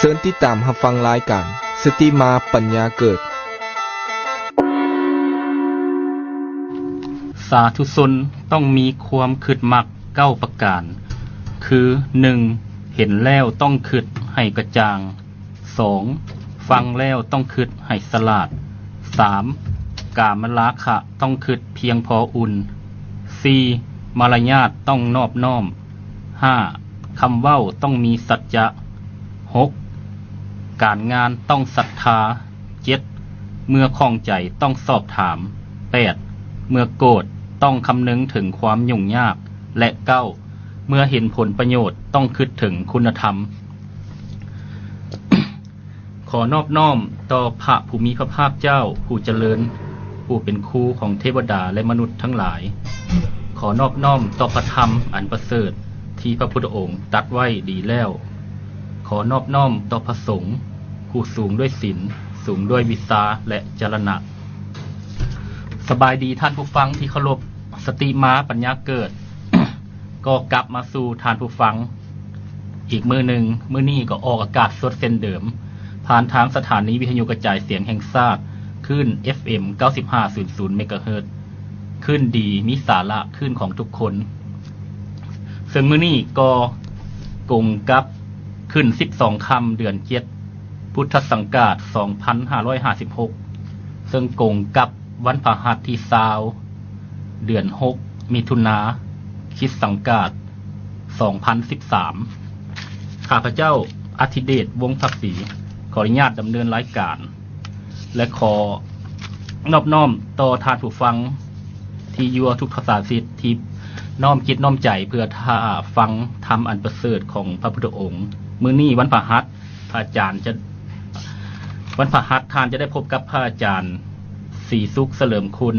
ເຊີນຕິດຕາມຮັບຟັງລາຍການ ສະຕິມາປັນຍາເກີດ. ສາທຸຊົນຕ້ອງມີຄວາມຄຶດມັກເກົ້າປະການ ຄື ໜຶ່ງ ເຫັນແລ້ວຕ້ອງຄຶດໃຫ້ກະຈ່າງ, ສອງ ຟັງແລ້ວຕ້ອງຄຶດໃຫ້ສະຫຼາດ, ສາມ ກາມະລາຄະຕ້ອງຄຶດພຽງພໍອຸ່ນ, ສີ່ ມາລະຍາດຕ້ອງນອບນ້ອມ, ຫ້າ ຄຳເວົ້າຕ້ອງມີສັດຈະ, ຫົກ ການງານຕ້ອງສັດທາ, ເຈັດ ເມື່ອຂ້ອງໃຈຕ້ອງສອບຖາມ, ແປດ ເມື່ອໂກດຕ້ອງຄຳນຶງເຖິງຄວາມຫຍຸ້ງຍາກ ແລະ ເກົ້າ ເມື່ອເຫັນຜົນປະໂຫຍດຕ້ອງຄຶດເຖິງຄຸນນະທຳ. ຂໍນອບນ້ອມຕໍ່ພະຜູ້ມີພະພາກເຈົ້າຜູ້ຈະເລີນ, ຜູ້ເປັນຄູຂອງເທວະດາ ແລະ ມະນຸດທັງຫຼາຍ. ຂໍນອບນ້ອມຕໍ່ພະທຳອັນປະເສີດທີ່ພະພຸດທະອົງຕັດໄວ້ດີແລ້ວ. ຂໍນອບນ້ອມຕໍ່ພະສົງ ຜູ້ສູງດ້ວຍສິນ, ສູງດ້ວຍວິຊາ ແລະ ຈະລະນະ. ສະບາຍດີທ່ານຜູ້ຟັງທີ່ເຄົາລົບ, ສະຕິມາປັນຍາເກີດ ກໍກັບມາສູ່ທ່ານຜູ້ຟັງອີກມື້ໜຶ່ງ. ມື້ນີ້ກໍອອກອາກາດສົດເຊັ່ນເດີມ ຜ່ານທາງສະຖານີວິທະຍຸກະຈາຍສຽງແຫ່ງຊາດ ຄື້ນ ເອັຟເອັມ ເກົ້າສິບຫ້າຈຸດສູນເມກາເຮີດ, ຄື້ນດີ ມີສາລະ, ຄື້ນຂອງທຸກຄົນ. ເຊິ່ງມື້ນີ້ກໍກົງກັບຂຶ້ນສິບສອງຄ່ຳເດືອນເຈັດ ພຸດທະສັງກາດສອງພັນຫ້າຮ້ອຍຫ້າສິບຫົກ ເຊິ່ງກົງກັບວັນພະຫັດທີຊາວ ເດືອນຫົກ ມິຖຸນາ ຄຣິສຕະສັງກາດສອງພັນສິບສາມ. ຂ້າພະເຈົ້າ ອະທິເດດ ວົງພັກສີ ຂໍອະນຸຍາດດຳເນີນລາຍການ ແລະ ຂໍນອບນ້ອມຕໍ່ທ່ານຜູ້ຟັງທີ່ຢູ່ທົ່ວທຸກສາສິດ ທີ່ນ້ອມຈິດນ້ອມໃຈເພື່ອຖ້າຟັງທຳອັນປະເສີດຂອງພະພຸດທະອົງ. ມື້ນີ້ວັນພະຫັດ ພະອາຈານຈະ ວັນພະຫັດ ທ່ານຈະໄດ້ພົບກັບພະອາຈານ ສີສຸກ ສະເຫຼີມຄຸນ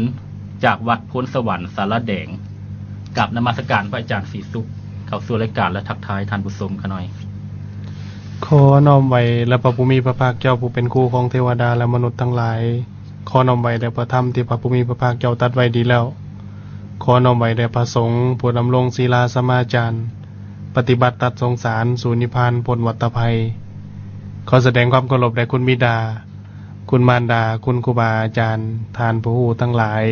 ຈາກວັດໂພນສະຫວັນ ສາລາແດງ. ກາບນະມັດສະການພະອາຈານສີສຸກ ເຂົ້າສູ່ລາຍການ ແລະ ທັກທາຍທ່ານຜູ້ຊົມຂະໜ້ອຍ. ຂໍນ້ອມໄຫວ້ແດ່ພະຜູ້ມີພະພາກເຈົ້າ ຜູ້ເປັນຄູຂອງເທວະດາ ແລະ ມະນຸດທັງຫຼາຍ. ຂໍນ້ອມໄຫວ້ແດ່ພະທຳທີ່ພະຜູ້ມີພະພາກເຈົ້າຕັດໄວ້ດີແລ້ວ. ຂໍນ້ອມໄຫວ້ແດ່ພະສົງ ຜູ້ດຳລົງສີລາສະມາຈານ, ປະຕິບັດຕັດສົງສານ ສູ່ນິບພານພົ້ນວັດຕະໄພ. ຂໍສະແດງຄວາມເຄົາລົບແດ່ຄຸນບິດາ, ຄຸນມານດາ, ຄຸນຄູບາອາຈານ, ທ່ານຜູ້ຮູ້ທັງຫຼາຍ.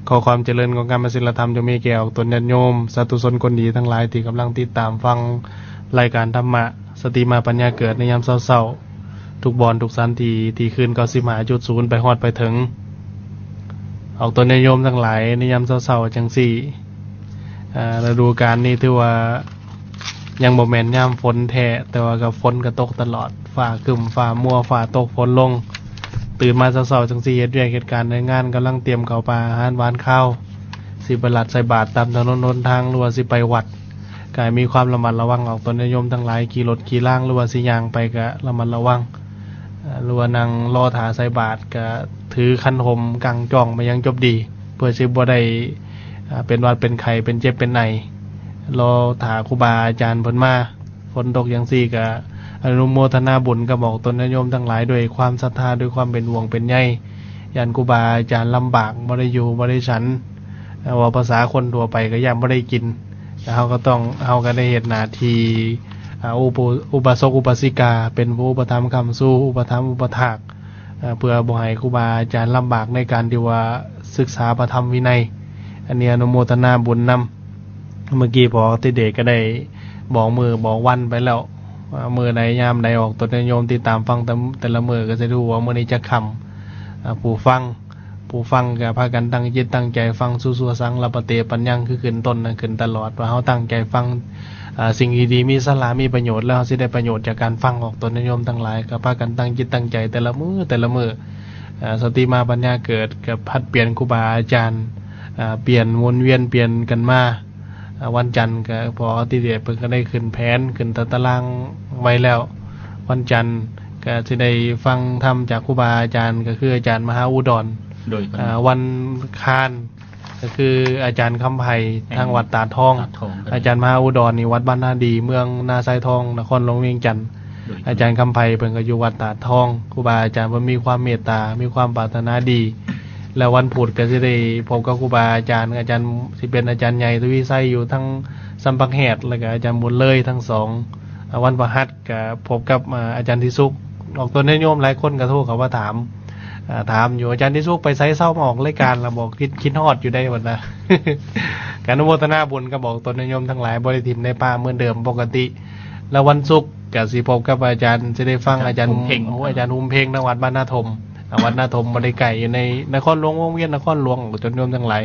ຂໍຄວາມຈະເລີນຂອງກາມະສິນລະທຳ ຈົ່ງມີແກ່ອອກຕົນຍາດໂຍມ ສາທຸຊົນຄົນດີທັງຫຼາຍ ທີ່ກຳລັງຕິດຕາມຟັງລາຍການທຳມະ ສະຕິມາປັນຍາເກີດໃນຍາມເຊົ້າໆ ທຸກບ່ອນທຸກສະຖານທີ່ ທີ່ຄື້ນເກົ້າສິບຫ້າຈຸດສູນໄປຮອດໄປເຖິງ. ອອກຕົນຍາດໂຍມທັງຫຼາຍ ໃນຍາມເຊົ້າໆຈັ່ງຊີ້ ອາ ລະດູການນີ້ຖືວ່າຍັງບໍ່ແມ່ນຍາມຝົນແທ້ ແຕ່ວ່າກໍຝົນກໍຕົກຕະຫຼອດ ຟ້າຄຶ້ມ ຟ້າມົວ ຟ້າຕົກຝົນລົງ. ຕື່ນມາເຊົ້າໆຈັ່ງຊີ້ ເຮັດວຽກເຮັດການ ແຮງງານກຳລັງຕຽມເຂົ້າປ່າອາຫານຫວ່ານຄາວ ຊິໄປລັດໃສ່ບາດຕາມຖະໜົນຫົນທາງ ຫຼືວ່າຊິໄປວັດ ກະໃຫ້ມີຄວາມລະມັດລະວັງ. ອອກຕົນຍາດໂຍມທັງຫຼາຍ ຂີ່ລົດຂີ່ລາງ ຫຼືວ່າຊິຍ່າງໄປກະລະມັດລະວັງ ອາ ຫຼືວ່ານັ່ງລໍຖ້າໃສ່ບາດ ກະຖືຂັນຫົມກາງຈ້ອງໄປຢ່າງຈົບດີ ເພື່ອຊິບໍ່ໄດ້ ອາ ເປັນຫວັດເປັນໄຂ້ ເປັນເຈັບເປັນໄອ ລໍຖ້າຄູບາອາຈານເພິ່ນມາ. ຝົນຕົກຈັ່ງຊີ້ກະອະນຸໂມທະນາບຸນກັບອອກຕົນຍາດໂຍມທັງຫຼາຍ ດ້ວຍຄວາມສັດທາ ດ້ວຍຄວາມເປັນຫ່ວງເປັນໃຍ ຢ້ານຄູບາອາຈານລຳບາກ ບໍ່ໄດ້ຢູ່ບໍ່ໄດ້ສັນ ເວົ້າພາສາຄົນທົ່ວໄປກໍຢ້ານບໍ່ໄດ້ກິນ. ແຕ່ເຮົາກໍຕ້ອງ ເຮົາກໍໄດ້ເຮັດໜ້າທີ່ ອາ ອຸປະ ອຸບາສົກອຸບາສິກາ ເປັນຜູ້ອຸປະຖຳຄ້ຳຊູ ອຸປະຖຳອຸປະຖາກ ເພື່ອບໍ່ໃຫ້ຄູບາອາຈານລຳບາກໃນການທີ່ວ່າສຶກສາພະທຳວິໄນ. ອັນນີ້ອະນຸໂມທະນາບຸນນຳ. ເມື່ອກີ້ພໍ່ອະທິເດດກໍໄດ້ບອກມື້ບອກວັນໄປແລ້ວ ວ່າມື້ໃດຍາມໃດອອກຕົນຍາດໂຍມຕິດຕາມຟັງແຕ່ ແຕ່ລະມື້ ກໍຈະໄດ້ຮູ້ວ່າມື້ນີ້ຈັກຄ່ຳ. ອາ ຜູ້ຟັງ ຜູ້ຟັງກໍພາກັນຕັ້ງຈິດຕັ້ງໃຈຟັງ ສຸ ສຸ ສັງ ລະປະເຕ ປັນຍັງ ຄືຂຶ້ນຕົ້ນນະ ຂຶ້ນຕະຫຼອດ ວ່າເຮົາຕັ້ງໃຈຟັງ ອາ ສິ່ງທີ່ດີ ມີສາລະ ມີປະໂຫຍດ ແລ້ວເຮົາຊິໄດ້ປະໂຫຍດຈາກການຟັງ. ອອກຕົນຍາດໂຍມທັງຫຼາຍ ກໍພາກັນຕັ້ງຈິດຕັ້ງໃຈແຕ່ລະມື້ ແຕ່ລະມື້ ອາ ສະຕິມາປັນຍາເກີດ ກໍຜັດປ່ຽນຄູບາອາຈານ ອາ ປ່ຽນ ວົນວຽນປ່ຽນກັນມາ. ອາ ວັນຈັນກໍພໍ່ອະທິເດດເພິ່ນກໍໄດ້ຂຶ້ນແຜນ ຂຶ້ນຕາຕະລາງໄວ້ແລ້ວ. ວັນຈັນກໍຊິໄດ້ຟັງທຳຈາກຄູບາອາຈານ ກໍຄືອາຈານມະຫາອຸດອນ. ໂດຍ ອາ ວັນຄານກໍຄືອາຈານຄຳໄພ ແມ່ນ ທາງວັດຕາດທອງ. ຕາດທອງ ອາຈານມະຫາອຸດອນນີ້ ວັດບ້ານນາດີ ເມືອງນາຊາຍທອງ ນະຄອນຫຼວງວຽງຈັນ. ໂດຍ ອາຈານຄຳໄພເພິ່ນກໍຢູ່ວັດຕາດທອງ. ຄູບາອາຈານເພິ່ນມີຄວາມເມດຕາ ມີຄວາມປາດຖະໜາດີ ແລ້ວວັນພຸດກໍຊິໄດ້ພົບກັບຄູບາອາຈານ ອາຈານ ຊິເປັນອາຈານໃຫຍ່ທະວີໄຊຢູ່ທາງສຳປາແຮດ ແລ້ວກໍອາຈານບຸນເລີຍ ທັງສອງ ອ່າ ວັນພະຫັດກະພົບກັບ ອ່າ ອາຈານທິສຸກ ອອກຕົນຍາດໂຍມຫຼາຍຄົນກະໂທເຂົ້າມາຖາມ ອ່າ ຖາມຢູ່ ອາຈານທິສຸກໄປໃສ ເຊົາມາອອກລາຍການລະບໍ? ຄິດ ຄິດຮອດຢູ່ໃດ ເພິ່ນວ່າ ກະອະນຸໂມທະນາບຸນກັບອອກຕົນຍາດໂຍມທັງຫຼາຍ ບໍ່ໄດ້ຖິ້ມໄດ້ປະ ເໝືອນເດີມປົກກະຕິ ລະວັນສຸກກະຊິພົບກັບອາຈານ ຊິໄດ້ຟັງອາຈານ ອາຈານຫຸ້ມເພັງ ອາຈານຫຸ້ມເພັງ ທາງວັດບ້ານນາຖົມ ອ່າ ວັດນາຖົມບໍ່ໄດ້ໄກ ຢູ່ໃນນະຄອນຫຼວງ ວົງວຽນນະຄອນຫຼວງ ອອກຕົນຍາດໂຍມທັງຫຼາຍ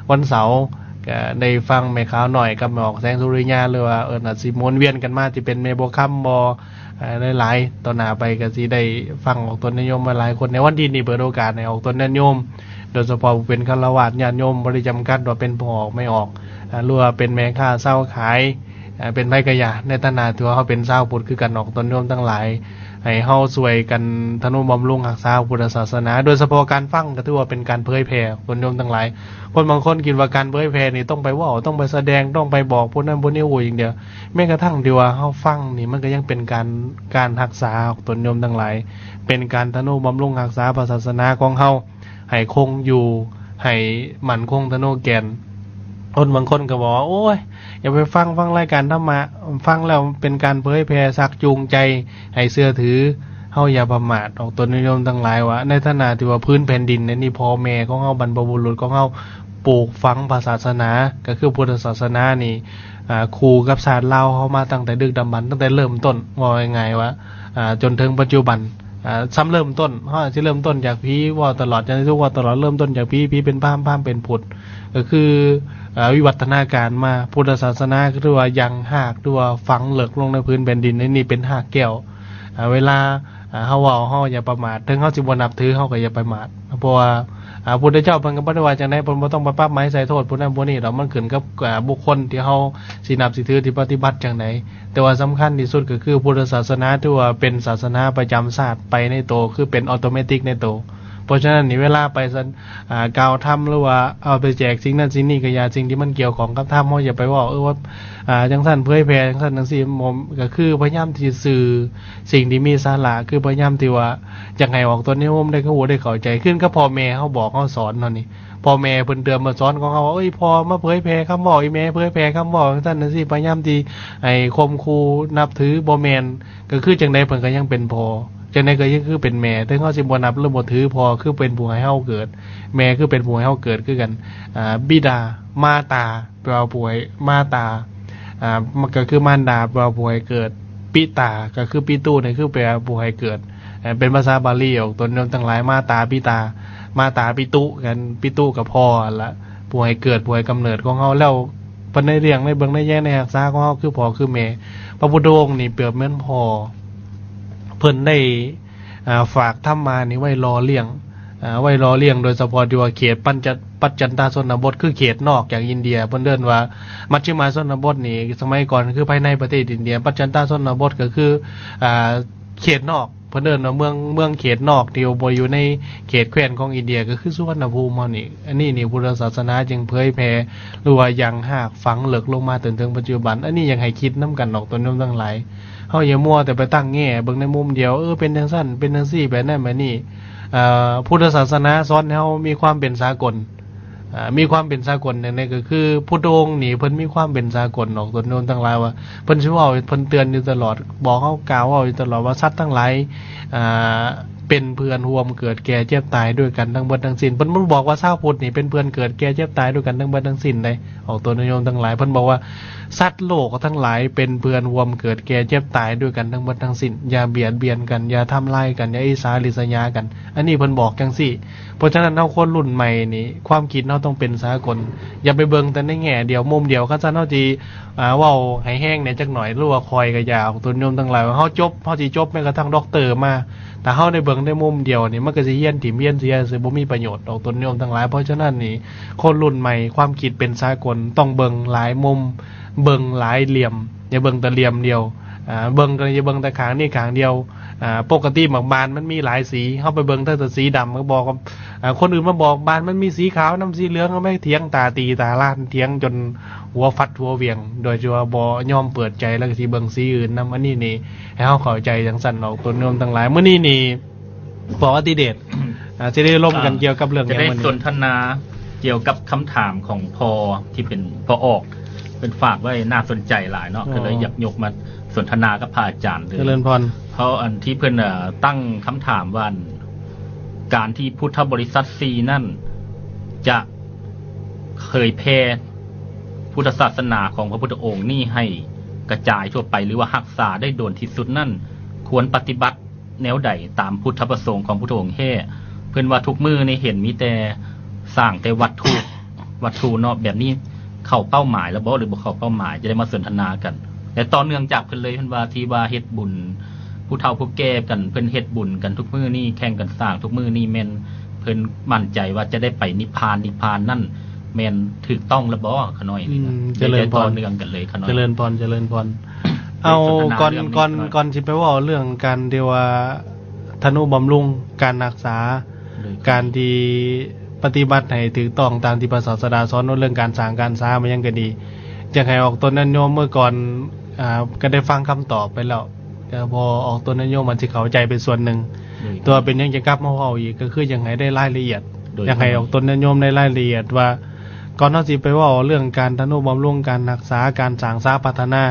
ວັນເສົາກະໄດ້ຟັງແມ່ຂາວນ້ອຍກັບແມ່ອອກແສງສຸລິຍາ ຫຼືວ່າ ເອີ້ນວ່າຊິໝູນວຽນກັນມາ ຊິເປັນແມ່ບົວຄຳບໍ່ ເອີ ຫຼາຍໆ ຕໍ່ໜ້າໄປກະຊິໄດ້ຟັງອອກຕົນຍາດໂຍມມາຫຼາຍຄົນ ໃນວັນທີນີ້ເປີດໂອກາດໃຫ້ອອກຕົນຍາດໂຍມ ໂດຍສະເພາະຜູ້ເປັນຄາລະວາດ ຍາດໂຍມບໍ່ໄດ້ຈຳກັດວ່າເປັນພໍ່ອອກແມ່ອອກ ເອີ ຫຼືວ່າເປັນແມ່ຄ້າຊາວຂາຍ ເອີ ເປັນໃຜກະຢ່າ ໃນຖານະທີ່ວ່າເຮົາເປັນຊາວພຸດຄືກັນ ອອກຕົນໂຍມທັງຫຼາຍ ໃຫ້ເຮົາຊ່ວຍກັນທະນຸບຳລຸງຮັກສາພຸດທະສາສະໜາ ໂດຍສະເພາະການຟັງກະຖືວ່າເປັນການເຜີຍແຜ່ ອອກຕົນໂຍມທັງຫຼາຍ ຄົນບາງຄົນຄິດວ່າການເຜີຍແຜ່ນີ້ຕ້ອງໄປເວົ້າ ຕ້ອງໄປສະແດງ ຕ້ອງໄປບອກຜູ້ນັ້ນຜູ້ນີ້ຮູ້ຢ່າງດຽວ ແມ້ກະທັ່ງທີ່ວ່າເຮົາຟັງນີ້ ມັນກະຍັງເປັນການ ການຮັກສາ ອອກຕົນໂຍມທັງຫຼາຍ ເປັນການທະນຸບຳລຸງຮັກສາພະສາສະໜາຂອງເຮົາ ໃຫ້ຄົງຢູ່ ໃຫ້ໝັ້ນຄົງທະນຸແກ່ນ ຄົນບາງຄົນກະບອກວ່າ ໂອ້ຍ ຢ່າໄປຟັງ ຟັງລາຍການທຳມະ ຟັງແລ້ວເປັນການເຜີຍແຜ່ ຊັກຈູງໃຈໃຫ້ເຊື່ອຖື ເຮົາຢ່າປະໝາດ ອອກຕົນຍາດໂຍມທັງຫຼາຍວ່າ ໃນຖານະທີ່ວ່າພື້ນແຜ່ນດິນໃນນີ້ ພໍ່ແມ່ຂອງເຮົາ ບັນພະບຸລຸດຂອງເຮົາ ປູກຝັງພະສາສະໜາ ກະຄືພຸດທະສາສະໜານີ້ ອ່າ ຄູ່ກັບຊາດລາວເຮົາມາຕັ້ງແຕ່ດຶກດຳບັນ ຕັ້ງແຕ່ເລີ່ມຕົ້ນ ເວົ້າງ່າຍໆວ່າ ອ່າ ຈົນເຖິງປັດຈຸບັນ ອ່າ ສ່ຳເລີ່ມຕົ້ນ ເຮົາອາດຊິເລີ່ມຕົ້ນຈາກຜີ ເວົ້າຕະຫຼອດ ຈະໄດ້ຖືກເວົ້າຕະຫຼອດ ເລີ່ມຕົ້ນຈາກຜີ ຜີເປັນພາມ ພາມເປັນພຸດ ກະຄື ອ່າ ວິວັດທະນາການມາ ພຸດທະສາສະໜາກະຖືວ່າຍັງຮາກ ຫຼືວ່າຝັງເລິກລົງໃນພື້ນແຜ່ນດິນ ໃນນີ້ເປັນຮາກແກ້ວ ອ່າ ເວລາ ອ່າ ເຮົາເວົ້າ ເຮົາຢ່າປະໝາດ ເຖິງເຮົາຊິບໍ່ນັບຖື ເຮົາກະຢ່າປະໝາດ ເພາະວ່າ ອ່າ ພຸດທະເຈົ້າເພິ່ນກະບໍ່ໄດ້ວ່າຈັ່ງໃດ ເພິ່ນບໍ່ຕ້ອງໄປປັບໃໝໃສ່ໂທດຜູ້ນັ້ນຜູ້ນີ້ດອກ ມັນຂຶ້ນກັບ ອ່າ ບຸກຄົນທີ່ເຮົາຊິນັບຊິຖື ຊິປະຕິບັດຈັ່ງໃດ ແຕ່ວ່າສຳຄັນທີ່ສຸດກະຄື ພຸດທະສາສະໜາຖືວ່າເປັນສາສະໜາປະຈຳຊາດໄປໃນໂຕ ຄືເປັນອໍໂຕແມຕິກໃນໂຕ ເພາະສະນັ້ນນີ້ ເວລາໄປ ອ່າ ກ່າວທຳ ຫຼືວ່າເອົາໄປແຈກສິ່ງນັ້ນສິ່ງນີ້ກະຢ່າ ສິ່ງທີ່ມັນກ່ຽວຂ້ອງກັບທຳ ເຮົາຢ່າໄປເວົ້າ ເອີ ວ່າ ອ່າ ຈັ່ງຊັ້ນ ເຜີຍແຜ່ຈັ່ງຊັ້ນຈັ່ງຊີ້ ກະຄືພະຍາຍາມທີ່ສື່ສິ່ງທີ່ມີສາລະ ຄືພະຍາຍາມທີ່ວ່າຢາກໃຫ້ອອກຕົນຍາດໂຍມໄດ້ ກະຮູ້ໄດ້ເຂົ້າໃຈ ຄືກັບພໍ່ແມ່ເຮົາບອກເຮົາສອນເຮົານີ້ ພໍ່ແມ່ເພິ່ນເຕືອນມາສອນຂອງເຮົາ ເອີຍ ພໍ່ມາເຜີຍແຜ່ຄຳເວົ້າ ອີ່ແມ່ເຜີຍແຜ່ຄຳເວົ້າ ຈັ່ງຊັ້ນຈັ່ງຊີ້ ພະຍາຍາມທີ່ໃຫ້ຂົ່ມຂູ່ນັບຖື ບໍ່ແມ່ນ ກະຄືຈັ່ງໃດເພິ່ນກະຍັງເປັນພໍ່ ຈັ່ງໃດກະຍັງຄືເປັນແມ່ ເຖິງເຮົາຊິບໍ່ນັບ ຫຼືບໍ່ຖື ພໍ່ຄືເປັນຜູ້ໃຫ້ເຮົາເກີດ ແມ່ຄືເປັນຜູ້ໃຫ້ເຮົາເກີດຄືກັນ ອ່າ ບິດາ ມາຕາ ແປວ່າຜູ້ໃຫ້ ມາຕາ ອ່າ ກະຄືມານດາ ແປວ່າຜູ້ໃຫ້ເກີດ ປິຕາ ກະຄືປິຕຸ ນີ້ຄືແປວ່າຜູ້ໃຫ້ເກີດ ເປັນພາສາບາລີ ອອກຕົນໂຍມທັງຫຼາຍ ມາຕາ ປິຕາ ມາຕາ ປິຕຸ ກັນ ປິຕຸກະພໍ່ຫັ້ນລະ ຜູ້ໃຫ້ເກີດ ຜູ້ໃຫ້ກຳເນີດຂອງເຮົາ ແລ້ວເພິ່ນໄດ້ລ້ຽງ ໄດ້ເບິ່ງ ໄດ້ແຍງ ໄດ້ຮັກສາຂອງເຮົາ ຄືພໍ່ຄືແມ່ ພະພຸດທະອົງນີ້ເປຍບເໝືອນພໍ່ ເພິ່ນໄດ້ ອ່າ ຝາກທຳມະນີ້ໄວ້ຫຼໍ່ລ້ຽງ ອ່າ ໄວ້ຫຼໍ່ລ້ຽງ ໂດຍສະເພາະທີ່ວ່າເຂດປັນຈະ ປັດຈັນຕະຊົນນະບົດ ຄືເຂດນອກຈາກອິນເດຍ ເພິ່ນເອີ້ນວ່າມັດຊິມາຊົນນະບົດນີ້ ສະໄໝກ່ອນຄືພາຍໃນປະເທດອິນເດຍ ປັດຈັນຕະຊົນນະບົດກະຄື ອ່າ ເຂດນອກ ເພິ່ນເອີ້ນວ່າເມືອງ ເມືອງເຂດນອກ ທີ່ບໍ່ຢູ່ໃນເຂດແຄວ້ນຂອງອິນເດຍ ກະຄືສຸວັນນະພູມເຮົານີ້ ອັນນີ້ນີ້ ພຸດທະສາສະໜາຈຶ່ງເຜີຍແຜ່ ຫຼືວ່າຍັງຮາກຝັງເລິກລົງມາຈົນເຖິງປັດຈຸບັນ ອັນນີ້ຢາກໃຫ້ຄິດນຳກັນອອກຕົນໂຍມທັງຫຼາຍ ເຮົາຢ່າມົວແຕ່ໄປຕັ້ງແງ່ເບິ່ງໃນມຸມດຽວ ເອີ ເປັນຈັ່ງຊັ້ນ ເປັນຈັ່ງຊີ້ ແບບນັ້ນແບບນີ້ ເອີ ພຸດທະສາສະໜາສອນໃຫ້ເຮົາມີຄວາມເປັນສາກົນ ເອີ ມີຄວາມເປັນສາກົນຈັ່ງໃດ ກະຄືພຸດທະອົງນີ້ເພິ່ນມີຄວາມເປັນສາກົນອອກຕົນໂຍມທັງຫຼາຍວ່າ ເພິ່ນຊິເວົ້າ ເພິ່ນເຕືອນຢູ່ຕະຫຼອດ ບອກເຮົາ ກ່າວເວົ້າຢູ່ຕະຫຼອດວ່າ ສັດທັງຫຼາຍ ເປັນເພື່ອນຮ່ວມເກີດແກ່ເຈັບຕາຍດ້ວຍກັນທັງເບິດທັງສິ້ນ ເພິ່ນບໍ່ໄດ້ບອກວ່າຊາວພຸດນີ້ເປັນເພື່ອນເກີດແກ່ເຈັບຕາຍດ້ວຍກັນທັງເບິດທັງສິ້ນເດ ອອກຕົນໂຍມທັງຫຼາຍ ເພິ່ນບອກວ່າ ສັດໂລກທັງຫຼາຍເປັນເພື່ອນຮ່ວມເກີດແກ່ເຈັບຕາຍດ້ວຍກັນທັງເບິດທັງສິ້ນ ຢ່າບຽດບຽນກັນ ຢ່າທຳລາຍກັນ ຢ່າອິດສາລິສຍາກັນ ອັນນີ້ເພິ່ນບອກຈັ່ງຊີ້ ເພາະສະນັ້ນເຮົາຄົນລຸ້ນໃໝ່ນີ້ ຄວາມຄິດເຮົາຕ້ອງເປັນສາກົນ ຢ່າໄປເບິ່ງແຕ່ໃນແງ່ດຽວ ມຸມດຽວ ຄັນຊັ້ນເຮົາຊິ ອ່າ ເວົ້າໃຫ້ແຮງແດ່ຈັກໜ້ອຍ ຫຼືວ່າຂ້ອຍກະຢາກ ອອກຕົນໂຍມທັງຫຼາຍວ່າ ເຮົາຈົບ ເຮົາຊິຈົບແມ້ກະທັ່ງດັອກເຕີມາ ຖ້າເຮົາໄດ້ເບິ່ງໃນມຸມດຽວນີ້ ມັນກະຊິຮຽນຖິ້ມຮຽນເສຍ ຊິບໍ່ມີປະໂຫຍດ ອອກຕົນໂຍມທັງຫຼາຍ ເພາະສະນັ້ນນີ້ ຄົນລຸ້ນໃໝ່ ຄວາມຄິດເປັນສາກົນ ຕ້ອງເບິ່ງຫຼາຍມຸມ ເບິ່ງຫຼາຍຫຼ່ຽມ ຢ່າເບິ່ງແຕ່ຫຼ່ຽມດຽວ ອ່າ ເບິ່ງ ຢ່າເບິ່ງແຕ່ຂ້າງນີ້ຂ້າງດຽວ ອ່າ ປົກກະຕິໝາກບານມັນມີຫຼາຍສີ ເຮົາໄປເບິ່ງແຕ່ສີດຳ ກະບອກ ອ່າ ຄົນອື່ນມາບອກບານມັນມີສີຂາວນຳ ສີເຫຼືອງນຳ ແມ່ນຖຽງຕາຕີຕາລ້ານ ຖຽງຈົນຫົວຟັດຫົວຫວ່ຽງ ໂດຍທີ່ວ່າບໍ່ຍອມເປີດໃຈ ແລ້ວກະຊິເບິ່ງສີອື່ນນຳ ອັນນີ້ນີ້ ໃຫ້ເຮົາເຂົ້າໃຈຈັ່ງຊັ້ນເນາະ ໂຕໂຍມທັງຫຼາຍ ມື້ນີ້ນີ້ ພໍ່ອະຕິເດດ ອ່າ ຊິໄດ້ລົມກັນກ່ຽວກັບເລື່ອງຫຍັງມື້ນີ້? ຈະໄດ້ສົນທະນາກ່ຽວກັບຄຳຖາມຂອງພໍ່ທີ່ເປັນພໍ່ອອກ ເພິ່ນຝາກໄວ້ໜ້າສົນໃຈຫຼາຍເນາະ ອໍ ກໍເລີຍຢາກຍົກມາສົນທະນາກັບພະອາຈານເລີຍ. ຈະເລີນພອນ. ເພາະອັນທີ່ເພິ່ນ ເອີ ຕັ້ງຄຳຖາມວ່າ ການທີ່ພຸດທະບໍລິສັດສີ່ນັ້ນ ຈະເຜີຍແຜ່ພຸດທະສາສະໜາຂອງພະພຸດທະອົງນີ້ໃຫ້ກະຈາຍທົ່ວໄປ ຫຼືວ່າຮັກສາໄດ້ດົນທີ່ສຸດນັ້ນ ຄວນປະຕິບັດ ແນວໃດຕາມພຸດທະປະສົງຂອງພຸດທະອົງແທ້? ເພິ່ນວ່າທຸກມື້ນີ້ເຫັນມີແຕ່ສ້າງແຕ່ວັດຖຸ ວັດຖຸເນາະ ແບບນີ້ເຂົ້າເປົ້າໝາຍແລ້ວບໍ່ ຫຼືບໍ່ເຂົ້າເປົ້າໝາຍ? ຈະໄດ້ມາສົນທະນາກັນ ແລະ ຕໍ່ເນື່ອງຈາກເພິ່ນເລີຍ ເພິ່ນວ່າທີ່ວ່າເຮັດບຸນຜູ້ເຖົ້າຜູ້ແກ່ກັນ ເພິ່ນເຮັດບຸນກັນທຸກມື້ນີ້ ແຂ່ງກັນສ້າງທຸກມື້ນີ້ ແມ່ນເພິ່ນໝັ້ນໃຈວ່າຈະໄດ້ໄປນິບພານ ນິບພານນັ້ນ ແມ່ນຖືກຕ້ອງແລ້ວບໍ່? ຂະນ້ອຍນີ້ນະ ອືມ ຈະເລີນພອນ ຕໍ່ເນື່ອງກັນເລີຍຂະນ້ອຍ. ຈະເລີນພອນ ຈະເລີນພອນ. ເອົາ ກ່ອນ ກ່ອນ ກ່ອນຊິໄປເວົ້າເລື່ອງການທີ່ວ່າທະນຸບຳລຸງ ການຮັກສາ ໂດຍ ການທີ່ປະຕິບັດໃຫ້ຖືກຕ້ອງຕາມທີ່ພະສາສະດາສອນ ເລື່ອງການສ້າງການສາມາຫຍັງກໍດີ ຢາກໃຫ້ອອກຕົນຍາດໂຍມ ເມື່ອກ່ອນ ອ່າ ກໍໄດ້ຟັງຄຳຕອບໄປແລ້ວ ກໍພໍອອກຕົນຍາດໂຍມອາດຊິເຂົ້າໃຈເປັນສ່ວນໜຶ່ງ ໂດຍ ແຕ່ວ່າເປັນຫຍັງຈະກັບມາເວົ້າອີກ ກໍຄືຢາກໃຫ້ໄດ້ລາຍລະອຽດ ໂດຍ ຢາກໃຫ້ອອກຕົນຍາດໂຍມໄດ້ລາຍລະອຽດວ່າ ກ່ອນເຮົາຊິໄປເວົ້າເລື່ອງການທະນຸບຳລຸງ ການຮັກສາ ການສ້າງສາພັດທະນາ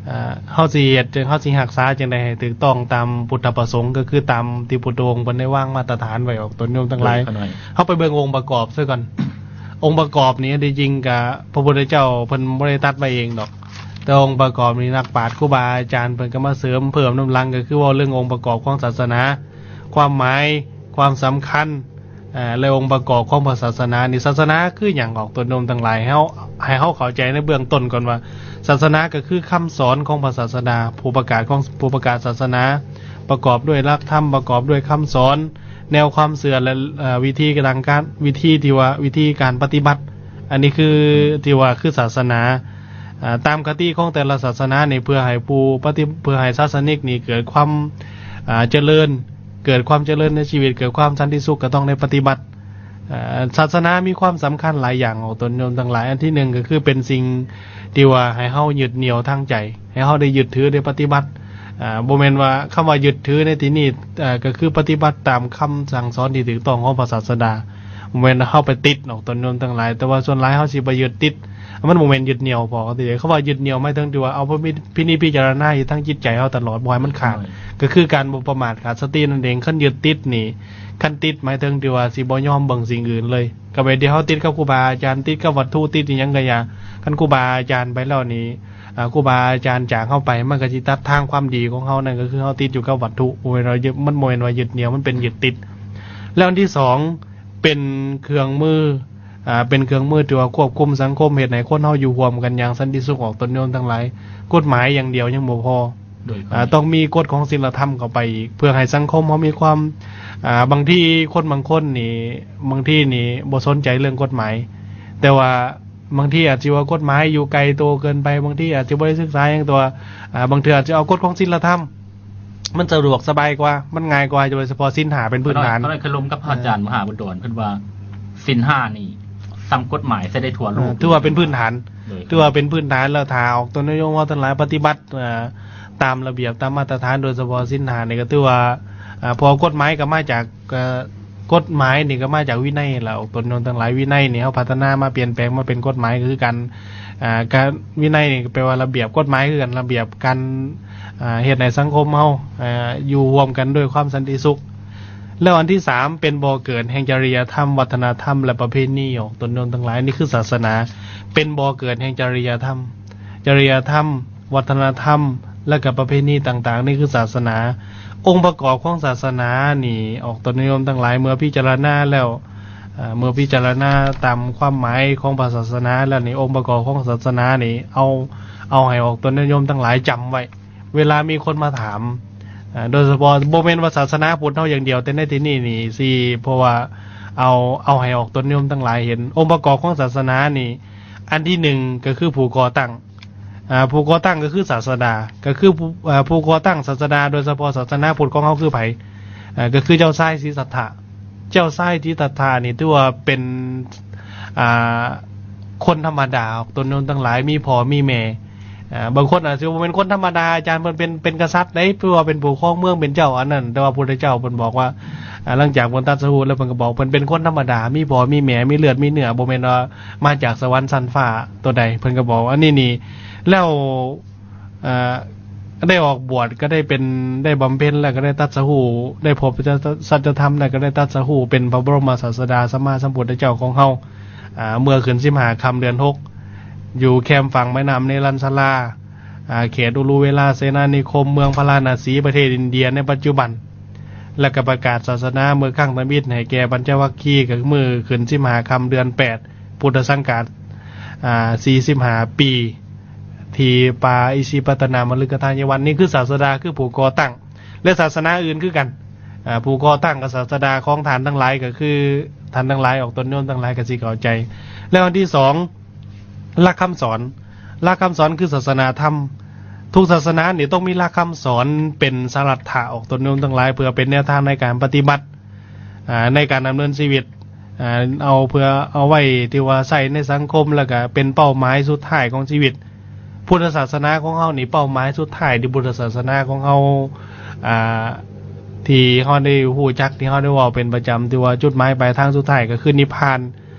ເອີ ເຮົາຊິເຮັດ ເຮົາຊິຮັກສາຈັ່ງໃດໃຫ້ຖືກຕ້ອງຕາມພຸດທະປະສົງ ກໍຄືຕາມທີ່ພຸດທະອົງເພິ່ນໄດ້ວາງມາດຕະຖານໄວ້ ອອກຕົນໂຍມທັງຫຼາຍ. ໂດຍ ເຮົາໄປເບິ່ງອົງປະກອບຊະກ່ອນ. ອົງປະກອບນີ້ ອັນທີ່ຈິງກະພະພຸດທະເຈົ້າເພິ່ນບໍ່ໄດ້ຕັດມາເອງດອກ ແຕ່ອົງປະກອບນີ້ ນັກປາດຄູບາອາຈານເພິ່ນກໍມາເສີມເພີ່ມນຳຫຼັງ ກໍຄືເວົ້າເລື່ອງອົງປະກອບຂອງສາສະໜາ ຄວາມໝາຍ ຄວາມສຳຄັນ ອ່າ ແລະ ອົງປະກອບຂອງພະສາສະໜານີ້ ສາສະໜາຄືຫຍັງ? ອອກຕົນໂຍມທັງຫຼາຍ ໃຫ້ເຮົາ ໃຫ້ເຮົາເຂົ້າໃຈໃນເບື້ອງຕົ້ນກ່ອນວ່າ ສາສະໜາກໍຄືຄຳສອນຂອງພະສາສະດາ ຜູ້ປະກາດຂອງ ຜູ້ປະກາດສາສະໜາ ປະກອບດ້ວຍຫຼັກທຳ ປະກອບດ້ວຍຄຳສອນ ແນວຄວາມເຊື່ອ ແລະ ເອີ ວິທີການ ວິທີທີ່ວ່າ ວິທີການປະຕິບັດ ອັນນີ້ຄື ອືມ ທີ່ວ່າຄືສາສະໜາ ອ່າ ຕາມຄະຕິຂອງແຕ່ລະສາສະໜານີ້ ເພື່ອໃຫ້ຜູ້ປະຕິ ເພື່ອໃຫ້ສາສະນິກນີ້ເກີດຄວາມ ອ່າ ຈະເລີນ ເກີດຄວາມຈະເລີນໃນຊີວິດ ເກີດຄວາມສັນຕິສຸກ ກໍຕ້ອງໄດ້ປະຕິບັດ. ເອີ ສາສະໜາມີຄວາມສຳຄັນຫຼາຍຢ່າງ ອອກຕົນໂຍມທັງຫຼາຍ. ອັນທີໜຶ່ງກໍຄືເປັນສິ່ງທີ່ວ່າໃຫ້ເຮົາຍຶດໜ່ຽວທາງໃຈ ໃຫ້ເຮົາໄດ້ຍຶດຖືໄດ້ປະຕິບັດ. ເອີ ບໍ່ແມ່ນວ່າ ຄຳວ່າຍຶດຖືໃນທີ່ນີ້ ເອີ ກໍຄືປະຕິບັດຕາມຄຳສັ່ງສອນທີ່ຖືກຕ້ອງຂອງພະສາສະດາ ບໍ່ແມ່ນເຮົາໄປຕິດ ອອກຕົນໂຍມທັງຫຼາຍ. ແຕ່ວ່າສ່ວນຫຼາຍເຮົາຊິໄປຍຶດຕິດ ມັນບໍ່ແມ່ນຍຶດໜ່ຽວພໍ. ຄຳວ່າຍຶດໜ່ຽວໝາຍເຖິງທີ່ວ່າເອົາໄປພິນິດພິຈາລະນາຢູ່ທາງຈິດໃຈເຮົາຕະຫຼອດ ບໍ່ໃຫ້ມັນຂາດ ໂດຍ ກໍຄືການບໍ່ປະໝາດຂາດສະຕິນັ້ນເອງ. ຄັນຍຶດຕິດນີ້ ຄັນຕິດໝາຍເຖິງທີ່ວ່າຊິບໍ່ຍອມເບິ່ງສິ່ງອື່ນເລີຍ ກໍແບບທີ່ເຮົາຕິດກັບຄູບາອາຈານ ຕິດກັບວັດຖຸ ຕິດອີ່ຫຍັງກໍຢ່າ ຄັນຄູບາອາຈານໄປແລ້ວນີ້ ອ່າ ຄູບາອາຈານຈາກເຮົາໄປ ມັນກໍຊິຕັດທາງຄວາມດີຂອງເຮົາ ນັ້ນກໍຄືເຮົາຕິດຢູ່ກັບວັດຖຸ ບໍ່ແມ່ນວ່າຍຶດ ມັນບໍ່ແມ່ນວ່າຍຶດໜ່ຽວ ມັນເປັນຍຶດຕິດ. ແລ້ວອັນທີສອງ ເປັນເຄື່ອງມື ອ່າ ເປັນເຄື່ອງມືທີ່ວ່າຄວບຄຸມສັງຄົມ ເຮັດໃຫ້ຄົນເຮົາຢູ່ຮ່ວມກັນຢ່າງສັນຕິສຸກ ອອກຕົນໂຍມທັງຫຼາຍ. ກົດໝາຍຢ່າງດຽວຍັງບໍ່ພໍ ໂດຍ ອ່າ ຕ້ອງມີກົດຂອງສິນລະທຳເຂົ້າໄປອີກ ເພື່ອໃຫ້ສັງຄົມເຮົາມີຄວາມ ອ່າ ບາງທີຄົນບາງຄົນນີ້ ບາງທີນີ້ບໍ່ສົນໃຈເລື່ອງກົດໝາຍ ແຕ່ວ່າບາງທີອາດຊິວ່າກົດໝາຍຢູ່ໄກໂຕເກີນໄປ ບາງທີອາດຊິບໍ່ໄດ້ສຶກສາຫຍັງ ແຕ່ວ່າ ອ່າ ບາງເທື່ອອາດຊິເອົາກົດຂອງສິນລະທຳ ມັນສະດວກສະບາຍກວ່າ ມັນງ່າຍກວ່າ ໂດຍສະເພາະສິນຫ້າເປັນພື້ນຖານ. ເອີ ຂ້ອຍເຄີຍລົມກັບພະອາຈານ ເອີ ມະຫາບຸນດອນ ເພິ່ນວ່າສິນຫ້ານີ້ສ່ຳກົດໝາຍໃສ່ໄດ້ທົ່ວໂລກ ເອີ ຖືວ່າເປັນພື້ນຖານ ໂດຍ ຖືວ່າເປັນພື້ນຖານ ແລ້ວຖ້າອອກຕົນຍາດໂຍມເຮົາທັງຫຼາຍປະຕິບັດ ເອີ ຕາມລະບຽບຕາມມາດຕະຖານ ໂດຍສະເພາະສິນຫ້ານີ້ກໍຖືວ່າ ເອີ ເພາະກົດໝາຍກໍມາຈາກ ເອີ ກົດໝາຍນີ້ກໍມາຈາກວິໄນແຫຼະ ອອກຕົນໂຍມທັງຫຼາຍ. ວິໄນນີ້ເຮົາພັດທະນາມາປ່ຽນແປງມາເປັນກົດໝາຍ ກໍຄືການ ອ່າ ການ ວິໄນນີ້ກໍແປວ່າລະບຽບກົດໝາຍຄືກັນ ລະບຽບການ ອ່າ ເຮັດໃຫ້ສັງຄົມເຮົາ ເອີ ຢູ່ຮ່ວມກັນດ້ວຍຄວາມສັນຕິສຸກ. ແລ້ວອັນທີສາມ ເປັນບໍ່ເກີດແຫ່ງຈະລິຍະທຳ ວັດທະນະທຳ ແລະ ປະເພນີ ອອກຕົນໂຍມທັງຫຼາຍ ນີ້ຄືສາສະໜາ ເປັນບໍ່ເກີດແຫ່ງຈະລິຍະທຳ ຈະລິຍະທຳ ວັດທະນະທຳ ແລະ ກະປະເພນີຕ່າງໆ ນີ້ຄືສາສະໜາ. ອົງປະກອບຂອງສາສະໜານີ້ ອອກຕົນໂຍມທັງຫຼາຍ ເມື່ອພິຈາລະນາແລ້ວ ເອີ ເມື່ອພິຈາລະນາຕາມຄວາມໝາຍຂອງພະສາສະໜາແລ້ວນີ້ ອົງປະກອບຂອງສາສະໜານີ້ ເອົາ ເອົາໃຫ້ອອກຕົນຍາດໂຍມທັງຫຼາຍຈຳໄວ້ ເວລາມີຄົນມາຖາມ ເອີ ໂດຍສະເພາະບໍ່ແມ່ນວ່າສາສະໜາພຸດເຮົາຢ່າງດຽວ ແຕ່ໃນທີ່ນີ້ນີ້ຊິ ເພາະວ່າເອົາ ເອົາໃຫ້ອອກຕົນຍາດໂຍມທັງຫຼາຍເຫັນ ອົງປະກອບຂອງສາສະໜານີ້ ອັນທີໜຶ່ງກໍຄືຜູ້ກໍ່ຕັ້ງ ອ່າ ຜູ້ກໍ່ຕັ້ງກໍຄືສາສະດາ ກໍຄືຜູ້ ເອີ ຜູ້ກໍ່ຕັ້ງສາສະດາ ໂດຍສະເພາະສາສະໜາພຸດຂອງເຮົາຄືໃຜ? ເອີ ກໍຄືເຈົ້າຊາຍສິດທັດຖະ. ເຈົ້າຊາຍສິດທັດຖະນີ້ຖືວ່າເປັນ ອ່າ ຄົນທຳມະດາ ອອກຕົນໂຍມທັງຫຼາຍ ມີພໍ່ມີແມ່ ອ່າ ບາງຄົນອາດຊິບໍ່ແມ່ນຄົນທຳມະດາ ອາຈານເພິ່ນເປັນ ເປັນກະສັດເດ້ ຖືວ່າເປັນຜູ້ຄອງເມືອງ ເປັນເຈົ້າອັນນັ້ນ ແຕ່ວ່າພຸດທະເຈົ້າເພິ່ນບອກວ່າ ອ່າ ຫຼັງຈາກເພິ່ນຕັດສະຮູ້ແລ້ວ ເພິ່ນກໍບອກເພິ່ນເປັນຄົນທຳມະດາ ມີພໍ່ມີແມ່ ມີເລືອດມີເນື້ອ ບໍ່ແມ່ນວ່າມາຈາກສະຫວັນຊັ້ນຟ້າຕົວໃດ. ເພິ່ນກໍບອກອັນນີ້ນີ້ ແລ້ວ ເອີ່ ໄດ້ອອກບວດ ກໍໄດ້ເປັນ ໄດ້ບຳເພັນ ແລ້ວກໍໄດ້ຕັດສະຮູ້ ໄດ້ພົບສັດຈະທຳ ແລ້ວກໍໄດ້ຕັດສະຮູ້ເປັນພະບໍລົມສາສະດາສຳມາສຳພຸດທະເຈົ້າຂອງເຮົາ ອ່າ ເມື່ອຂຶ້ນສິບຫ້າຄ່ຳເດືອນຫົກ ຢູ່ແຄມຝັ່ງແມ່ນ້ຳເນລັນຊະລາ ອ່າ ເຂດອຸລຸເວລາເສນານິຄົມ ເມືອງພາລານະສີ ປະເທດອິນເດຍໃນປັດຈຸບັນ ແລະກໍປະກາດສາສະໜາເມື່ອຄັ້ງທຳອິດໃຫ້ແກ່ປັນຈະວັກຄີ ກໍຄືມື້ຂຶ້ນສິບຫ້າຄ່ຳເດືອນແປດ ພຸດທະສັງກາດ ອ່າ ສີ່ສິບຫ້າປີ ທີ່ປ່າອິຊິປະຕະນາມະລຶກກະທາຍະວັນ. ນີ້ຄືສາສະດາ ຄືຜູ້ກໍ່ຕັ້ງ ແລະ ສາສະໜາອື່ນຄືກັນ ອ່າ ຜູ້ກໍ່ຕັ້ງກັບສາສະດາຂອງທ່ານທັງຫຼາຍ ກໍຄືທ່ານທັງຫຼາຍອອກຕົນໂຍມທັງຫຼາຍກໍຊິເຂົ້າໃຈ. ແລ້ວອັນທີສອງ ຫຼັກຄຳສອນ ຫຼັກຄຳສອນຄືສາສະໜາທຳ. ທຸກສາສະໜານີ້ຕ້ອງມີຫຼັກຄຳສອນເປັນສາລັດຖະອອກຕົນໂຍມທັງຫຼາຍ ເພື່ອເປັນແນວທາງໃນການປະຕິບັດ ອ່າ ໃນການດຳເນີນຊີວິດ ອ່າ ເອົາເພື່ອເອົາໄວ້ທີ່ວ່າໃຊ້ໃນສັງຄົມ ແລ້ວກະເປັນເປົ້າໝາຍສຸດທ້າຍຂອງຊີວິດ. ພຸດທະສາສະໜາຂອງເຮົານີ້ ເປົ້າໝາຍສຸດທ້າຍທີ່ພຸດທະສາສະໜາຂອງເຮົາ ອ່າ ທີ່ເຮົາໄດ້ຮູ້ຈັກ ທີ່ເຮົາໄດ້ເວົ້າເປັນປະຈຳ ທີ່ວ່າຈຸດໝາຍປາຍທາງສຸດທ້າຍກໍຄືນິບພານ.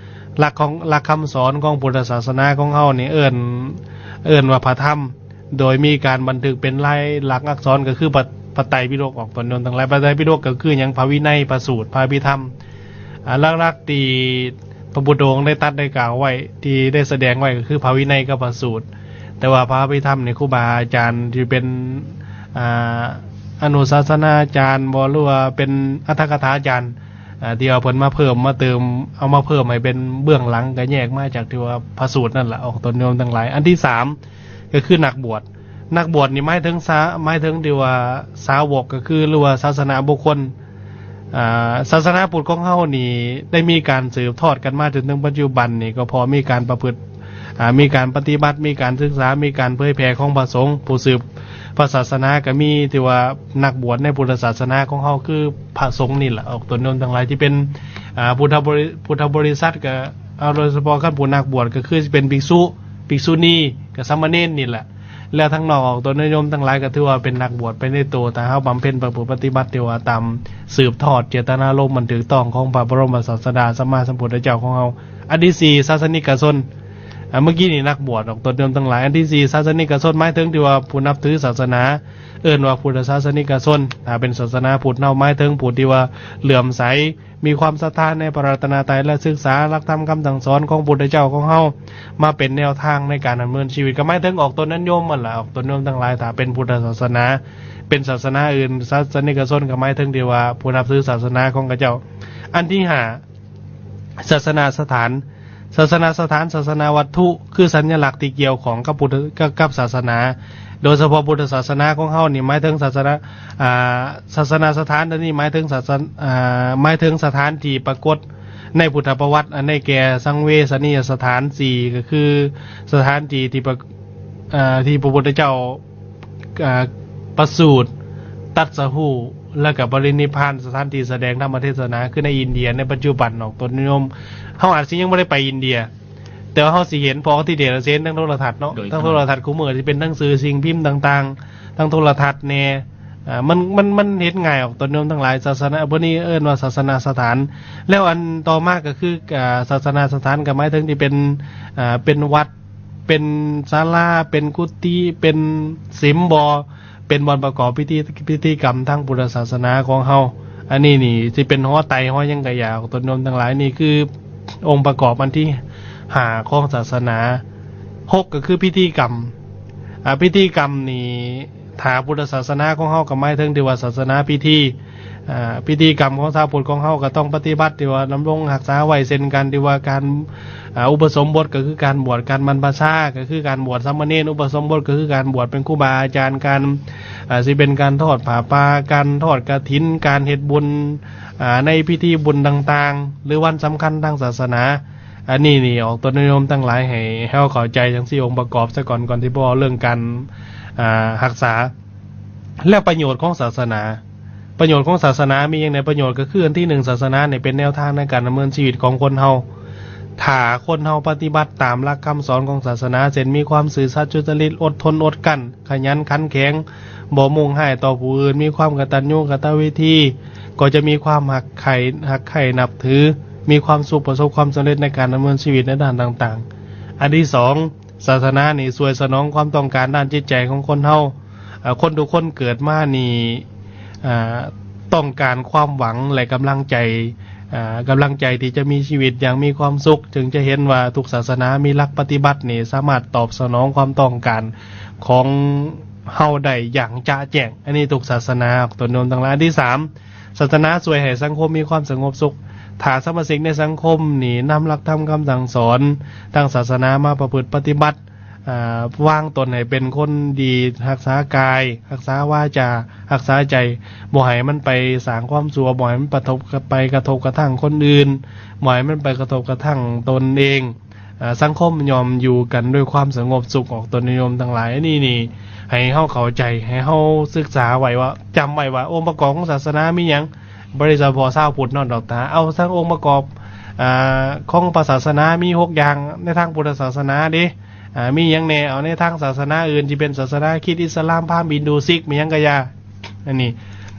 ຫຼັກຂອງ ຫຼັກຄຳສອນຂອງພຸດທະສາສະໜາຂອງເຮົານີ້ເອີ້ນ ເອີ້ນວ່າພະທຳ ໂດຍມີການບັນທຶກເປັນລາຍລັກອັກສອນ ກໍຄືພະ ພະໄຕປິດົກອອກຕົນໂຍມທັງຫຼາຍ. ພະໄຕປິດົກກໍຄືຫຍັງ? ພະວິໄນ ພະສູດ ພະອະພິທຳ. ອ່າ ຫຼັກໆທີ່ພະພຸດທະອົງໄດ້ຕັດໄດ້ກ່າວໄວ້ ທີ່ໄດ້ສະແດງໄວ້ກໍຄືພະວິໄນກັບພະສູດ. ແຕ່ວ່າພະອະພິທຳນີ້ ຄູບາອາຈານທີ່ເປັນ ອ່າ ອະນຸສາສະນາອາຈານບໍ ຫຼືວ່າເປັນອັດຖະກະຖາອາຈານ ອ່າ ທີ່ວ່າເພິ່ນມາເພີ່ມມາເຕີມ ເອົາມາເພີ່ມໃຫ້ເປັນເບື້ອງຫຼັງ ກໍແຍກມາຈາກທີ່ວ່າພະສູດນັ້ນລະ ອອກຕົນໂຍມທັງຫຼາຍ. ອັນທີສາມ ກໍຄືນັກບວດ. ນັກບວດນີ້ໝາຍເຖິງສາ ໝາຍເຖິງທີ່ວ່າສາວົກ ກໍຄື ຫຼືວ່າສາສະນະບຸກຄົນ. ອ່າ ສາສະໜາພຸດຂອງເຮົານີ້ໄດ້ມີການສືບທອດກັນມາຈົນເຖິງປັດຈຸບັນນີ້ ກໍເພາະມີການປະພຶດ ອ່າ ມີການປະຕິບັດ ມີການສຶກສາ ມີການເຜີຍແຜ່ຂອງພະສົງ ຜູ້ສືບພະສາສະໜາ ກໍມີທີ່ວ່ານັກບວດໃນພຸດທະສາສະໜາຂອງເຮົາ ຄືພະສົງນີ້ລະ ອອກຕົນໂຍມທັງຫຼາຍ ທີ່ເປັນ ອ່າ ພຸດທະບໍລິ ພຸດທະບໍລິສັດ ກໍເອົາໂດຍສະເພາະຄັນຜູ້ນັກບວດ ກໍຄືຊິເປັນພິກສຸ ພິກສຸນີ ກໍສາມະເນນນີ້ແຫຼະ. ແລ້ວທາງນອກອອກຕົນໂຍມທັງຫຼາຍ ກໍຖືວ່າເປັນນັກບວດໄປໃນໂຕ ຖ້າເຮົາບຳເພັນປະພຶດປະຕິບັດ ທີ່ວ່າຕາມສືບທອດເຈດຕະນາລົມອັນຖືກຕ້ອງຂອງພະບໍລົມສາສະດາສຳມາສຳພຸດທະເຈົ້າຂອງເຮົາ. ອັນທີສີ່ ສາສະນິກະຊົນ. ອ່າ ເມື່ອກີ້ນີ້ນັກບວດອອກຕົນໂຍມທັງຫຼາຍ. ອັນທີສີ່ ສາສະນິກະຊົນ ໝາຍເຖິງທີ່ວ່າຜູ້ນັບຖືສາສະໜາ ເອີ້ນວ່າພຸດທະສາສະນິກະຊົນ. ຖ້າເປັນສາສະໜາພຸດເຮົາ ໝາຍເຖິງຜູ້ທີ່ວ່າເຫຼື້ອມໃສ ມີຄວາມສັດທາໃນພະລັດຕະນະໄຕ ແລະ ສຶກສາຫຼັກທຳຄຳສັ່ງສອນຂອງພຸດທະເຈົ້າຂອງເຮົາ ມາເປັນແນວທາງໃນການດຳເນີນຊີວິດ. ກໍໝາຍເຖິງອອກຕົນນະໂຍມຫັ້ນລະ ອອກຕົນໂຍມທັງຫຼາຍ. ຖ້າເປັນພຸດທະສາສະໜາ ເປັນສາສະໜາອື່ນ ສາສະນິກະຊົນ ກໍໝາຍເຖິງທີ່ວ່າຜູ້ນັບຖືສາສະໜາຂອງເຂົາເຈົ້າ. ອັນທີຫ້າ ສາສະນະສະຖານ. ສາສະນະສະຖານ ສາສະນະວັດຖຸ ຄືສັນຍະລັກທີ່ກ່ຽວຂ້ອງກັບພຸດທະ ກັບ ກັບສາສະໜາ ໂດຍສະເພາະພຸດທະສາສະໜາຂອງເຮົານີ້ ໝາຍເຖິງສາສະນະ ອ່າ ສາສະນະສະຖານຕົວນີ້ ໝາຍເຖິງສາສະ ອ່າ ໝາຍເຖິງສະຖານທີ່ປາກົດໃນພຸດທະປະຫວັດ ອັນໄດ້ແກ່ ສັງເວຊະນີຍະສະຖານສີ່ ກໍຄືສະຖານທີ່ທີ່ປະ ອ່າ ທີ່ພະພຸດທະເຈົ້າ ອ່າ ປະສູດ ຕັດສະຮູ້ ແລ້ວກໍປະລິນິບພານ, ສະຖານທີ່ສະແດງທຳມະເທດສະນາ ຄືໃນອິນເດຍໃນປັດຈຸບັນເນາະ ຕົນໂຍມ. ເຮົາອາດຊິຍັງບໍ່ໄດ້ໄປອິນເດຍ ແຕ່ວ່າເຮົາຊິເຫັນ ເພາະເຮົາຊິໄດ້ເຫັນທາງໂທລະທັດເນາະ, ໂດຍ ທາງໂທລະທັດ ສະເໝີ ຊິເປັນໜັງສືສິ່ງພິມຕ່າງໆ ທາງໂທລະທັດແດ່. ອ່າ ມັນ ມັນ ມັນເຫັນງ່າຍອອກ ຕົນໂຍມທັງຫຼາຍ. ສາສະນະ ພວກນີ້ເອີ້ນວ່າສາສະນະສະຖານ. ແລ້ວອັນຕໍ່ມາກໍຄື ອ່າ ສາສະນະສະຖານ ກໍໝາຍເຖິງທີ່ເປັນ ອ່າ ເປັນວັດ ເປັນສາລາ ເປັນກຸຕິ ເປັນສິມບໍ່ ເປັນບ່ອນປະກອບພິທີ ພິທີກຳທາງພຸດທະສາສະໜາຂອງເຮົາ. ອັນນີ້ນີ້ຊິເປັນຫໍໄຕຫໍຫຍັງກະຢ່າ ຕົນໂຍມທັງຫຼາຍ. ນີ້ຄືອົງປະກອບອັນທີຫ້າຂອງສາສະໜາ. ຫົກ ກໍຄືພິທີກຳ. ອ່າ ພິທີກຳນີ້ ຖ້າພຸດທະສາສະໜາຂອງເຮົາກໍໝາຍເຖິງທີ່ວ່າສາສະໜາພິທີ ອ່າ ພິທີກຳຂອງຊາວພຸດຂອງເຮົາກໍຕ້ອງປະຕິບັດ ທີ່ວ່າດຳລົງຮັກສາໄວ້ເຊັ່ນກັນ ທີ່ວ່າການ ອ່າ ອຸປະສົມບົດກໍຄືການບວດ, ການບັນພະຊາກໍຄືການບວດສາມະເນນ, ອຸປະສົມບົດກໍຄືການບວດເປັນຄູບາອາຈານ, ການ ອ່າ ຊິເປັນການທອດຜ້າປ່າ, ການທອດກະຖິນ, ການເຮັດບຸນ ອ່າ ໃນພິທີບຸນຕ່າງໆ ຫຼື ວັນສຳຄັນທາງສາສະໜາ. ອັນນີ້ນີ້ອອກຕົນໂຍມທັງຫຼາຍໃຫ້ເຮົາເຂົ້າໃຈຈັ່ງຊີ້ ອົງປະກອບຊະກ່ອນ ກ່ອນທີ່ເວົ້າເລື່ອງການ ອ່າ ຮັກສາ. ແລ້ວປະໂຫຍດຂອງສາສະໜາ ປະໂຫຍດຂອງສາສະໜາມີຫຍັງແດ່? ປະໂຫຍດກໍຄືອັນທີໜຶ່ງ ສາສະໜານີ້ເປັນແນວທາງໃນການດຳເນີນຊີວິດຂອງຄົນເຮົາ. ຖ້າຄົນເຮົາປະຕິບັດຕາມຫຼັກຄຳສອນຂອງສາສະໜາ ເຊັ່ນ ມີຄວາມຊື່ສັດ ສຸຈະລິດ ອົດທົນ ອົດກັ້ນ ຂະຫຍັນ ຂັນແຂງ ບໍ່ມຸ່ງຮ້າຍຕໍ່ຜູ້ອື່ນ ມີຄວາມກະຕັນຍູກະຕະເວທີ ກໍຈະມີຄວາມຮັກໃຄ່ ຮັກໃຄ່ນັບຖື ມີຄວາມສຸກ ປະສົບຄວາມສຳເລັດໃນການດຳເນີນຊີວິດໃນດ້ານຕ່າງໆ. ອັນທີສອງ ສາສະໜານີ້ຊ່ວຍສະໜອງຄວາມຕ້ອງການດ້ານຈິດໃຈຂອງຄົນເຮົາ. ເອີ ຄົນທຸກຄົນເກີດມານີ້ ເອີ ຕ້ອງການຄວາມຫວັງ ແລະ ກຳລັງໃຈ ເອີ ກຳລັງໃຈທີ່ຈະມີຊີວິດຢ່າງມີຄວາມສຸກ. ຈຶ່ງຈະເຫັນວ່າທຸກສາສະໜາມີຫຼັກປະຕິບັດນີ້ສາມາດຕອບສະໜອງຄວາມຕ້ອງການຂອງເຮົາໄດ້ຢ່າງຈະແຈ້ງ. ອັນນີ້ທຸກສາສະໜາ ອອກຕົນໂຍມທັງຫຼາຍ. ອັນທີສາມ ສາສະໜາຊ່ວຍໃຫ້ສັງຄົມມີຄວາມສະຫງົບສຸກ. ຖ້າສະມາຊິກໃນສັງຄົມນີ້ນຳຫຼັກທຳຄຳສັ່ງສອນທາງສາສະໜາມາປະພຶດປະຕິບັດ ອາ ວາງຕົນໃຫ້ເປັນຄົນດີ ຮັກສາກາຍ ຮັກສາວາຈາ ຮັກສາໃຈ ບໍ່ໃຫ້ມັນໄປສ້າງຄວາມຊົ່ວ ບໍ່ໃຫ້ມັນປະທົບ ໄປກະທົບກະທັ່ງຄົນອື່ນ ບໍ່ໃຫ້ມັນໄປກະທົບກະທັ່ງຕົນເອງ. ອາ ສັງຄົມຍ່ອມຢູ່ກັນດ້ວຍຄວາມສະຫງົບສຸກ ອອກຕົນໂຍມທັງຫຼາຍ. ອັນນີ້ນີ້ໃຫ້ເຮົາເຂົ້າໃຈ ໃຫ້ເຮົາສຶກສາໄວ້ວ່າ ຈຳໄວ້ວ່າ ອົງປະກອບຂອງສາສະໜາມີຫຍັງ? ບໍ່ໄດ້ສະເພາະຊາວພຸດເນາະ ດອກຕາ ເອົາທັງອົງປະກອບ ອາ ຂອງພະສາສະໜາມີຫົກຢ່າງໃນທາງພຸດທະສາສະໜາເດ້. ອາ ມີຫຍັງແດ່? ເອົາໃນທາງສາສະໜາອື່ນ ຊິເປັນສາສະໜາຄຣິດ ອິດສະລາມ ພາມ ຮິນດູ ຊິກ ມີຫຍັງກະຢ່າ. ອັນນີ້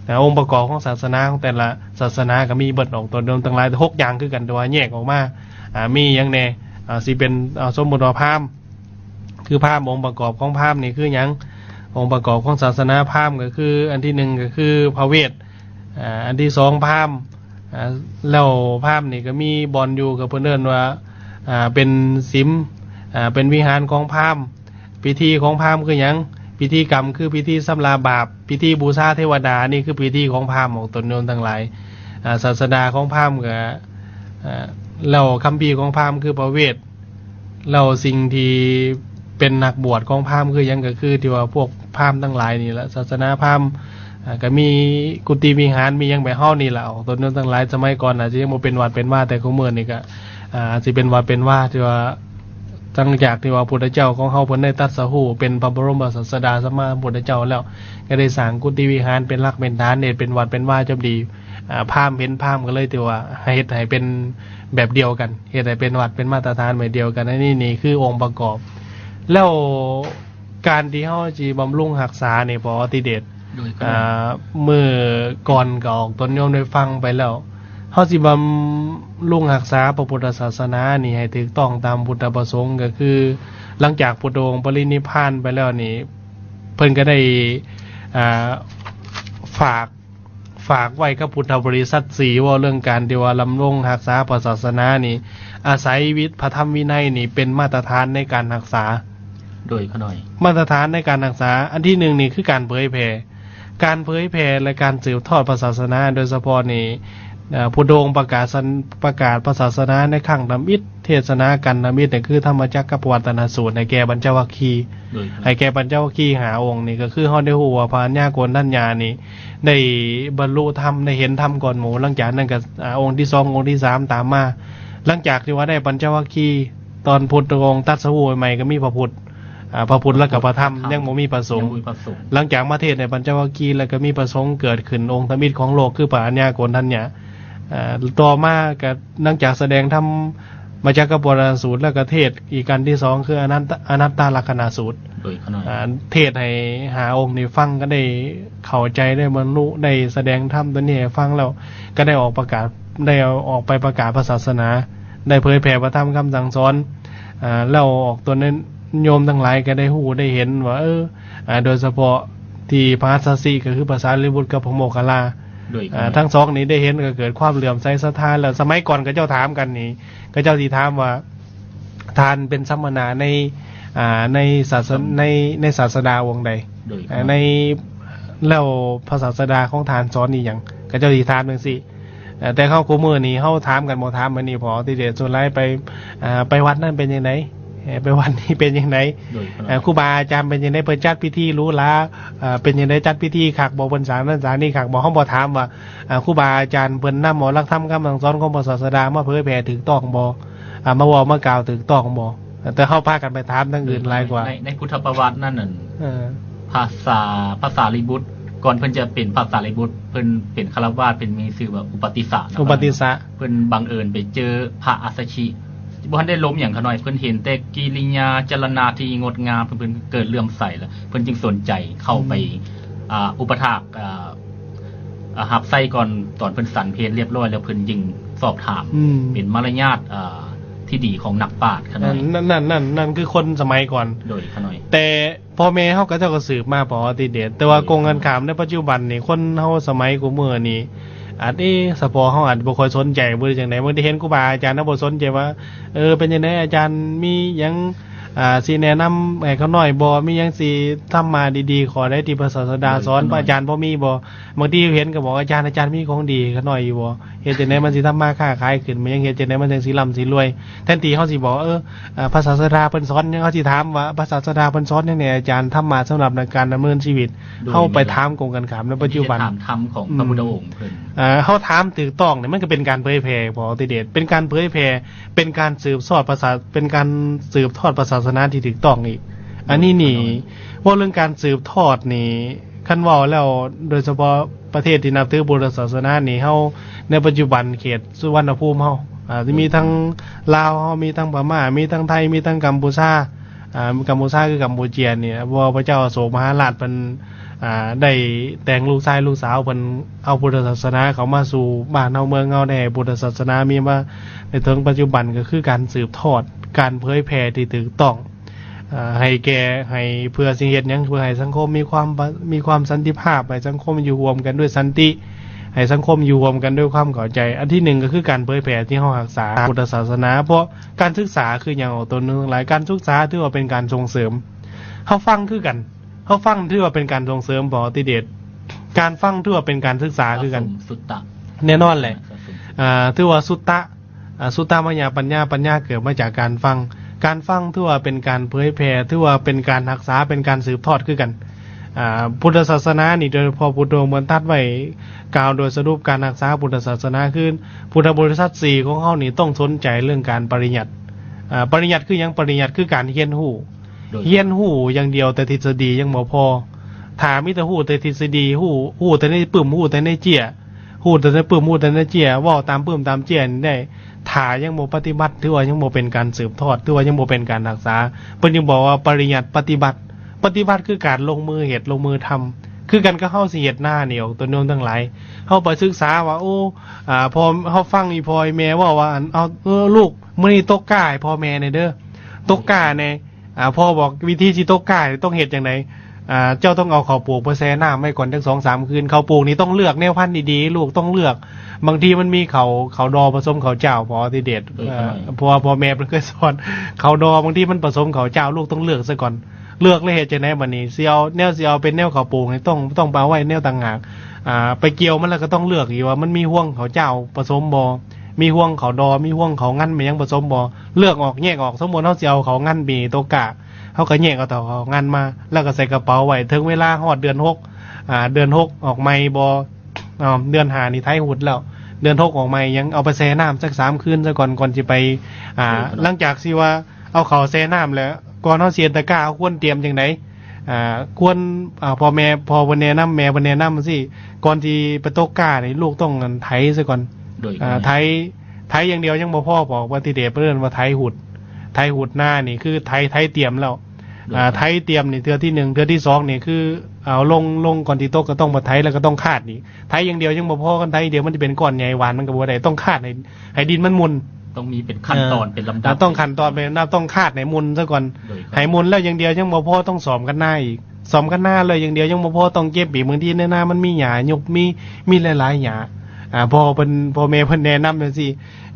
ອາ ອົງປະກອບຂອງສາສະໜາຂອງແຕ່ລະສາສະໜາກະມີເບິດ ອອກຕົນໂຍມທັງຫຼາຍ ແຕ່ຫົກຢ່າງຄືກັນ ແຕ່ວ່າແຍກອອກມາ ອາ ມີຫຍັງແດ່? ອາ ຊິເປັນ ອາ ສົມມຸດວ່າພາມ ຄືພາມ ອົງປະກອບຂອງພາມນີ້ຄືຫຍັງ? ອົງປະກອບຂອງສາສະໜາພາມກະຄື ອັນທີໜຶ່ງກະຄືພະເວດ ອາ ອັນທີສອງພາມ ອາ ແລ້ວພາມນີ້ກະມີບ່ອນຢູ່ ກະເພິ່ນເອີ້ນວ່າ ອາ ເປັນສິມ ອາ ເປັນວິຫານຂອງພາມ. ພິທີຂອງພາມຄືຫຍັງ? ພິທີກຳຄືພິທີຊຳລະບາບ ພິທີບູຊາເທວະດາ ນີ້ຄືພິທີຂອງພາມ ອອກຕົນໂຍມທັງຫຼາຍ. ອາ ສາສະດາຂອງພາມກະ ອາ ແລ້ວຄຳພີຂອງພາມຄືພະເວດ ແລ້ວສິ່ງທີ່ເປັນນັກບວດຂອງພາມຄືຫຍັງ? ກະຄືທີ່ວ່າພວກພາມທັງຫຼາຍນີ້ລະ ສາສະໜາພາມ ອາ ກະມີກຸຕິວິຫານ ມີຫຍັງແບບເຮົານີ້ລະ ອອກຕົນໂຍມທັງຫຼາຍ. ສະໄໝກ່ອນອາດຈະຍັງບໍ່ເປັນວັດເປັນວາ ແຕ່ຄຸມື້ນີ້ກະ ອາ ຊິເປັນວັດເປັນວາ ທີ່ວ່າຫຼັງຈາກທີ່ວ່າພຸດທະເຈົ້າຂອງເຮົາເພິ່ນໄດ້ຕັດສະຮູ້ເປັນພະບໍລົມສາສະດາສຳມາສຳພຸດທະເຈົ້າແລ້ວ ກະໄດ້ສ້າງກຸຕິວິຫານເປັນຫຼັກເປັນຖານ ເຮັດເປັນວັດເປັນວາຈົນດີ. ອາ ພາມເຫັນພາມກະເລີຍຖືວ່າເຮັດໃຫ້ເປັນແບບດຽວກັນ ເຮັດໃຫ້ເປັນວັດເປັນມາດຕະຖານແບບດຽວກັນ. ອັນນີ້ນີ້ຄືອົງປະກອບ ແລ້ວ ການທີ່ເຮົາຊິບຳລຸງຮັກສານີ້ ພໍ່ອະຕິເດດ ໂດຍ ອາ ມື້ກ່ອນກະອອກຕົນໂຍມໄດ້ຟັງໄປແລ້ວ ເຮົາຊິບຳລຸງຮັກສາພະພຸດທະສາສະໜານີ້ໃຫ້ຖືກຕ້ອງຕາມພຸດທະປະສົງ ກະຄືຫຼັງຈາກພຸດທະອົງປະລິນິບພານໄປແລ້ວນີ້ ເພິ່ນກະໄດ້ ອາ ຝາກ ຝາກໄວ້ກັບພຸດທະບໍລິສັດສີ່ ເວົ້າເລື່ອງການທີ່ວ່າລຳລົງຮັກສາພະສາສະໜານີ້ ອາໄສວິ ພະທຳວິໄນນີ້ເປັນມາດຕະຖານໃນການຮັກສາ. ໂດຍ ຂະນ້ອຍ ມາດຕະຖານໃນການຮັກສາ ອັນທີໜຶ່ງນີ້ຄືການເຜີຍແຜ່ ການເຜີຍແຜ່ ແລະ ການສືບທອດພະສາສະໜາ ໂດຍສະເພາະນີ້ ອາ ພຸດທະອົງປະກາດສັນ ປະກາດພະສາສະໜາໃນຄັ້ງທຳອິດ ເທດສະໜາກັນທຳອິດ ນັ້ນຄືທຳມະຈັກກະປະວັດຕະນະສູດ ໃຫ້ແກ່ບັນຈະວັກຄີ ໂດຍ ໃຫ້ແກ່ບັນຈະວັກຄີຫ້າອົງນີ້ ກະຄືເຮົາໄດ້ຮູ້ວ່າພະອັນຍາໂກນທັນຍານີ້ ໄດ້ບັນລຸທຳ ໄດ້ເຫັນທຳກ່ອນໝູ່ ຫຼັງຈາກນັ້ນກະ ອາ ອົງທີສອງ ອົງທີສາມຕາມມາ. ຫຼັງຈາກທີ່ວ່າໄດ້ປັນຈະວັກຄີ ຕອນພຸດທະອົງຕັດສະຮູ້ໃໝ່ໆ ກະມີພະພຸດ ອາ ພະພຸດ ແລ້ວກະພະທຳ ຍັງບໍ່ມີພະສົງ ຍັງບໍ່ມີພະສົງ. ຫຼັງຈາກມາເທດໃນປັນຈະວັກຄີ ແລ້ວກະມີພະສົງເກີດຂຶ້ນອົງທຳອິດຂອງໂລກ ຄືພະອັນຍາໂກນທັນຍາ. ອາ ຕໍ່ມາກະຫຼັງຈາກສະແດງທຳມະຈັກກະປະວັດຕະນະສູດ ແລ້ວກະເທດອີກອັນທີສອງ ຄືອະນັດຕະ ອະນັດຕະລັກຂະນະສູດ ໂດຍ ຂະນ້ອຍ ອາ ເທດໃຫ້ຫ້າອົງນີ້ຟັງ ກະໄດ້ເຂົ້າໃຈ ໄດ້ບັນລຸ ໄດ້ສະແດງທຳໂຕນີ້ໃຫ້ຟັງແລ້ວ ກະໄດ້ອອກປະກາດ ໄດ້ອອກໄປປະກາດພະສາສະໜາ ໄດ້ເຜີຍແຜ່ພະທຳຄຳສັ່ງສອນ ອາ ແລ້ວອອກຕົນໂຍມທັງຫຼາຍກະໄດ້ຮູ້ໄດ້ເຫັນວ່າ ເອີ ອາ ໂດຍສະເພາະທີ່ພະອັດສະຊິ ກະຄືພະສາລີບຸດກັບພະໂມກຄະລາ ໂດຍ ອາ ທັງສອງນີ້ໄດ້ເຫັນກະເກີດຄວາມເຫຼື້ອມໃສສັດທາແລ້ວ. ສະໄໝກ່ອນເຂົາເຈົ້າຖາມກັນນີ້ ເຂົາເຈົ້າຊິຖາມວ່າ ທ່ານເປັນສຳມະນາໃນ ອາ ໃນສາສະ ໃນ ໃນສາສະດາອົງໃດ? ໂດຍ ອາ ໃນ ແລ້ວພະສາສະດາຂອງທ່ານສອນອີ່ຫຍັງ? ເຂົາເຈົ້າຊິຖາມຈັ່ງຊີ້. ເອີ ແຕ່ເຮົາຄູ່ມື້ນີ້ເຮົາຖາມກັນບໍ່ຖາມແບບນີ້ ເພາະທີ່ເດດສ່ວນຫຼາຍໄປ ເອີ ໄປວັດນັ້ນເປັນຈັ່ງໃດ? ເອີ ໄປວັດນີ້ເປັນຈັ່ງໃດ? ໂດຍ ເອີ ຄູບາອາຈານເປັນຈັ່ງໃດ? ເພິ່ນຈັດພິທີຫຼູຫຼາ ເອີ ເປັນຈັ່ງໃດ? ຈັດພິທີຄັກບໍ່? ເພິ່ນສ້າງນັ້ນສ້າງນີ້ຄັກບໍ່? ເຮົາບໍ່ຖາມວ່າ ເອີ ຄູບາອາຈານເພິ່ນນຳເອົາຫຼັກທຳຄຳສັ່ງສອນຂອງພະສາສະດາມາເຜີຍແຜ່ຖືກຕ້ອງບໍ່? ອາ ມາເວົ້າມາກ່າວຖືກຕ້ອງບໍ່? ແຕ່ເຮົາພາກັນໄປຖາມທາງອື່ນຫຼາຍກວ່າ. ໃນ ໃນພຸດທະປະຫວັດນັ້ນ ເອີ ພະສາ ພະສາລີບຸດ ກ່ອນເພິ່ນຈະເປັນພະສາລີບຸດ ເພິ່ນເປັນຄາລະວາດ ເພິ່ນມີຊື່ວ່າອຸປະຕິສະ ອຸປະຕິສະ ເພິ່ນບັງເອີນໄປເຈີພະອັດສະຊິ ບໍ່ທັນໄດ້ລົມຫຍັງຂະນ້ອຍ ເພິ່ນເຫັນແຕ່ກິລິຍາຈະລະນະທີ່ງົດງາມ ເພິ່ນ ເພິ່ນເກີດເລື່ອມໃສ ແລ້ວເພິ່ນຈຶ່ງສົນໃຈເຂົ້າໄປ ອືມ ອ່າ ອຸປະຖາກ ອ່າ ອ່າ ຮັບໃຊ້ກ່ອນ ຕອນເພິ່ນສັນເພນລຽບຮ້ອຍແລ້ວ ເພິ່ນຈຶ່ງສອບຖາມ ອືມ ເປັນມາລະຍາດ ອ່າ ທີ່ດີຂອງນັກປາດຂະນ້ອຍ. ນັ້ນ ນັ້ນ ນັ້ນ ນັ້ນ ນັ້ນຄືຄົນສະໄໝກ່ອນ. ໂດຍ ຂະນ້ອຍ. ແຕ່ ພໍ່ແມ່ເຮົາເຂົາເຈົ້າກໍສືບມາປະຫວັດຕິເດດ ແຕ່ວ່າກົງກັນຂ້າມໃນປັດຈຸບັນນີ້ ຄົນເຮົາສະໄໝຄູ່ມື້ນີ້ ອາດ ເອ ສະເພາະເຮົາອາດບໍ່ຄ່ອຍສົນໃຈ ບໍ່ໄດ້ຈັ່ງໃດ ບາງທີເຫັນຄູບາອາຈານ ເຮົາບໍ່ສົນໃຈວ່າ ເອີ ເປັນຈັ່ງໃດ ອາຈານມີຫຍັງ ອ່າ ຊິແນະນຳໃຫ້ຂ້ານ້ອຍບໍ່? ມີຫຍັງຊິທຳມະດີໆ ຂໍ້ໃດທີ່ພະສາສະດາສອນ ອາຈານພໍມີບໍ່? ບາງທີເຫັນກໍບອກ ອາຈານ ອາຈານມີຂອງດີຂ້ານ້ອຍຢູ່ບໍ່? ເຮັດຈັ່ງໃດມັນຊິທຳມາຄ້າຂາຍຂຶ້ນ? ແມ່ນຫຍັງ ເຮັດຈັ່ງໃດມັນຈັ່ງຊິລ່ຳຊິລວຍ? ແທນທີ່ເຮົາຊິບອກ ເອີ ອ່າ ພະສາສະດາເພິ່ນສອນຫຍັງ ເຮົາຊິຖາມວ່າ ພະສາສະດາເພິ່ນສອນຫຍັງແດ່ອາຈານ? ທຳມະສຳລັບໃນການດຳເນີນຊີວິດ. ໂດຍ ເຮົາໄປຖາມກົງກັນຂ້າມໃນປັດຈຸບັນ ຖາມທຳຂອງພະພຸດທະອົງເພິ່ນ. ອືມ ເອີ ເຮົາຖາມຖືກຕ້ອງນີ້ ມັນກໍເປັນການເຜີຍແຜ່ ພໍ່ຕິເດດ ເປັນການເຜີຍແຜ່ ເປັນການສືບທອດພະສາ ເປັນການສືບທອດພະສາສະໜາທີ່ຖືກຕ້ອງອີກ. ໂດຍ ອັນນີ້ນີ້ ເວົ້າເລື່ອງການສືບທອດນີ້ ຄັນເວົ້າແລ້ວ ໂດຍສະເພາະປະເທດທີ່ນັບຖືພຸດທະສາສະໜານີ້ ເຮົາໃນປັດຈຸບັນເຂດສຸວັນນະພູມເຮົາ ອ່າ ມີທັງລາວເຮົາ ມີທັງພະມ້າ ມີທັງໄທ ມີທັງກຳປູຊາ ອ່າ ກຳປູຊາຄືກຳປູເຈຍນີ້ ເພາະວ່າພະເຈົ້າອະໂສກມະຫາລາດເພິ່ນ ອ່າ ໄດ້ແຕ່ງລູກຊາຍລູກສາວເພິ່ນ ເອົາພຸດທະສາສະໜາເຂົ້າມາສູ່ບ້ານເຮົາເມືອງເຮົາ ໄດ້ໃຫ້ພຸດທະສາສະໜາມີມາໄດ້ເຖິງປັດຈຸບັນ ກໍຄືການສືບທອດ ການເຜີຍແຜ່ທີ່ຖືກຕ້ອງ ອ່າ ໃຫ້ແກ່ ໃຫ້ ເພື່ອຊິເຮັດຫຍັງ? ເພື່ອໃຫ້ສັງຄົມມີຄວາມ ມີຄວາມສັນຕິພາບ ໃຫ້ສັງຄົມຢູ່ຮ່ວມກັນດ້ວຍສັນຕິ ໃຫ້ສັງຄົມຢູ່ຮ່ວມກັນດ້ວຍຄວາມເຂົ້າໃຈ. ອັນທີໜຶ່ງກໍຄືການເຜີຍແຜ່ທີ່ເຮົາຮັກສາພຸດທະສາສະໜາ ເພາະການສຶກສາຄືຫຍັງ ອອກຕົນທັງຫຼາຍ ການສຶກສາຖືວ່າເປັນການສົ່ງເສີມ. ເຮົາຟັງຄືກັນ ເຮົາຟັງຖືວ່າເປັນການສົ່ງເສີມ ພໍ່ຕິເດດ ການຟັງຖືວ່າເປັນການສຶກສາຄືກັນ ສະສົມສຸດຕະ ແນ່ນອນແຫຼະ ສະສົມ ອ່າ ຖືວ່າສຸດຕະ ອ່າ ສຸດຕະມະຍາປັນຍາ ປັນຍາເກີດມາຈາກການຟັງ. ການຟັງຖືວ່າເປັນການເຜີຍແຜ່ ຖືວ່າເປັນການຮັກສາ ເປັນການສືບທອດຄືກັນ. ອ່າ ພຸດທະສາສະໜານີ້ ໂດຍສະເພາະພຸດທະອົງເພິ່ນຕັດໄວ້ ກ່າວໂດຍສະຫຼຸບການຮັກສາພຸດທະສາສະໜາ ຄືພຸດທະບໍລິສັດສີ່ຂອງເຮົານີ້ຕ້ອງສົນໃຈເລື່ອງການປະລິຍັດ. ອ່າ ປະລິຍັດຄືຫຍັງ? ປະລິຍັດຄືການຮຽນຮູ້ ໂດຍ ຮຽນຮູ້ຢ່າງດຽວແຕ່ທິດສະດີຍັງບໍ່ພໍ. ຖ້າມີແຕ່ຮູ້ແຕ່ທິດສະດີ ຮູ້ ຮູ້ແຕ່ໃນປຶ້ມ ຮູ້ແຕ່ໃນເຈ້ຍ ຮູ້ແຕ່ໃນປຶ້ມ ຮູ້ແຕ່ໃນເຈ້ຍ ເວົ້າຕາມປຶ້ມຕາມເຈ້ຍນີ້ໄດ້ ຖ້າຍັງບໍ່ປະຕິບັດ ຖືວ່າຍັງບໍ່ເປັນການສືບທອດ ຖືວ່າຍັງບໍ່ເປັນການຮັກສາ. ເພິ່ນຈຶ່ງບອກວ່າປະລິຍັດປະຕິບັດ. ປະຕິບັດຄືການລົງມືເຮັດ ລົງມືທຳ ຄືກັນກັບເຮົາຊິເຮັດນານີ້ ອອກຕົນໂຍມທັງຫຼາຍ. ເຮົາໄປສຶກສາວ່າ ໂອ້ ອ່າ ພໍ່ ເຮົາຟັງອີ່ພໍ່ອີ່ແມ່ເວົ້າວ່າ ອັນ ເອົາ ເອີ ລູກ ມື້ນີ້ຕົກກ້າໃຫ້ພໍ່ແມ່ແດ່ເດີ ຕົກກ້າແດ່. ອ່າ ພໍ່ບອກວິທີຊິຕົກກ້າຕ້ອງເຮັດຈັ່ງໃດ? ອ່າ ເຈົ້າຕ້ອງເອົາເຂົ້າໂປກໄປແຊ່ນ້ຳໄວ້ກ່ອນຈັກສອງສາມຄືນ. ເຂົ້າໂປກນີ້ຕ້ອງເລືອກແນວພັນດີໆ ລູກຕ້ອງເລືອກ. ບາງທີມັນມີເຂົ້າ ເຂົ້າດໍຜະສົມເຂົ້າຈ້າວ ພໍ່ຕິເດດ ເອີ ເອີ ເພາະວ່າພໍ່ແມ່ເພິ່ນເຄີຍສອນ ເຂົ້າດໍບາງທີມັນປະສົມເຂົ້າຈ້າວ ລູກຕ້ອງເລືອກຊະກ່ອນ. ເລືອກແລ້ວເຮັດຈັ່ງໃດບາດນີ້? ຊິເອົາ ແນວຊິເອົາເປັນແນວເຂົ້າໂປກນີ້ ຕ້ອງ ຕ້ອງໄປເອົາໄວ້ແນວຕ່າງຫາກ. ອ່າ ໄປກ່ຽວມັນແລ້ວກໍຕ້ອງເລືອກອີກວ່າມັນມີຮວງເຂົ້າຈ້າວປະສົມບໍ່? ມີຮວງເຂົ້າດໍ ມີຮວງເຂົ້າງັນ ມີຫຍັງປະສົມບໍ່? ເລືອກອອກ ແຍກອອກ. ສົມມຸດເຮົາຊິເອົາເຂົ້າງັນປີຕົກກ້າ ເຮົາກໍແຍກເອົາແຕ່ເຂົ້າງັນມາ ແລ້ວກໍໃສ່ກະເປົາໄວ້. ເຖິງເວລາຮອດເດືອນຫົກ ອ່າ ເດືອນຫົກອອກໃໝ່ບໍ່? ເດືອນຫ້ານີ້ໄຖຫຸດແລ້ວ ເດືອນຫົກອອກໃໝ່ ຍັງເອົາໄປແຊ່ນ້ຳຈັກສາມຄືນຊະກ່ອນ ກ່ອນຊິໄປ ອ່າ ຫຼັງຈາກທີ່ວ່າເອົາເຂົ້າແຊ່ນ້ຳແລ້ວ ກ່ອນເຮົາຊິເຮັດຕະກ້າ ເຮົາຄວນຕຽມຈັ່ງໃດ? ອ່າ ຄວນ ອ່າ ພໍ່ແມ່ ພໍ່ເພິ່ນແນະນຳ ແມ່ເພິ່ນແນະນຳຈັ່ງຊີ້ ກ່ອນຊິໄປຕົກກ້ານີ້ ລູກຕ້ອງ ອັນ ໄຖຊະກ່ອນ. ໂດຍ ອ່າ ໄຖ ໄຖຢ່າງດຽວຍັງບໍ່ພໍ ພໍ່ ປະຕິເດດ ເພິ່ນເອີ້ນວ່າໄຖຫຸດ. ໄຖຫຸດນານີ້ຄືໄຖ ໄຖຕຽມແລ້ວ. ໂດຍ ອ່າ ໄຖຕຽມນີ້ເທື່ອທີໜຶ່ງ ເທື່ອທີສອງນີ້ຄືເອົາລົງ ລົງກ່ອນຊິຕົກກໍຕ້ອງມາໄຖ ແລ້ວກໍຕ້ອງຄາດອີກ. ໄຖຢ່າງດຽວຍັງບໍ່ພໍ ຄັນໄຖຢ່າງດຽວມັນຈະເປັນກ້ອນໃຫຍ່ ຫວ່ານມັນກໍບໍ່ໄດ້ ຕ້ອງຄາດໃຫ້ ໃຫ້ດິນມັນໝຸ່ນ. ຕ້ອງມີເປັນຂັ້ນຕອນ ເອີ ເປັນລຳດັບ ອ່າ ຕ້ອງຂັ້ນຕອນເປັນລຳດັບ ຕ້ອງຄາດໃຫ້ໝຸ່ນຊະກ່ອນ. ໂດຍ ໃຫ້ໝຸ່ນແລ້ວຢ່າງດຽວຍັງບໍ່ພໍ ຕ້ອງສ້ອມຄັນນາອີກ. ສ້ອມຄັນນາແລ້ວຢ່າງດຽວຍັງບໍ່ພໍ ຕ້ອງເກັບອີກ. ບາງທີໃນນາມັນມີຫຍ້າຍຸບ ມີ ມີຫຼາຍໆຫຍ້າ ອ່າ ພໍ່ເພິ່ນ ພໍ່ແມ່ເພິ່ນແນະນຳຈັ່ງຊີ້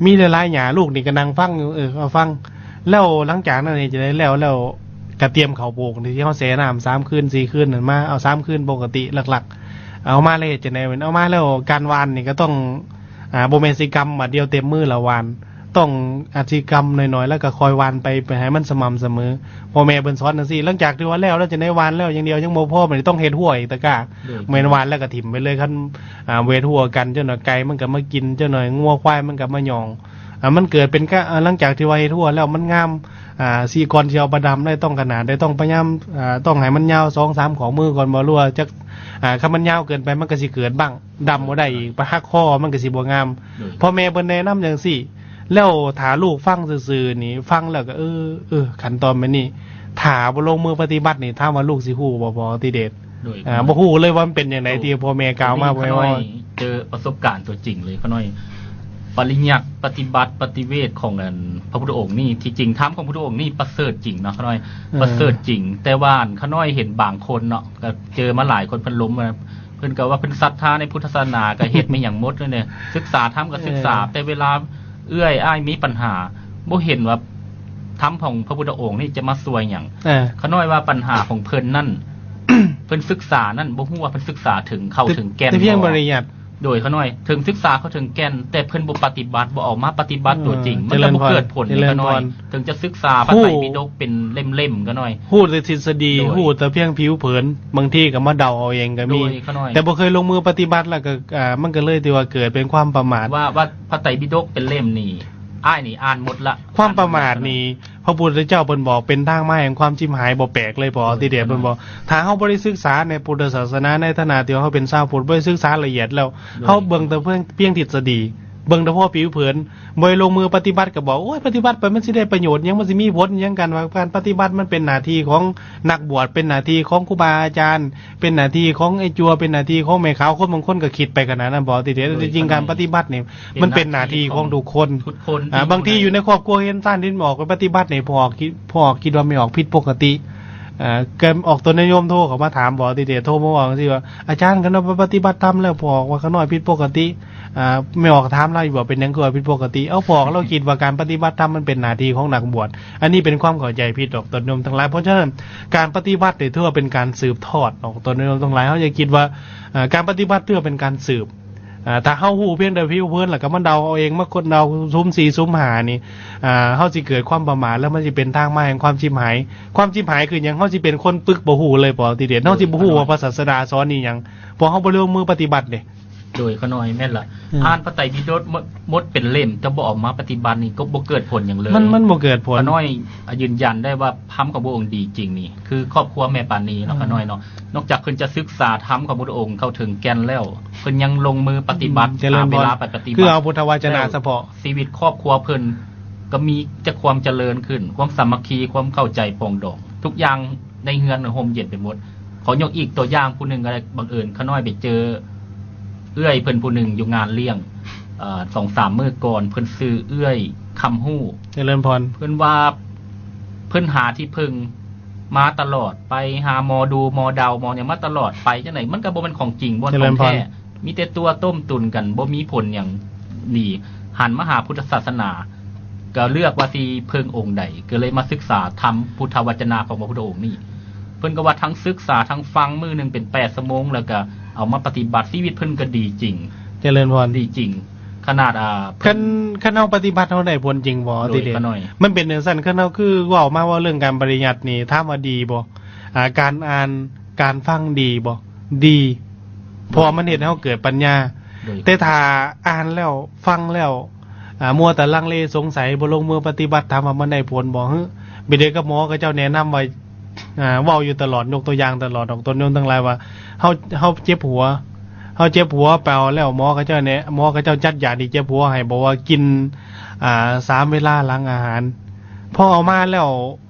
ມີຫຼາຍໆຫຍ້າ. ລູກນີ້ກໍນັ່ງຟັງຢູ່ ເອີ ເອົາຟັງ. ແລ້ວຫຼັງຈາກນັ້ນເຮັດຈັ່ງໃດ? ແລ້ວ ແລ້ວກໍຕຽມເຂົ້າໂປກທີ່ເຮົາແຊ່ນ້ຳສາມຄືນສີ່ຄືນນັ້ນມາ ເອົາສາມຄືນປົກກະຕິຫຼັກໆ ເອົາມາແລ້ວເຮັດຈັ່ງໃດ? ເອົາມາແລ້ວການຫວ່ານນີ້ກໍຕ້ອງ ອ່າ ບໍ່ແມ່ນຊິກຳບາດດຽວເຕັມມືແລ້ວຫວ່ານ ຕ້ອງອາດຊິກຳໜ້ອຍໆ ແລ້ວກໍຄ່ອຍຫວ່ານໄປ ໄປໃຫ້ມັນສະໝ່ຳສະເໝີ. ພໍ່ແມ່ເພິ່ນສອນຈັ່ງຊີ້. ຫຼັງຈາກທີ່ວ່າແລ້ວ ແລ້ວຈັ່ງໃດ? ຫວ່ານແລ້ວຢ່າງດຽວຍັງບໍ່ພໍ ມັນຕ້ອງເຮັດຮົ້ວອີກຕະກ້າ. ໂດຍ ແມ່ນຫວ່ານແລ້ວກໍຖິ້ມໄປເລີຍ. ຄັນ ອ່າ ເຮັດຮົ້ວກັນ ຈັກໜ້ອຍໄກ່ມັນກໍມາກິນ ຈັກໜ້ອຍງົວຄວາຍມັນກໍມາຫຍ້ອງ. ອ່າ ມັນເກີດເປັນກະ ອ່າ ຫຼັງຈາກທີ່ວ່າເຮັດຮົ້ວແລ້ວມັນງາມ ອ່າ ຊິ ກ່ອນຊິເອົາໄປດຳໄດ້ ຕ້ອງຂະໜາດໄດ້ ຕ້ອງພະຍາຍາມ ອ່າ ຕ້ອງໃຫ້ມັນຍາວສອງສາມຂໍ້ມືກ່ອນບໍ່? ຫຼືວ່າຈັກ ອ່າ ຄັນມັນຍາວເກີນໄປ ມັນກໍຊິເກີດບັ້ງ ດຳບໍ່ໄດ້ອີກ ໄປຫັກຄໍມັນກໍຊິບໍ່ງາມ. ໂດຍ ພໍ່ແມ່ເພິ່ນແນະນຳຈັ່ງຊີ້. ແລ້ວຖ້າລູກຟັງຊື່ໆນີ້ ຟັງແລ້ວກໍ ເອີ ເອີ ຂັ້ນຕອນແບບນີ້ ຖ້າບໍ່ລົງມືປະຕິບັດນີ້ ຖາມວ່າລູກຊິຮູ້ບໍ່ ພໍ່ທິເດດ? ໂດຍ ອ່າ ບໍ່ຮູ້ເລີຍວ່າມັນເປັນຈັ່ງໃດ ໂດຍ ທີ່ພໍ່ແມ່ກ່າວມາ ຂ້ານ້ອຍເຈີປະສົບການຕົວຈິງເລີຍ ຂ້ານ້ອຍ. ປະລິຍັດ ປະຕິບັດ ປະຕິເວດຂອງ ອັນ ພະພຸດທະອົງນີ້ ທີ່ຈິງທຳຂອງພຸດທະອົງນີ້ປະເສີດຈິງເນາະ ຂ້ານ້ອຍ ເອີ ປະເສີດຈິງ. ແຕ່ວ່າ ອັນ ຂ້ານ້ອຍເຫັນບາງຄົນເນາະ ກໍເຈີມາຫຼາຍຄົນ ເພິ່ນລົມ ເພິ່ນກໍວ່າເພິ່ນສັດທາໃນພຸດທະສາສະໜາ ກໍເຮັດແມ່ນຫຍັງໝົດນັ້ນແຫຼະ ສຶກສາທຳກໍສຶກສາ ເອີ ແຕ່ເວລາເອື້ອຍອ້າຍມີປັນຫາ ບໍ່ເຫັນວ່າທຳຂອງພະພຸດທະອົງນີ້ຈະມາຊ່ວຍຫຍັງ. ເອີ ຂ້ານ້ອຍວ່າປັນຫາຂອງເພິ່ນນັ້ນ ເພິ່ນສຶກສານັ້ນ ບໍ່ຮູ້ວ່າເພິ່ນສຶກສາເຖິງເຂົ້າເຖິງແກ່ນ ແຕ່ພຽງ ບໍ່ ປະລິຍັດ. ໂດຍ ຂ້ານ້ອຍ ເຖິງສຶກສາເຂົ້າເຖິງແກ່ນ ແຕ່ເພິ່ນບໍ່ປະຕິບັດ ບໍ່ເອົາມາປະຕິບັດຕົວຈິງ ເອີ ມັນກໍບໍ່ເກີດຜົນເລີຍ ຂ້ານ້ອຍ. ເຈົ້າເລີນພອນ ເຖິງຈະສຶກສາພະໄຕ ໂອ້ ປິດົກເປັນເຫຼັ້ມໆ ຂ້ານ້ອຍ ຮູ້ແຕ່ທິດສະດີ ໂດຍ ຮູ້ແຕ່ພຽງຜິວເຜິນ ບາງທີກໍມາເດົາເອົາເອງກໍມີ ໂດຍ ຂ້ານ້ອຍ ແຕ່ບໍ່ເຄີຍລົງມືປະຕິບັດ ແລ້ວກໍ ອ່າ ມັນກໍເລີຍທີ່ວ່າເກີດເປັນຄວາມປະໝາດ ວ່າ ວ່າພະໄຕປິດົກເປັນເຫຼັ້ມນີ້ ອ້າຍນີ້ອ່ານໝົດລະ. ຄວາມປະໝາດນີ້ ພະພຸດທະເຈົ້າເພິ່ນບອກເປັນທາງມາແຫ່ງຄວາມຈິບຫາຍ ບໍ່ແປກເລີຍ ພໍ່ ໂດຍ ທີ່ເດດ ເພິ່ນບອກ ຖ້າເຮົາບໍ່ໄດ້ສຶກສາໃນພຸດທະສາສະໜາ ໃນຖານະທີ່ເຮົາເປັນຊາວພຸດ ບໍ່ໄດ້ສຶກສາລະອຽດແລ້ວ ໂດຍ ເຮົາເບິ່ງແຕ່ພຽງ ພຽງທິດສະດີ ເບິ່ງແຕ່ພໍຜິວເຜິນ ບໍ່ໄດ້ລົງມືປະຕິບັດ ກໍບອກ ໂອ້ຍ ປະຕິບັດໄປມັນຊິໄດ້ປະໂຫຍດຫຍັງ ມັນຊິມີຜົນຫຍັງກັນ ວ່າການປະຕິບັດມັນເປັນໜ້າທີ່ຂອງນັກບວດ ເປັນໜ້າທີ່ຂອງຄູບາອາຈານ ເປັນໜ້າທີ່ຂອງໄອ້ຈົວ ເປັນໜ້າທີ່ຂອງແມ່ຂາວ. ຄົນບາງຄົນກໍຄິດໄປຂະໜາດນັ້ນ ບໍ່ຕິເດດ. ໂດຍ ແຕ່ຈິງໆ ການປະຕິບັດນີ້ ມັນເປັນໜ້າທີ່ຂອງທຸກຄົນ ທຸກຄົນ ອ່າ ບາງທີຢູ່ໃນຄອບຄົວເຮືອນຊານ ທີ່ອອກໄປປະຕິບັດນີ້ ພໍ່ອອກ ພໍ່ອອກຄິດວ່າແມ່ອອກຜິດປົກກະຕິ ອ່າ ກໍອອກຕົນຍາດໂຍມໂທເຂົ້າມາຖາມ ບໍ່ຕິເດດ ໂທມາເວົ້າຈັ່ງຊີ້ວ່າ ອາຈານ ຄັນວ່າໄປປະຕິບັດທຳແລ້ວ ພໍ່ອອກວ່າຂ້ານ້ອຍຜິດປົກກະຕິ ອ່າ ແມ່ອອກຖາມລາວຢູ່ບໍ່ ເປັນຫຍັງຄືວ່າຜິດປົກກະຕິ? ເອົາ ພໍ່ອອກລາວຄິດວ່າການປະຕິບັດທຳມັນເປັນໜ້າທີ່ຂອງນັກບວດ. ອັນນີ້ເປັນຄວາມເຂົ້າໃຈຜິດດອກ ຕົນໂຍມທັງຫຼາຍ. ເພາະສະນັ້ນ ການປະຕິບັດນີ້ຖືວ່າເປັນການສືບທອດເນາະ ຕົນໂຍມທັງຫຼາຍ. ເຮົາຢ່າຄິດວ່າ ເອີ ການປະຕິບັດຖືວ່າເປັນການສືບ ເອີ ຖ້າເຮົາຮູ້ພຽງແຕ່ຜິວເຜິນ ແລ້ວກໍມາເດົາເອົາເອງ ມາຄົ້ນເດົາສຸມສີ່ສຸມຫ້ານີ້ ເຮົາຊິເກີດຄວາມປະໝາດ ແລ້ວມັນຊິເປັນທາງມາແຫ່ງຄວາມຈິບຫາຍ. ຄວາມຈິບຫາຍຄືຫຍັງ? ເຮົາຊິເປັນຄົນປຶກບໍ່ຮູ້ເລີຍ ບໍ່ຕິເດດ ເຮົາຊິບໍ່ຮູ້ວ່າພະສາສະດາສອນອີ່ຫຍັງ ເພາະເຮົາບໍ່ໄດ້ລົງມືປະຕິບັດເດ້. ໂດຍ ຂ້ານ້ອຍ ແມ່ນລະ ອ່ານພະໄຕປິດົກໝົດ ໝົດເປັນເຫຼັ້ມ ແຕ່ບໍ່ເອົາມາປະຕິບັດນີ້ ກໍບໍ່ເກີດຜົນຫຍັງເລີຍ ມັນ ມັນບໍ່ເກີດຜົນ. ຂ້ານ້ອຍຢືນຢັນໄດ້ວ່າທຳຂອງພະອົງດີຈິງນີ້ ຄືຄອບຄົວແມ່ປານີເນາະ ຂ້ານ້ອຍເນາະ ນອກຈາກເພິ່ນຈະສຶກສາທຳຂອງພະພຸດທະອົງເຂົ້າເຖິງແກ່ນແລ້ວ ເພິ່ນຍັງລົງມືປະຕິບັດ ເວລາໄປປະຕິບັດ ຊີວິດຄອບຄົວເພິ່ນກໍມີແຕ່ຄວາມຈະເລີນຂຶ້ນ ຄວາມສາມັກຄີ ຄວາມເຂົ້າໃຈປອງດອງ ທຸກຢ່າງໃນເຮືອນຮົ່ມເຢັນໄປໝົດ. ຂໍຍົກອີກຕົວຢ່າງຜູ້ໜຶ່ງກໍໄດ້ ບັງເອີນຂ້ານ້ອຍໄປເຈີເອື້ອຍເພິ່ນຜູ້ໜຶ່ງຢູ່ງານລ້ຽງ ເອີ ສອງສາມມື້ກ່ອນ ເພິ່ນຊື່ເອື້ອຍຄຳຮູ້ ຈະເລີນພອນ ເພິ່ນວ່າເພິ່ນຫາທີ່ເພິ່ງມາຕະຫຼອດ ໄປຫາໝໍດູ ໝໍເດົາ ໝໍຫຍັງມາຕະຫຼອດ ໄປຈັ່ງໃດມັນກໍບໍ່ແມ່ນຂອງຈິງ ບໍ່ແມ່ນຂອງແທ້ ມີແຕ່ຕົວະຕົ້ມຕຸນກັນ ບໍ່ມີຜົນຫຍັງດີ ຫັນມາຫາພຸດທະສາສະໜາ ກໍເລືອກວ່າຊິເພິ່ງອົງໃດ ກໍເລີຍມາສຶກສາທຳພຸດທະວັດຈະນາຂອງພະພຸດທະອົງນີ້. ເພິ່ນກໍວ່າທັງສຶກສາທັງຟັງ ມື້ໜຶ່ງເປັນແປດຊົ່ວໂມງ ແລ້ວກໍເອົາມາປະຕິບັດ ຊີວິດເພິ່ນກໍດີຈິງ ຈະເລີນພອນ ດີຈິງ ຂະໜາດ ອ່າ ຄັນ ຄັນເຮົາປະຕິບັດ ເຮົາໄດ້ຜົນຈິງບໍ່ ໂດຍ ຕິເດດ ຂະນ້ອຍ ມັນເປັນຈັ່ງຊັ້ນ. ຄັນເຮົາຄືເວົ້າມາ ເວົ້າເລື່ອງການປະລິຍັດນີ້ ຖາມວ່າດີບໍ່? ອ່າ ການອ່ານ ການຟັງດີບໍ່? ດີ ເພາະວ່າມັນເຮັດໃຫ້ເຮົາເກີດປັນຍາ ໂດຍ ແຕ່ຖ້າອ່ານແລ້ວ ຟັງແລ້ວ ອ່າ ມົວແຕ່ລັງເລສົງໄສ ບໍ່ລົງມືປະຕິບັດ ຖາມວ່າມັນໄດ້ຜົນບໍ່? ເອີ ບາດດຽວກັບໝໍເຂົາເຈົ້າແນະນຳວ່າ ອ່າ ເວົ້າຢູ່ຕະຫຼອດ ຍົກຕົວຢ່າງຕະຫຼອດດອກ ຕົນໂຍມທັງຫຼາຍວ່າ ເຮົາ ເຮົາເຈັບຫົວ ເຮົາເຈັບຫົວ ໄປເອົາແລ້ວ ໝໍເຂົາເຈົ້າແນະ ໝໍເຂົາເຈົ້າຈັດຢາທີ່ເຈັບຫົວໃຫ້ ບອກວ່າກິນ ອ່າ ສາມເວລາຫຼັງອາຫານ ພໍເອົາມາແລ້ວ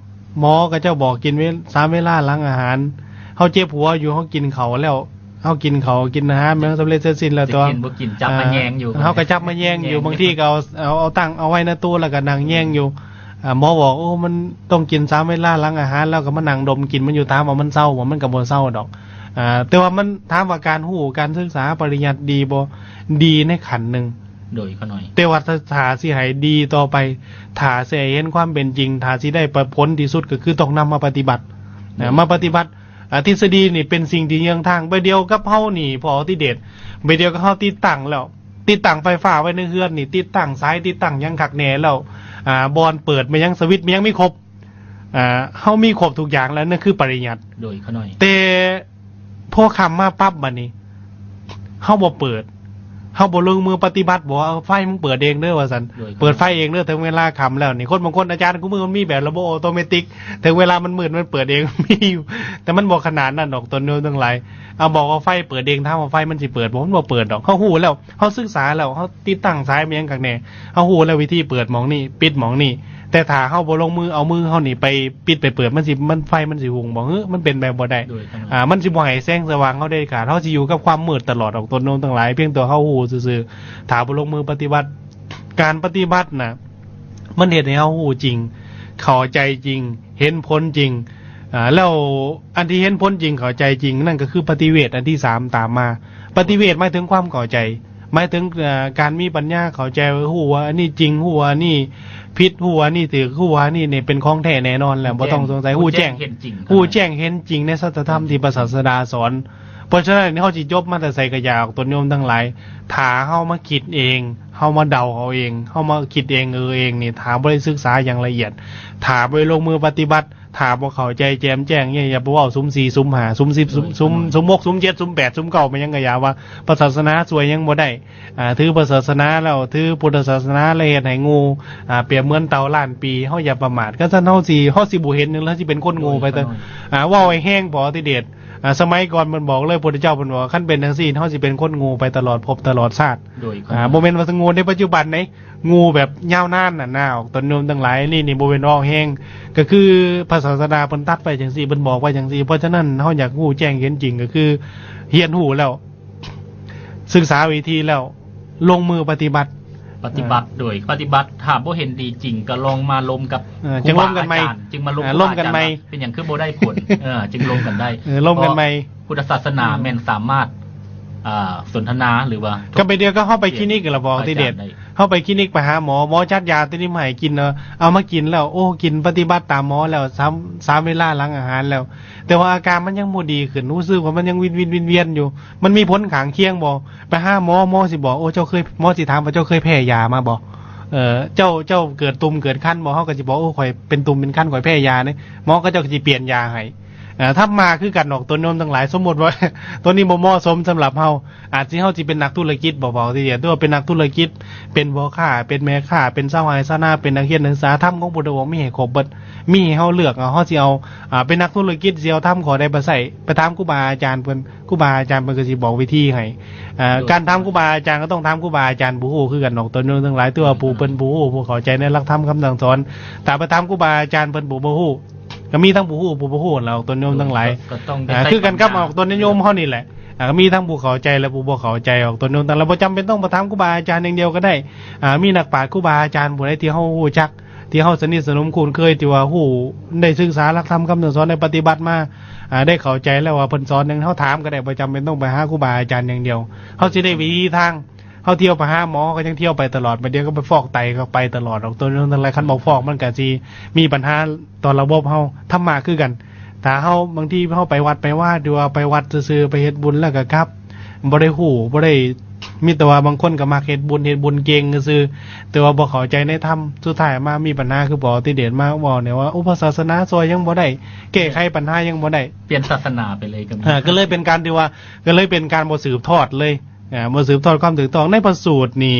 ໝໍເຂົາເຈົ້າບອກກິນເວ ສາມເວລາຫຼັງອາຫານ ເຮົາເຈັບຫົວຢູ່ ເຮົາກິນເຂົ້າແລ້ວ ເຮົາກິນເຂົ້າກິນອາຫານ ມັນສຳເລັດເສັດສິ້ນແລ້ວ ແຕ່ວ່າ ກິນບໍ່ກິນ ຈັບມາແຍງຢູ່ ເຮົາກໍຈັບມາແຍງຢູ່ ບາງທີກໍເອົາ ເອົາ ເອົາຕັ້ງເອົາໄວ້ໜ້າໂຕະ ແລ້ວກໍນັ່ງແຍງຢູ່ ອ່າ ໝໍບອກ ໂອ້ ມັນຕ້ອງກິນສາມເວລາຫຼັງອາຫານ ແລ້ວກໍມານັ່ງດົມກິ່ນມັນຢູ່ ຖາມວ່າມັນເຊົາບໍ່? ມັນກໍບໍ່ເຊົາດອກ ອ່າ ແຕ່ວ່າມັນ ຖາມວ່າການຮູ້ ການສຶກສາປະລິຍັດດີບໍ່? ດີໃນຂັ້ນໜຶ່ງ ໂດຍ ຂະນ້ອຍ ແຕ່ວ່າຖ້າ ຖ້າຊິໃຫ້ດີຕໍ່ໄປ ຖ້າຊິໃຫ້ເຫັນຄວາມເປັນຈິງ ຖ້າຊິໄດ້ປະ ຜົນທີ່ສຸດ ກໍຄືຕ້ອງນຳມາປະຕິບັດ ໂດຍ ນະ ມາປະຕິບັດ ອ່າ ທິດສະດີນີ້ເປັນສິ່ງທີ່ເຍືອງທາງ ແບບດຽວກັບເຮົານີ້ ພໍ່ທິເດດ ແບບດຽວກັບເຮົາຕິດຕັ້ງແລ້ວ ຕິດຕັ້ງໄຟຟ້າໄວ້ໃນເຮືອນນີ້ ຕິດຕັ້ງສາຍ ຕິດຕັ້ງຫຍັງຄັກແນ່ແລ້ວ ອ່າ ບ່ອນເປີດແມ່ນຫຍັງ ສະວິດແມ່ນຫຍັງ ມີຄົບ ອ່າ ເຮົາມີຄົບທຸກຢ່າງແລ້ວ ນັ້ນຄືປະລິຍັດ ໂດຍ ຂະນ້ອຍ ແຕ່ພໍຄ່ຳມາປັບ ບາດນີ້ເຮົາບໍ່ເປີດ ເຮົາບໍ່ລົງມືປະຕິບັດບໍ? ເອົາ ໄຟມຶງເປີດເອງເດີວ່າຊັ້ນ ໂດຍ ເປີດໄຟເອງເດີ ເຖິງເວລາຄ່ຳແລ້ວນີ້. ຄົນບາງຄົນ ອາຈານ ຄູ່ມື້ມັນມີແບບລະບົບອອໂຕເມຕິກ ເຖິງເວລາມັນມືດມັນເປີດເອງ ມີຢູ່ ແຕ່ມັນບໍ່ຂະໜາດນັ້ນດອກ ຕົນໂຍມທັງຫຼາຍ. ເອົາ ບອກວ່າໄຟເປີດເອງ ຖາມວ່າໄຟມັນຊິເປີດບໍ່? ມັນບໍ່ເປີດດອກ. ເຮົາຮູ້ແລ້ວ ເຮົາສຶກສາແລ້ວ ເຮົາຕິດຕັ້ງສາຍມາຫຍັງຄັກແນ່ ເຮົາຮູ້ແລ້ວວິທີເປີດໝ່ອງນີ້ ປິດໝ່ອງນີ້ ແຕ່ຖ້າເຮົາບໍ່ລົງມື ເອົາມືເຮົານີ້ໄປປິດໄປເປີດ ມັນຊິ ມັນ ໄຟມັນຊິຮຸ່ງບໍ່? ເຮີ ມັນເປັນໄປບໍ່ໄດ້. ໂດຍ ອ່າ ມັນຊິບໍ່ໃຫ້ແສງສະຫວ່າງເຮົາເດັດຂາດ ເຮົາຊິຢູ່ກັບຄວາມມືດຕະຫຼອດອອກ ຕົນໂຍມທັງຫຼາຍ. ພຽງແຕ່ເຮົາຮູ້ຊື່ໆ ຖ້າບໍ່ລົງມືປະຕິບັດ. ການປະຕິບັດນະ ມັນເຮັດໃຫ້ເຮົາຮູ້ຈິງ ເຂົ້າໃຈຈິງ ເຫັນຜົນຈິງ. ອ່າ ແລ້ວອັນທີ່ເຫັນຜົນຈິງ ເຂົ້າໃຈຈິງ ນັ້ນກໍຄືປະຕິເວດອັນທີສາມຕາມມາ. ປະຕິເວດໝາຍເຖິງຄວາມເຂົ້າໃຈ ໝາຍເຖິງ ເອີ ການມີປັນຍາເຂົ້າໃຈ ຮູ້ວ່າອັນນີ້ຈິງ ຮູ້ວ່າອັນນີ້ຜິດ ຮູ້ວ່າອັນນີ້ຖືກ ຮູ້ວ່າອັນນີ້ນີ້ເປັນຂອງແທ້ແນ່ນອນແລ້ວ ບໍ່ຕ້ອງສົງໄສ ຮູ້ແຈ້ງ ຮູ້ແຈ້ງເຫັນຈິງ ຮູ້ແຈ້ງເຫັນຈິງໃນສັດທະທຳທີ່ພະສາສະດາສອນ. ເພາະສະນັ້ນ ເຮົາຊິຈົບມາແຕ່ໃສກໍຢ່າ ອອກຕົນໂຍມທັງຫຼາຍ ຖ້າເຮົາມາຄິດເອງ ເຮົາມາເດົາເອົາເອງ ເຮົາມາຄິດເອງເອີເອງນີ້ ຖ້າບໍ່ໄດ້ສຶກສາຢ່າງລະອຽດ ຖ້າບໍ່ໄດ້ລົງມືປະຕິບັດ ຖ້າບໍ່ເຂົ້າໃຈແຈ່ມແຈ້ງ ຢ່າ ຢ່າໄປເວົ້າສຸມສີ່ ສຸມຫ້າ ສຸມສິບ ສຸມ ໂດຍ ສຸມ ສຸມຫົກ ສຸມເຈັດ ສຸມແປດ ສຸມເກົ້າ ແມ່ນຫຍັງກໍຢ່າ ວ່າພະສາສະໜາຊ່ວຍຫຍັງບໍ່ໄດ້. ອ່າ ຖືພະສາສະໜາແລ້ວ ຖືພຸດທະສາສະໜາແລ້ວ ເຮັດໃຫ້ໂງ່ ອ່າ ປຽບເໝືອນເຕົ່າລ້ານປີ. ເຮົາຢ່າປະໝາດ ຄັນຊັ້ນເຮົາຊິ ເຮົາຊິບໍ່ເຫັນຫຍັງ ເຮົາຊິເປັນຄົນໂງ່ໄປຕະ ໂດຍ ອ່າ ເວົ້າໃຫ້ແຮງພໍຕິເດດ. ອ່າ ສະໄໝກ່ອນເພິ່ນບອກເລີຍ ພຸດທະເຈົ້າເພິ່ນບອກ ຄັນເປັນຈັ່ງຊີ້ ເຮົາຊິເປັນຄົນໂງ່ໄປຕະຫຼອດພົບຕະຫຼອດຊາດ. ໂດຍ ອ່າ ບໍ່ແມ່ນວ່າໂງ່ໃນປັດຈຸບັນເດ້ ໂງ່ແບບຍາວນານນະນາ ອອກຕົນໂຍມທັງຫຼາຍ. ນີ້ ນີ້ບໍ່ແມ່ນເວົ້າແຮງ ກໍຄືພະສາສະດາເພິ່ນຕັດໄວ້ຈັ່ງຊີ້ ເພິ່ນບອກໄວ້ຈັ່ງຊີ້. ເພາະສະນັ້ນ ເຮົາຢາກຮູ້ແຈ້ງເຫັນຈິງ ກໍຄືຮຽນຮູ້ແລ້ວ ສຶກສາວິທີແລ້ວ ລົງມືປະຕິບັດ ປະຕິບັດ ເອີ ໂດຍປະຕິບັດ. ຖ້າບໍ່ເຫັນດີຈິງ ກໍລອງມາລົມກັບ ເອີ ຈຶ່ງລົມກັນໃໝ່ ຄູບາອາຈານ ຈຶ່ງມາລົມ ເອີ ລົມກັນໃໝ່ ຄູບາອາຈານວ່າເປັນຫຍັງຄືບໍ່ໄດ້ຜົນ ເອີ ຈຶ່ງລົມກັນໄດ້ ເອີ ລົມກັນໃໝ່. ພຸດທະສາສະໜາ ອືມ ແມ່ນສາມາດ ອ່າ ສົນທະນາ ຫຼືວ່າ ກໍໄປດຽວກັບເຮົາໄປຄລີນິກລະບໍ ອາຈານ ຕິເດດ ໄດ້ ເຮົາໄປຄລີນິກໄປຫາໝໍ ໝໍຈັດຢາຕົວນີ້ມາໃຫ້ກິນເນາະ ເອົາມາກິນແລ້ວ ໂອ້ ກິນປະຕິບັດຕາມໝໍແລ້ວ ສາມ ສາມເວລາຫຼັງອາຫານແລ້ວ ແຕ່ວ່າອາການມັນຍັງບໍ່ດີຂຶ້ນ ຮູ້ສຶກວ່າມັນຍັງວິນໆວຽນໆຢູ່ ມັນມີຜົນຂ້າງຄຽງບໍ່? ໄປຫາໝໍ ໝໍຊິບອກ ໂອ້ ເຈົ້າເຄີຍ ໝໍຊິຖາມວ່າ ເຈົ້າເຄີຍແພ້ຢາມາບໍ່? ເອີ ເຈົ້າ ເຈົ້າເກີດຕຸ່ມເກີດຄັນບໍ່? ເຮົາກໍຊິບອກ ໂອ້ ຂ້ອຍເປັນຕຸ່ມເປັນຄັນ ຂ້ອຍແພ້ຢາເດ້. ໝໍເຂົາເຈົ້າກໍຊິປ່ຽນຢາໃຫ້. ເອີ ທຳມາຄືກັນດອກ ຕົນໂຍມທັງຫຼາຍ. ສົມມຸດວ່າ ຕົວນີ້ບໍ່ເໝາະສົມສຳລັບເຮົາ ອາດຊິ ເຮົາຊິເປັນນັກທຸລະກິດບໍ່ ເວົ້າທີ່ດຽວ ຫຼືວ່າເປັນນັກທຸລະກິດ ເປັນພໍ່ຄ້າ ເປັນແມ່ຄ້າ ເປັນຊາວໄຮ່ຊາວນາ ເປັນນັກຮຽນນັກສຶກສາ ທຳຂອງພຸດທະອົງມີໃຫ້ຄົບເບິດ ມີໃຫ້ເຮົາເລືອກເອົາ. ເຮົາຊິເອົາ ອ່າ ເປັນນັກທຸລະກິດ ຊິເອົາທຳຂໍ້ໃດໄປໃຊ້? ໄປຖາມຄູບາອາຈານເພິ່ນ ຄູບາອາຈານເພິ່ນກໍຊິບອກວິທີໃຫ້. ເອີ ໂດຍ ການຖາມຄູບາອາຈານກໍຕ້ອງຖາມຄູບາອາຈານຜູ້ຮູ້ຄືກັນດອກ ຕົນໂຍມທັງຫຼາຍ ຖືວ່າຜູ້ເພິ່ນຜູ້ຮູ້ ຜູ້ເຂົ້າໃຈໃນຫຼັກທຳຄຳສັ່ງສອນ. ຖ້າໄປຖາມຄູບາອາຈານເພິ່ນຜູ້ບໍ່ຮູ້ ກໍມີທັງຜູ້ຮູ້ຜູ້ບໍ່ຮູ້ຫັ້ນແຫຼະ ອອກຕົນໂຍມທັງຫຼາຍ. ກໍ ກໍຕ້ອງໄດ້ ອ່າ ໃຊ້ ຄືກັນກັບ ປັນຍາ ອອກຕົນໂຍມເຮົານີ້ແຫຼະ ອ່າ ມີທັງຜູ້ເຂົ້າໃຈ ແລະ ຜູ້ບໍ່ເຂົ້າໃຈ ອອກຕົນໂຍມທັງຫຼາຍ. ບໍ່ຈຳເປັນຕ້ອງໄປຖາມຄູບາອາຈານຢ່າງດຽວກໍໄດ້. ອ່າ ມີນັກປາດຄູບາອາຈານຜູ້ໃດທີ່ເຮົາຮູ້ຈັກ ທີ່ເຮົາສະໜິດສະໜົມຄຸ້ນເຄີຍ ທີ່ວ່າຮູ້ ໄດ້ສຶກສາຫຼັກທຳຄຳສັ່ງສອນ ໄດ້ປະຕິບັດມາ ອ່າ ໄດ້ເຂົ້າໃຈແລ້ວວ່າເພິ່ນສອນຫຍັງ ເຮົາຖາມກໍໄດ້ ບໍ່ຈຳເປັນຕ້ອງໄປຫາຄູບາອາຈານຢ່າງດຽວ. ເຮົາຊິໄດ້ວິທີທາງ ເຮົາທ່ຽວໄປຫາໝໍ ເຮົາກໍຍັງທ່ຽວໄປຕະຫຼອດ ບາດດຽວກໍໄປຟອກໄຕ ກໍໄປຕະຫຼອດດອກ ຕົວນັ້ນແຫຼະ. ຄັນບໍ່ຟອກ ມັນກໍຊິມີບັນຫາຕໍ່ລະບົບເຮົາ. ທຳມະຄືກັນ ຖ້າເຮົາ ບາງທີເຮົາໄປວັດໄປວາ ຫຼືວ່າໄປວັດຊື່ໆ ໄປເຮັດບຸນແລ້ວກໍກັບ ບໍ່ໄດ້ຮູ້ ບໍ່ໄດ້ ມີແຕ່ວ່າບາງຄົນກໍມັກເຮັດບຸນ ເຮັດບຸນເກັ່ງຊື່ໆ ແຕ່ວ່າບໍ່ເຂົ້າໃຈໃນທຳ ສຸດທ້າຍມາມີບັນຫາ ຄືພໍ່ອະຕິເດດມາເວົ້ານີ້ວ່າ ໂອ້ ພະສາສະໜາຊ່ອຍຫຍັງບໍ່ໄດ້ ແກ້ໄຂບັນຫາຫຍັງບໍ່ໄດ້ ປ່ຽນສາສະໜາໄປເລີຍກໍມີ. ອ່າ ກໍເລີຍເປັນການທີ່ວ່າ ກໍເລີຍເປັນການບໍ່ສືບທອດເລີຍ ອ່າ ບໍ່ສືບທອດຄວາມຖືກຕ້ອງ. ໃນພະສູດນີ້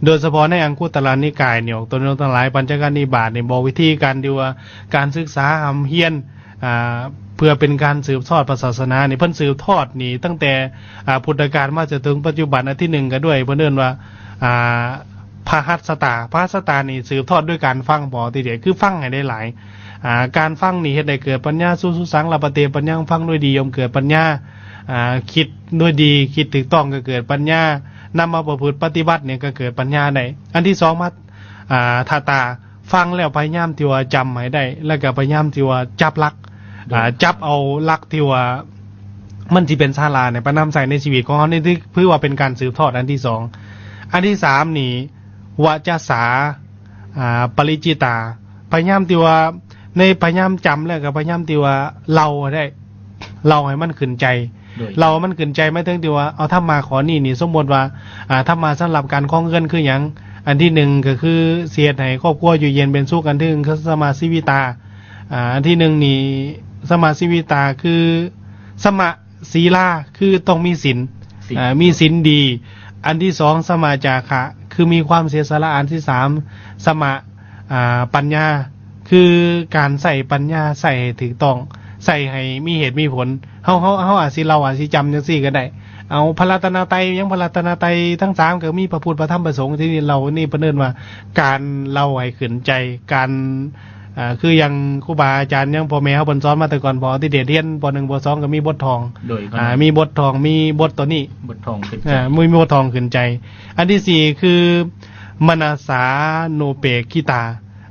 ໂດຍສະເພາະໃນອັງຄຸດຕະລະນິກາຍນີ້ ອອກຕົນໂຍມທັງຫຼາຍ ປັນຈະກະນິບາດນີ້ ບອກວິທີການທີ່ວ່າ ການສຶກສາຮ່ຳຮຽນ ອ່າ ເພື່ອເປັນການສືບທອດພະສາສະໜານີ້ ເພິ່ນສືບທອດນີ້ຕັ້ງແຕ່ ອ່າ ພຸດທະການມາຈົນເຖິງປັດຈຸບັນ. ອັນທີໜຶ່ງກໍດ້ວຍ ເພິ່ນເອີ້ນວ່າ ອ່າ ພະຫັດສະຕາ ພະຫັດສະຕານີ້ສືບທອດດ້ວຍການຟັງ ບໍ່ຕິເດ ຄືຟັງໃຫ້ໄດ້ຫຼາຍ. ອ່າ ການຟັງນີ້ເຮັດໃຫ້ເກີດປັນຍາ ສຸ ສຸສັງ ລະປະເຕ ປັນຍັງ ຟັງດ້ວຍດີ ຍ່ອມເກີດປັນຍາ. ອ່າ ຄິດດ້ວຍດີ ຄິດຖືກຕ້ອງກໍເກີດປັນຍາ ນຳມາປະພຶດປະຕິບັດນີ້ກໍເກີດປັນຍາໄດ້. ອັນທີສອງມາ ອ່າ ທະຕາ ຟັງແລ້ວພະຍາຍາມທີ່ວ່າຈຳໃຫ້ໄດ້ ແລ້ວກໍພະຍາຍາມທີ່ວ່າຈັບຫຼັກ ໂດຍ ອ່າ ຈັບເອົາຫຼັກທີ່ວ່າມັນຊິເປັນສາລະໃນ ໄປນຳໃຊ້ໃນຊີວິດຂອງເຮົານີ້ ຖື ຖືວ່າເປັນການສືບທອດອັນທີສອງ. ອັນທີສາມນີ້ ວະຈະສາ ອ່າ ປະລິຈິຕາ ພະຍາຍາມທີ່ວ່າ ໃນພະຍາຍາມຈຳແລ້ວກໍພະຍາຍາມທີ່ວ່າເລົ່າໃຫ້ໄດ້ ເລົ່າໃຫ້ມັນຂຶ້ນໃຈ ໂດຍ ເລົ່າໃຫ້ມັນຂຶ້ນໃຈ ໝາຍເຖິງທີ່ວ່າເອົາທຳມະຂໍ້ນີ້ນີ້ ສົມມຸດວ່າ ອ່າ ທຳມະສຳລັບການຄອງເຮືອນຄືຫຍັງ? ອັນທີໜຶ່ງກໍຄືຊິເຮັດໃຫ້ຄອບຄົວຢູ່ເຢັນເປັນສຸກ ອັນທີໜຶ່ງຄືສະມະຊີວິຕາ ອ່າ ອັນທີໜຶ່ງນີ້ ສະມະຊີວິຕາຄື ສະມະສີລາ ຄືຕ້ອງມີສິນ ສິນ ອ່າ ມີສິນດີ ອັນທີສອງ ສະມະຈາຄະ ຄືມີຄວາມເສຍສະຫຼະ. ອັນທີສາມ ສະມະ ອ່າ ປັນຍາ ຄືການໃຊ້ປັນຍາ ໃຊ້ໃຫ້ຖືກຕ້ອງ ໃຊ້ໃຫ້ມີເຫດມີຜົນ. ເຮົາ ເຮົາ ເຮົາອາດຊິເລົ່າ ອາດຊິຈຳຈັ່ງຊີ້ກໍໄດ້. ເອົາພະລັດຕະນະໄຕ ຫຍັງພະລັດຕະນະໄຕທັງສາມ ກໍມີພະພຸດ ພະທຳ ພະສົງ. ທີ່ນີ້ເລົ່ານີ້ ເພິ່ນເອີ້ນວ່າການເລົ່າໃຫ້ຂຶ້ນໃຈ ການ ອ່າ ຄືຢ່າງຄູບາອາຈານ ຫຍັງ ພໍ່ແມ່ເຮົາເພິ່ນສອນມາແຕ່ກ່ອນ ພໍທິເດດຮຽນ ປໍໜຶ່ງ ປໍສອງ ກໍມີບົດທ່ອງ ໂດຍ ອ່າ ມີບົດທ່ອງ ມີບົດໂຕນີ້ ບົດທ່ອງຂຶ້ນໃຈ ອ່າ ມີບົດທ່ອງຂຶ້ນໃຈ. ອັນທີສີ່ ຄື ມະນະສານຸເປກຂິຕາ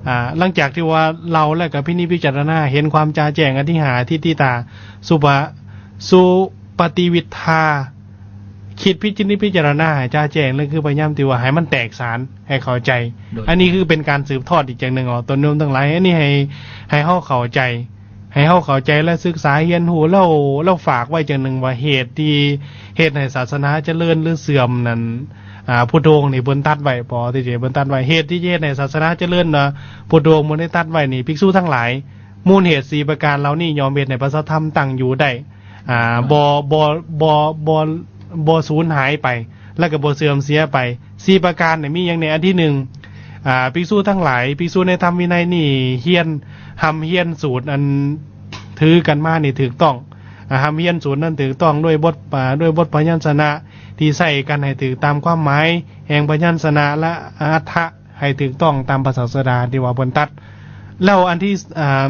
ອ່າ ຫຼັງຈາກທີ່ວ່າເລົ່າແລ້ວກໍພິນິດພິຈາລະນາ ເຫັນຄວາມຈະແຈ້ງ ອະທິຫາທິດຖິຕາ ສຸປະ ສຸປະຕິວິດທາ ຄິດພິຈິດພິຈາລະນາໃຫ້ຈະແຈ້ງ ແລະ ຄືພະຍາຍາມທີ່ວ່າໃຫ້ມັນແຕກສານ ໃຫ້ເຂົ້າໃຈ. ໂດຍ ອັນນີ້ຄືເປັນການສືບທອດອີກຢ່າງໜຶ່ງ ອອກຕົນໂຍມທັງຫຼາຍ. ອັນນີ້ໃຫ້ ໃຫ້ເຮົາເຂົ້າໃຈ ໃຫ້ເຮົາເຂົ້າໃຈ ແລະ ສຶກສາຮຽນຮູ້. ແລ້ວ ແລ້ວຝາກໄວ້ຢ່າງໜຶ່ງວ່າ ເຫດທີ່ເຮັດໃຫ້ສາສະໜາຈະເລີນ ຫຼື ເສື່ອມນັ້ນ ອ່າ ພຸດທະອົງນີ້ເພິ່ນຕັດໄວ້ ພໍທີ່ເພິ່ນຕັດໄວ້ ເຫດທີ່ຈະເຮັດໃຫ້ສາສະໜາຈະເລີນນະ ພຸດທະອົງເພິ່ນໄດ້ຕັດໄວ້ນີ້ ພິກສຸທັງຫຼາຍ ມູນເຫດສີ່ປະການເຫຼົ່ານີ້ ຍ່ອມເຮັດໃຫ້ພະສັດທຳຕັ້ງຢູ່ໄດ້ ອ່າ ບໍ່ ບໍ່ ບໍ່ ບໍ່ ບໍ່ສູນຫາຍໄປ ແລະ ກໍບໍ່ເສື່ອມເສຍໄປ. ສີ່ປະການນີ້ມີຫຍັງແດ່? ອັນທີໜຶ່ງ ອ່າ ພິກສຸທັງຫຼາຍ ພິກສຸໃນທຳວິໄນນີ້ ຮຽນ ຮ່ຳຮຽນສູດອັນຖືກັນມານີ້ຖືກຕ້ອງ ອ່າ ຮ່ຳຮຽນສູດນັ້ນຖືກຕ້ອງ ດ້ວຍບົດ ອ່າ ດ້ວຍບົດພະຍັນຊະນະທີ່ໃຊ້ກັນໃຫ້ຖືກຕາມຄວາມໝາຍແຫ່ງພະຍັນຊະນະ ແລະ ອາດຖະ ໃຫ້ຖືກຕ້ອງຕາມພະສາສະດາທີ່ວ່າເພິ່ນຕັດ. ແລ້ວອັນທີ ອ່າ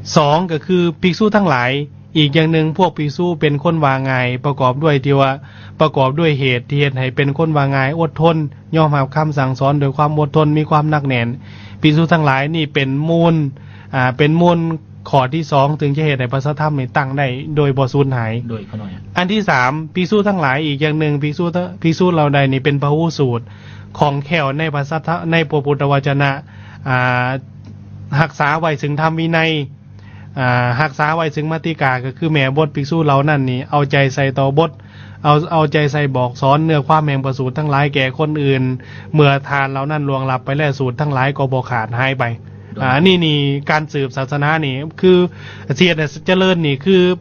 ສອງ ກໍຄືພິກສຸທັງຫຼາຍ ອີກຢ່າງໜຶ່ງ ພວກພິກສຸເປັນຄົນວ່າງ່າຍ ປະກອບດ້ວຍທີ່ວ່າ ປະກອບດ້ວຍເຫດທີ່ເຮັດໃຫ້ເປັນຄົນວ່າງ່າຍ ອົດທົນ ຍອມຮັບຄຳສັ່ງສອນດ້ວຍຄວາມອົດທົນ ມີຄວາມໜັກແໜ້ນ. ພິກສຸທັງຫຼາຍນີ້ເປັນມູນ ອ່າ ເປັນມູນຂໍ້ທີສອງ ເຖິງຈະເຮັດໃຫ້ພະສັດທຳນີ້ຕັ້ງໄດ້ໂດຍບໍ່ສູນຫາຍ. ໂດຍຂະນ້ອຍ ອັນທີສາມ ພິກສຸທັງຫຼາຍ ອີກຢ່າງໜຶ່ງ ພິກສຸ ພິກສຸເຫຼົ່າໃດນີ້ເປັນພະຫູສູດ ຄ່ອງແຄ້ວໃນພະສັດທະ ໃນພະພຸດທະວະຈະນະ ອ່າ ຮັກສາໄວ້ເຊິ່ງທຳວິໄນ ອ່າ ຮັກສາໄວ້ເຊິ່ງມະຕິກາ ກໍຄືແມ່ບົດ. ພິກສຸເຫຼົ່ານັ້ນນີ້ເອົາໃຈໃສ່ຕໍ່ບົດ ເອົາ ເອົາໃຈໃສ່ບອກສອນເນື້ອຄວາມແຫ່ງພະສູດທັງຫຼາຍແກ່ຄົນອື່ນ. ເມື່ອທ່ານເຫຼົ່ານັ້ນລ່ວງລັບໄປແລ້ວ ສູດທັງຫຼາຍກໍບໍ່ຂາດຫາຍໄປ. ໂດຍ ອ່າ ນີ້ ນີ້ການສືບສາສະໜານີ້ ຄືເສດໃຫ້ຈະເລີນນີ້ ຄື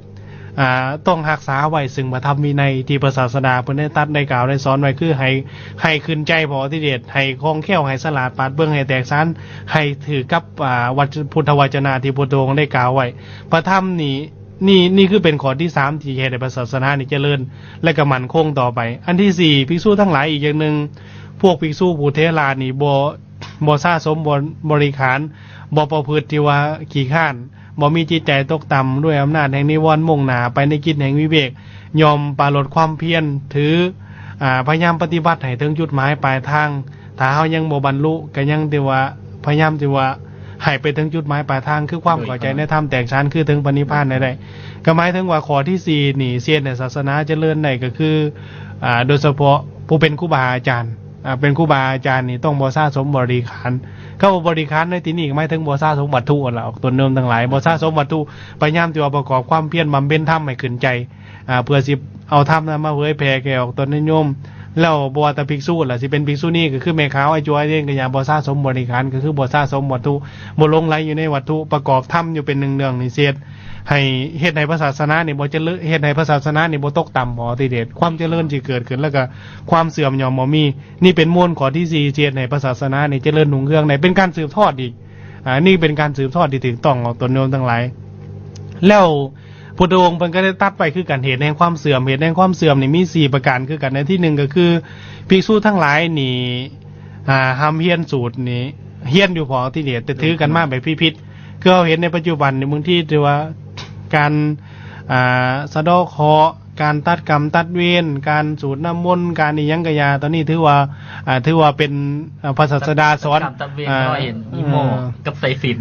ອ່າ ຕ້ອງຮັກສາໄວ້ເຊິ່ງພະທຳວິໄນທີ່ພະສາສະດາເພິ່ນໄດ້ຕັດໄດ້ກ່າວໄດ້ສອນໄວ້ ຄືໃຫ້ ໃຫ້ຂຶ້ນໃຈ ພໍທິເດດ ໃຫ້ຄ່ອງແຄ້ວ ໃຫ້ສະຫຼາດ ປາດເບິ່ງ ໃຫ້ແຕກສານ ໃຫ້ຖືກກັບ ອ່າ ວັດ ພຸດທະວະຈະນະທີ່ພຸດທະອົງໄດ້ກ່າວໄວ້. ພະທຳນີ້ ນີ້ ນີ້ຄືເປັນຂໍ້ທີສາມທີ່ເຮັດໃຫ້ພະສາສະໜານີ້ຈະເລີນ ແລະ ກໍໝັ້ນຄົງຕໍ່ໄປ. ອັນທີສີ່ ພິກສຸທັງຫຼາຍ ອີກຢ່າງໜຶ່ງ ພວກພິກສຸຜູ້ເຖລະນີ້ບໍ່ ບໍ່ສະສົມ ບໍ ບໍລິຂານ ບໍ່ປະພຶດທີ່ວ່າຂີ້ຄ້ານ ບໍ່ມີຈິດໃຈຕົກຕ່ຳ ດ້ວຍອຳນາດແຫ່ງນິວອນ ມຸ່ງໜ້າໄປໃນກິດແຫ່ງວິເວກ ຍ່ອມປາລົດຄວາມພຽນ ຖື ອ່າ ພະຍາຍາມປະຕິບັດໃຫ້ເຖິງຈຸດໝາຍປາຍທາງ. ຖ້າເຮົາຍັງບໍ່ບັນລຸ ກໍຍັງທີ່ວ່າ ພະຍາຍາມທີ່ວ່າໃຫ້ໄປເຖິງຈຸດໝາຍປາຍທາງ ຄືຄວາມເຂົ້າໃຈໃນທຳແຕກສານ ຄືເຖິງພະນິບພານໄດ້. ກໍໝາຍເຖິງວ່າຂໍ້ທີສີ່ນີ້ ຊິເຮັດໃຫ້ສາສະໜາຈະເລີນໄດ້ ກໍຄື ອ່າ ໂດຍສະເພາະຜູ້ເປັນຄູບາອາຈານ ອ່າ ເປັນຄູບາອາຈານນີ້ຕ້ອງບໍ່ສະສົມບໍລິຂານ. ຄຳວ່າບໍລິຂານໃນທີ່ນີ້ກໍໝາຍເຖິງບໍ່ສະສົມວັດຖຸຫັ້ນລະ ອອກຕົນໂຍມທັງຫຼາຍ ບໍ່ສະສົມວັດຖຸ ພະຍາຍາມທີ່ວ່າປະກອບຄວາມພຽນບຳເພັນທຳໃຫ້ຂຶ້ນໃຈ ອ່າ ເພື່ອຊິເອົາທຳນັ້ນມາເຜີຍແຜ່ແກ່ອອກຕົນຍາດໂຍມ. ແລ້ວບໍ່ວ່າແຕ່ພິກສຸລະ ຊິເປັນພິກສຸນີ ກໍຄືແມ່ຂາວ ອາຈົວ ອາເດນ ກໍຢ່າ ບໍ່ສະສົມບໍລິຂານ ກໍຄືບໍ່ສະສົມວັດຖຸ ບໍ່ຫຼົງໄຫຼຢູ່ໃນວັດຖຸ ປະກອບທຳຢູ່ເປັນເລື່ອງໆນີ້ ຊິເຮັດໃຫ້ ເຮັດໃຫ້ພະສາສະໜານີ້ບໍ່ຈະເລີນ ເຮັດໃຫ້ພະສາສະໜານີ້ບໍ່ຕົກຕ່ຳ ບໍ່ຕິເດດ ຄວາມຈະເລີນຊິເກີດຂຶ້ນ ແລ້ວກໍຄວາມເສື່ອມຍ່ອມບໍ່ມີ. ນີ້ເປັນມູນຂໍ້ທີສີ່ ທີ່ເຮັດໃຫ້ພະສາສະໜານີ້ຈະເລີນຮຸ່ງເຮືອງໄດ້ ເປັນການສືບທອດອີກ. ອ່າ ນີ້ເປັນການສືບທອດທີ່ຖືກຕ້ອງຂອງຕົນໂຍມທັງຫຼາຍ. ແລ້ວພຸດທະອົງເພິ່ນກໍໄດ້ຕັດໄວ້ຄືກັນ ເຫດແຫ່ງຄວາມເສື່ອມ ເຫດແຫ່ງຄວາມເສື່ອມນີ້ມີສີ່ປະການຄືກັນ. ໃນທີໜຶ່ງກໍຄື ພິກສຸທັງຫຼາຍນີ້ ອ່າ ຮ່ຳຮຽນສູດນີ້ ຮຽນຢູ່ພໍຕິເດດ ແຕ່ຖືກັນມາແບບຜິດໆ ຄືເຮົາເຫັນໃນປັດຈຸບັນນີ້ ບາງທີຖືວ່າການ ອ່າ ສະເດາະເຄາະ ການຕັດກຳຕັດເວນ ການສູດນ້ຳມົນ ການອີ່ຫຍັງກະຢ່າ ຕອນນີ້ຖືວ່າ ອ່າ ຖືວ່າເປັນ ອ່າ ພະສາສະດາສອນ ຕັດກຳຕັດເວນ ອ່າ ເຮົາເຫັນມີໝໍ້ ເອີ ກັບສາຍສິນ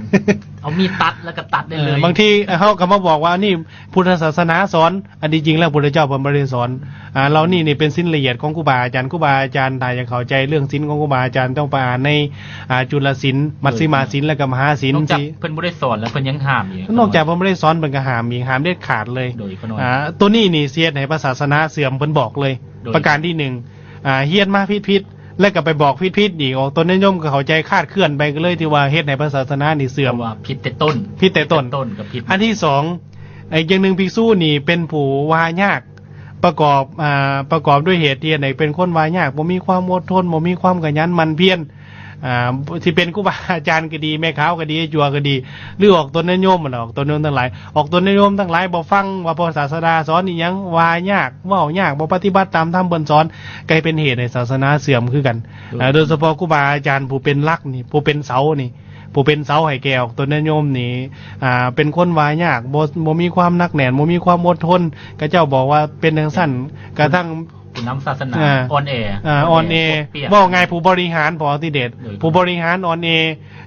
ເອົາມີດຕັດແລ້ວກໍຕັດໄດ້ເລີຍ. ເອີ ບາງທີເຮົາກໍມາບອກວ່າ ອັນນີ້ພຸດທະສາສະໜາສອນ ອັນທີ່ຈິງແລ້ວພຸດທະເຈົ້າເພິ່ນບໍ່ໄດ້ສອນ. ອ່າ ເຫຼົ່ານີ້ນີ້ເປັນສິນລະອຽດຂອງຄູບາອາຈານ. ຄູບາອາຈານ ຖ້າຢາກເຂົ້າໃຈເລື່ອງສິນຂອງຄູບາອາຈານ ຕ້ອງໄປອ່ານໃນ ອ່າ ຈຸລະສິນ ມັດຊິມາສິນ ແລ້ວກໍມະຫາສິນ ນອກຈາກເພິ່ນບໍ່ໄດ້ສອນແລ້ວ ເພິ່ນຍັງຫ້າມອີກ. ນອກຈາກເພິ່ນບໍ່ໄດ້ສອນ ເພິ່ນກໍຫ້າມອີກ ຫ້າມເດັດຂາດເລີຍ. ໂດຍຂະນ້ອຍ ອ່າ ໂຕນີ້ນີ້ຊິເຮັດໃຫ້ພະສາສະໜາເສື່ອມ ເພິ່ນບອກເລີຍ. ໂດຍ ປະການທີໜຶ່ງ ອ່າ ຮຽນມາຜິດໆ ແລ້ວກໍໄປບອກຜິດໆອີກ ອອກຕົນຍາດໂຍມກໍເຂົ້າໃຈຄາດເຄື່ອນໄປ ກໍເລີຍທີ່ວ່າເຮັດໃຫ້ພະສາສະໜານີ້ເສື່ອມ ເພາະວ່າຜິດແຕ່ຕົ້ນ ຜິດແຕ່ຕົ້ນ ຜິດແຕ່ຕົ້ນກໍຜິດ. ອັນທີສອງ ອີກຢ່າງໜຶ່ງ ພິກສຸນີ້ເປັນຜູ້ວ່າຍາກ ປະກອບ ອ່າ ປະກອບດ້ວຍເຫດທີ່ເຮັດໃຫ້ເປັນຄົນວ່າຍາກ, ບໍ່ມີຄວາມອົດທົນ, ບໍ່ມີຄວາມຂະຫຍັນໝັ່ນພຽນ. ອ່າ ຊິເປັນຄູບາອາຈານກໍດີ, ແມ່ຂາວກໍດີ, ອາຈົວກໍດີ ຫຼືອອກຕົນຍາດໂຍມຫັ້ນແຫຼະ, ອອກຕົນຍາດໂຍມທັງຫຼາຍ ອອກຕົນຍາດໂຍມທັງຫຼາຍບໍ່ຟັງວ່າພະສາສະດາສອນອີ່ຫຍັງ, ວ່າຍາກ, ເວົ້າຍາກ, ບໍ່ປະຕິບັດຕາມທຳເພິ່ນສອນ, ກໍເຮັດເປັນເຫດໃຫ້ສາສະໜາເສື່ອມຄືກັນ. ໂດຍ ອ່າ ໂດຍສະເພາະຄູບາອາຈານຜູ້ເປັນຫຼັກນີ້, ຜູ້ເປັນເສົານີ້, ຜູ້ເປັນເສົາໃຫ້ແກ່ອອກຕົນຍາດໂຍມນີ້ ອ່າ ເປັນຄົນວ່າຍາກ, ບໍ່ ບໍ່ມີຄວາມໜັກແໜ້ນ, ບໍ່ມີຄວາມອົດທົນ. ເຂົາເຈົ້າບອກວ່າເປັນຈັ່ງຊັ້ນ, ກະທັ່ງ ຜູ້ນຳສາສະໜາ ອ່າ ອ່ອນແອ ອ່າ ອ່ອນແອ ອ່ອນແອ ເວົ້າງ່າຍ ຜູ້ບໍລິຫານ ພໍຕິເດດ ໂດຍ ຜູ້ບໍລິຫານອ່ອນແອ,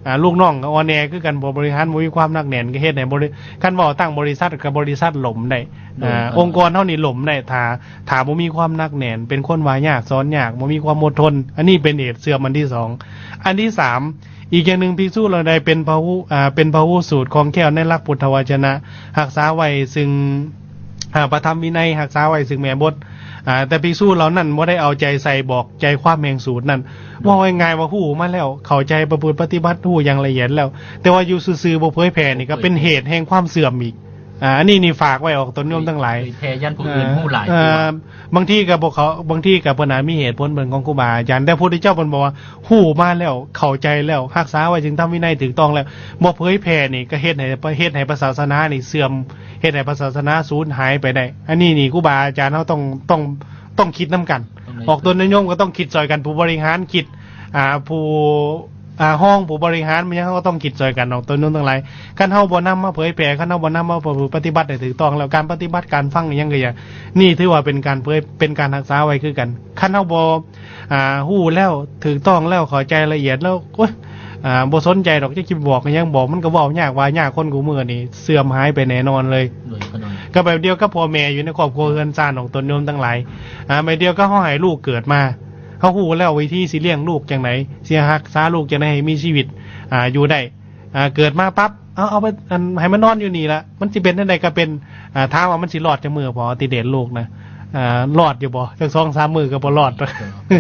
ອ່າ ລູກນ້ອງກໍອ່ອນແອຄືກັນ. ຜູ້ບໍລິຫານບໍ່ມີຄວາມໜັກແໜ້ນ ກໍເຮັດໃຫ້ບໍລິ ຄັນເວົ້າຕັ້ງບໍລິສັດ ກໍບໍລິສັດລົ້ມໄດ້. ໂດຍ ອ່າ ໂດຍ ອົງກອນເຮົານີ້ລົ້ມໄດ້ ຖ້າ ຖ້າບໍ່ມີຄວາມໜັກແໜ້ນ, ເປັນຄົນວ່າຍາກສອນຍາກ, ບໍ່ມີຄວາມອົດທົນ. ອັນນີ້ເປັນເຫດເສື່ອມອັນທີສອງ. ອັນທີສາມ ອີກຢ່າງໜຶ່ງ, ພິກສຸເຫຼົ່າໃດເປັນພະຫຸ ອ່າ ເປັນພະຫຸສູດ ຄ່ອງແຄ້ວໃນຫຼັກພຸດທະວະຈະນະ, ຮັກສາໄວ້ຊຶ່ງ ອ່າ ພະທຳວິໄນ, ຮັກສາໄວ້ຊຶ່ງແມ່ບົດ, ອ່າ ແຕ່ພິກສຸເຫຼົ່ານັ້ນບໍ່ໄດ້ເອົາໃຈໃສ່ບອກໃຈຄວາມແຫ່ງສູດນັ້ນ. ໂດຍ ເວົ້າງ່າຍໆວ່າຮູ້ມາແລ້ວ, ເຂົ້າໃຈປະພຶດປະຕິບັດ, ຮູ້ຢ່າງລະອຽດແລ້ວ, ແຕ່ວ່າຢູ່ຊື່ໆ ບໍ່ເຜີຍແຜ່ນີ້ ກໍເປັນເຫດແຫ່ງຄວາມເສື່ອມອີກ. ອ່າ ອັນນີ້ນີ້ຝາກໄວ້ອອກຕົນໂຍມທັງຫຼາຍ, ເຜີຍແຜ່ຢ້ານຜູ້ອື່ນ ອ່າ ຮູ້ຫຼາຍ ອ່າ ກວ່າ. ບາງທີກໍບໍ່ເຂົາ ບາງທີກໍເພິ່ນອາດມີເຫດຜົນເພິ່ນຂອງຄູບາອາຈານ, ແຕ່ພະພຸດທະເຈົ້າເພິ່ນບອກວ່າ ຮູ້ມາແລ້ວ, ເຂົ້າໃຈແລ້ວ, ຮັກສາໄວ້ຊຶ່ງທຳວິໄນຖືກຕ້ອງແລ້ວ, ບໍ່ເຜີຍແຜ່ນີ້ ກໍເຮັດໃຫ້ ເຮັດໃຫ້ພະສາສະໜານີ້ເສື່ອມ, ເຮັດໃຫ້ພະສາສະໜາສູນຫາຍໄປໄດ້. ອັນນີ້ນີ້ ຄູບາອາຈານເຮົາຕ້ອງ ຕ້ອງ ຕ້ອງຄິດນຳກັນ, ອອກຕົນຍາດໂຍມກໍຕ້ອງຄິດຊ່ອຍກັນ, ຜູ້ບໍລິຫານຄິດ, ອ່າ ຜູ້ ອ່າ ຮອງຜູ້ບໍລິຫານ ແມ່ນຫຍັງ ເຮົາກໍຕ້ອງຄິດຊ່ອຍກັນ ອອກຕົນໂຍມທັງຫຼາຍ. ຄັນເຮົາບໍ່ນຳມາເຜີຍແຜ່, ຄັນເຮົາບໍ່ນຳມາປະພຶດປະຕິບັດໃຫ້ຖືກຕ້ອງແລ້ວ, ການປະຕິບັດ, ການຟັງອີ່ຫຍັງກໍຢ່າ, ນີ້ຖືວ່າເປັນການເຜີຍ ເປັນການຮັກສາໄວ້ຄືກັນ. ຄັນເຮົາບໍ່ ອ່າ ຮູ້ແລ້ວ, ຖືກຕ້ອງແລ້ວ, ເຂົ້າໃຈລະອຽດແລ້ວ, ໂອ້ຍ ອ່າ ບໍ່ສົນໃຈດອກ, ຈັກຊິບອກອີ່ຫຍັງ, ບອກມັນກໍເວົ້າຍາກວ່າຍາກ, ຄົນຄູ່ມື້ນີ້ເສື່ອມຫາຍໄປແນ່ນອນເລີຍ. ໂດຍຂະນ້ອຍ ກໍແບບດຽວກັບພໍ່ແມ່ຢູ່ໃນຄອບຄົວເຮືອນຊານຂອງຕົນໂຍມທັງຫຼາຍ, ອ່າ ແບບດຽວກັບເຮົາໃຫ້ລູກເກີດມາ, ເຮົາຮູ້ແລ້ວວິທີຊິລ້ຽງລູກຈັ່ງໃດ, ຊິຮັກສາລູກຈັ່ງໃດໃຫ້ມີຊີວິດ ອ່າ ຢູ່ໄດ້. ອ່າ ເກີດມາປັບ ເອົາ ເອົາໄປ ອັນ ໃຫ້ມັນນອນຢູ່ນີ້ລະ, ມັນຊິເປັນຈັ່ງໃດກໍເປັນ. ອ່າ ຖາມວ່າມັນຊິລອດຈັກມື້ພໍ ຕິເດດລູກນະ? ອ່າ ລອດຢູ່ບໍ່? ຈັກສອງສາມມື້ກໍບໍ່ລອດ.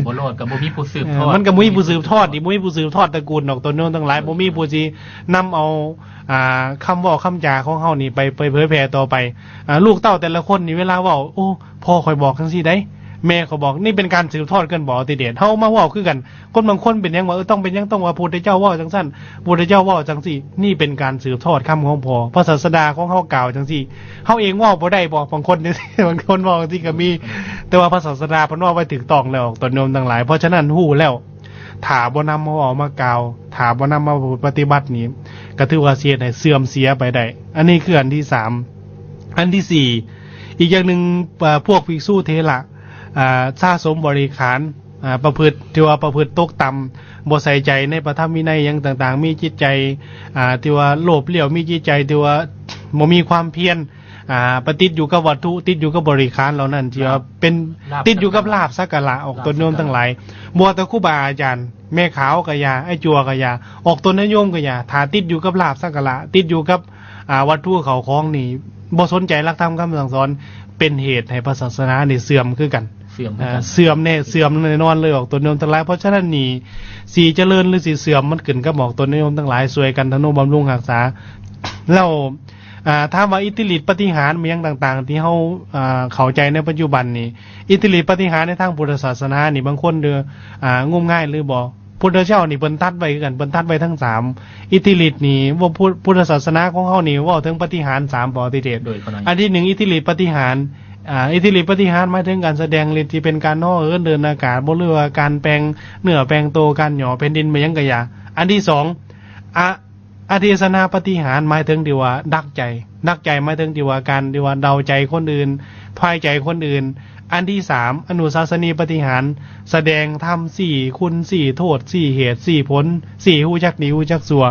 ບໍ່ລອດ ກໍບໍ່ມີຜູ້ສືບທອດ. ເອີ ມັນກໍບໍ່ມີຜູ້ສືບທອດອີກ, ບໍ່ມີຜູ້ສືບທອດຕະກູນດອກ ຕົນໂຍມທັງຫຼາຍ, ບໍ່ມີຜູ້ຊິນຳເອົາ ອ່າ ຄຳເວົ້າຄຳຈາຂອງເຮົານີ້ໄປ ໄປເຜີຍແຜ່ຕໍ່ໄປ. ອ່າ ລູກເຕົ້າແຕ່ລະຄົນນີ້ ເວລາເວົ້າ ໂອ້ ພໍ່ຂ້ອຍບອກຈັ່ງຊີ້ໃດ໋, ແມ່ຂ້ອຍບອກ, ນີ້ເປັນການສືບທອດກັນບໍ່ ຕິເດດ? ເຮົາມາເວົ້າຄືກັນ. ຄົນບາງຄົນເປັນຫຍັງວ່າ ເອີ ຕ້ອງເປັນຫຍັງ ຕ້ອງວ່າພຸດທະເຈົ້າເວົ້າຈັ່ງຊັ້ນ, ພຸດທະເຈົ້າເວົ້າຈັ່ງຊີ້. ນີ້ເປັນການສືບທອດຄຳຂອງພໍ່, ພະສາສະດາຂອງເຮົາກ່າວຈັ່ງຊີ້, ເຮົາເອງເວົ້າບໍ່ໄດ້ບໍ? ບາງຄົນຈັ່ງຊີ້, ບາງຄົນເວົ້າຈັ່ງຊີ້ກໍມີ. ແຕ່ວ່າພະສາສະດາເພິ່ນເວົ້າໄວ້ຖືກຕ້ອງແລ້ວ ຕົນໂຍມທັງຫຼາຍ. ເພາະສະນັ້ນ ຮູ້ແລ້ວ, ຖ້າບໍ່ນຳມາເວົ້າມາກ່າວ, ຖ້າບໍ່ນຳມາປະຕິບັດນີ້, ກໍຖືວ່າຊິເຮັດໃຫ້ເສື່ອມເສຍໄປໄດ້. ອັນນີ້ຄືອັນທີສາມ. ອັນທີສີ່ ອີກຢ່າງໜຶ່ງ, ເອີ ພວກພິກສຸເຖລະ ອ່າ ສະສົມບໍລິຂານ, ອ່າ ປະພຶດ ທີ່ວ່າປະພຶດຕົກຕ່ຳ, ບໍ່ໃສ່ໃຈໃນພະທຳວິໄນຫຍັງຕ່າງໆ, ມີຈິດໃຈ ອ່າ ທີ່ວ່າໂລບລ້ຽວ, ມີຈິດໃຈທີ່ວ່າບໍ່ມີຄວາມພຽນ, ອ່າ ໄປຕິດຢູ່ກັບວັດຖຸ, ຕິດຢູ່ກັບບໍລິຂານເຫຼົ່ານັ້ນ ທີ່ວ່າເປັນ ລາບ ຕິດຢູ່ກັບລາບສັກກາລະ ອອກຕົນໂຍມທັງຫຼາຍ. ບໍ່ວ່າແຕ່ຄູບາອາຈານ, ແມ່ຂາວກໍຢ່າ, ອ້າຍຈົວກໍຢ່າ, ອອກຕົນຍາດໂຍມກໍຢ່າ, ຖ້າຕິດຢູ່ກັບລາບສັກກາລະ, ຕິດຢູ່ກັບ ອ່າ ວັດຖຸເຂົ້າຂອງນີ້ ບໍ່ສົນໃຈຫຼັກທຳຄຳສັ່ງສອນ, ເປັນເຫດໃຫ້ພະສາສະໜານີ້ເສື່ອມຄືກັນ. ເສື່ອມຄືກັນ ອ່າ ເສື່ອມແນ່, ເສື່ອມແນ່ນອນເລີຍ ອອກຕົນໂຍມທັງຫຼາຍ. ເພາະສະນັ້ນນີ້ ຊິຈະເລີນ ຫຼື ຊິເສື່ອມ ມັນຂຶ້ນກັບອອກຕົນໂຍມທັງຫຼາຍ ຊ່ວຍກັນທະນຸບຳລຸງຮັກສາ. ແລ້ວ ອ່າ ຖາມວ່າອິດທິລິດປາຕິຫານ ແມ່ນຫຍັງຕ່າງໆ ທີ່ເຮົາ ອ່າ ເຂົ້າໃຈໃນປັດຈຸບັນນີ້, ອິດທິລິດປາຕິຫານໃນທາງພຸດທະສາສະໜານີ້ ບາງຄົນເດີ ອ່າ ງມງາຍຫຼືບໍ່? ພຸດທະເຈົ້ານີ້ເພິ່ນຕັດໄວ້ຄືກັນ, ເພິ່ນຕັດໄວ້ທັງສາມ. ອິດທິລິດນີ້ ເວົ້າ ພຸດ ພຸດທະສາສະໜາຂອງເຮົານີ້ເວົ້າເຖິງປາຕິຫານສາມ ປະຕິເດດ. ໂດຍ ອັນທີໜຶ່ງ ອິດທິລິດປາຕິຫານ, ອ່າ ອິດທິລິດປາຕິຫານໝາຍເຖິງການສະແດງລິດທີ່ເປັນການເຫາະເຫີນເດີນອາກາດບໍ ຫຼືວ່າການແປງເນື້ອແປງໂຕ, ການຫຍໍ້ແຜ່ນດິນ ແມ່ນຫຍັງກະຢ່າ. ອັນທີສອງ ອະ ອະເທສະນາປາຕິຫານ ໝາຍເຖິງທີ່ວ່າດັກໃຈ, ດັກໃຈໝາຍເຖິງທີ່ວ່າການທີ່ວ່າເດົາໃຈຄົນອື່ນ, ທາຍໃຈຄົນອື່ນ. ອັນທີສາມ ອະນຸສາສະນີປາຕິຫານ ສະແດງທຳ ຊີ້ຄຸນ ຊີ້ໂທດ ຊີ້ເຫດ ຊີ້ຜົນ ຊີ້ຮູ້ຈັກດີຮູ້ຈັກຊົ່ວ.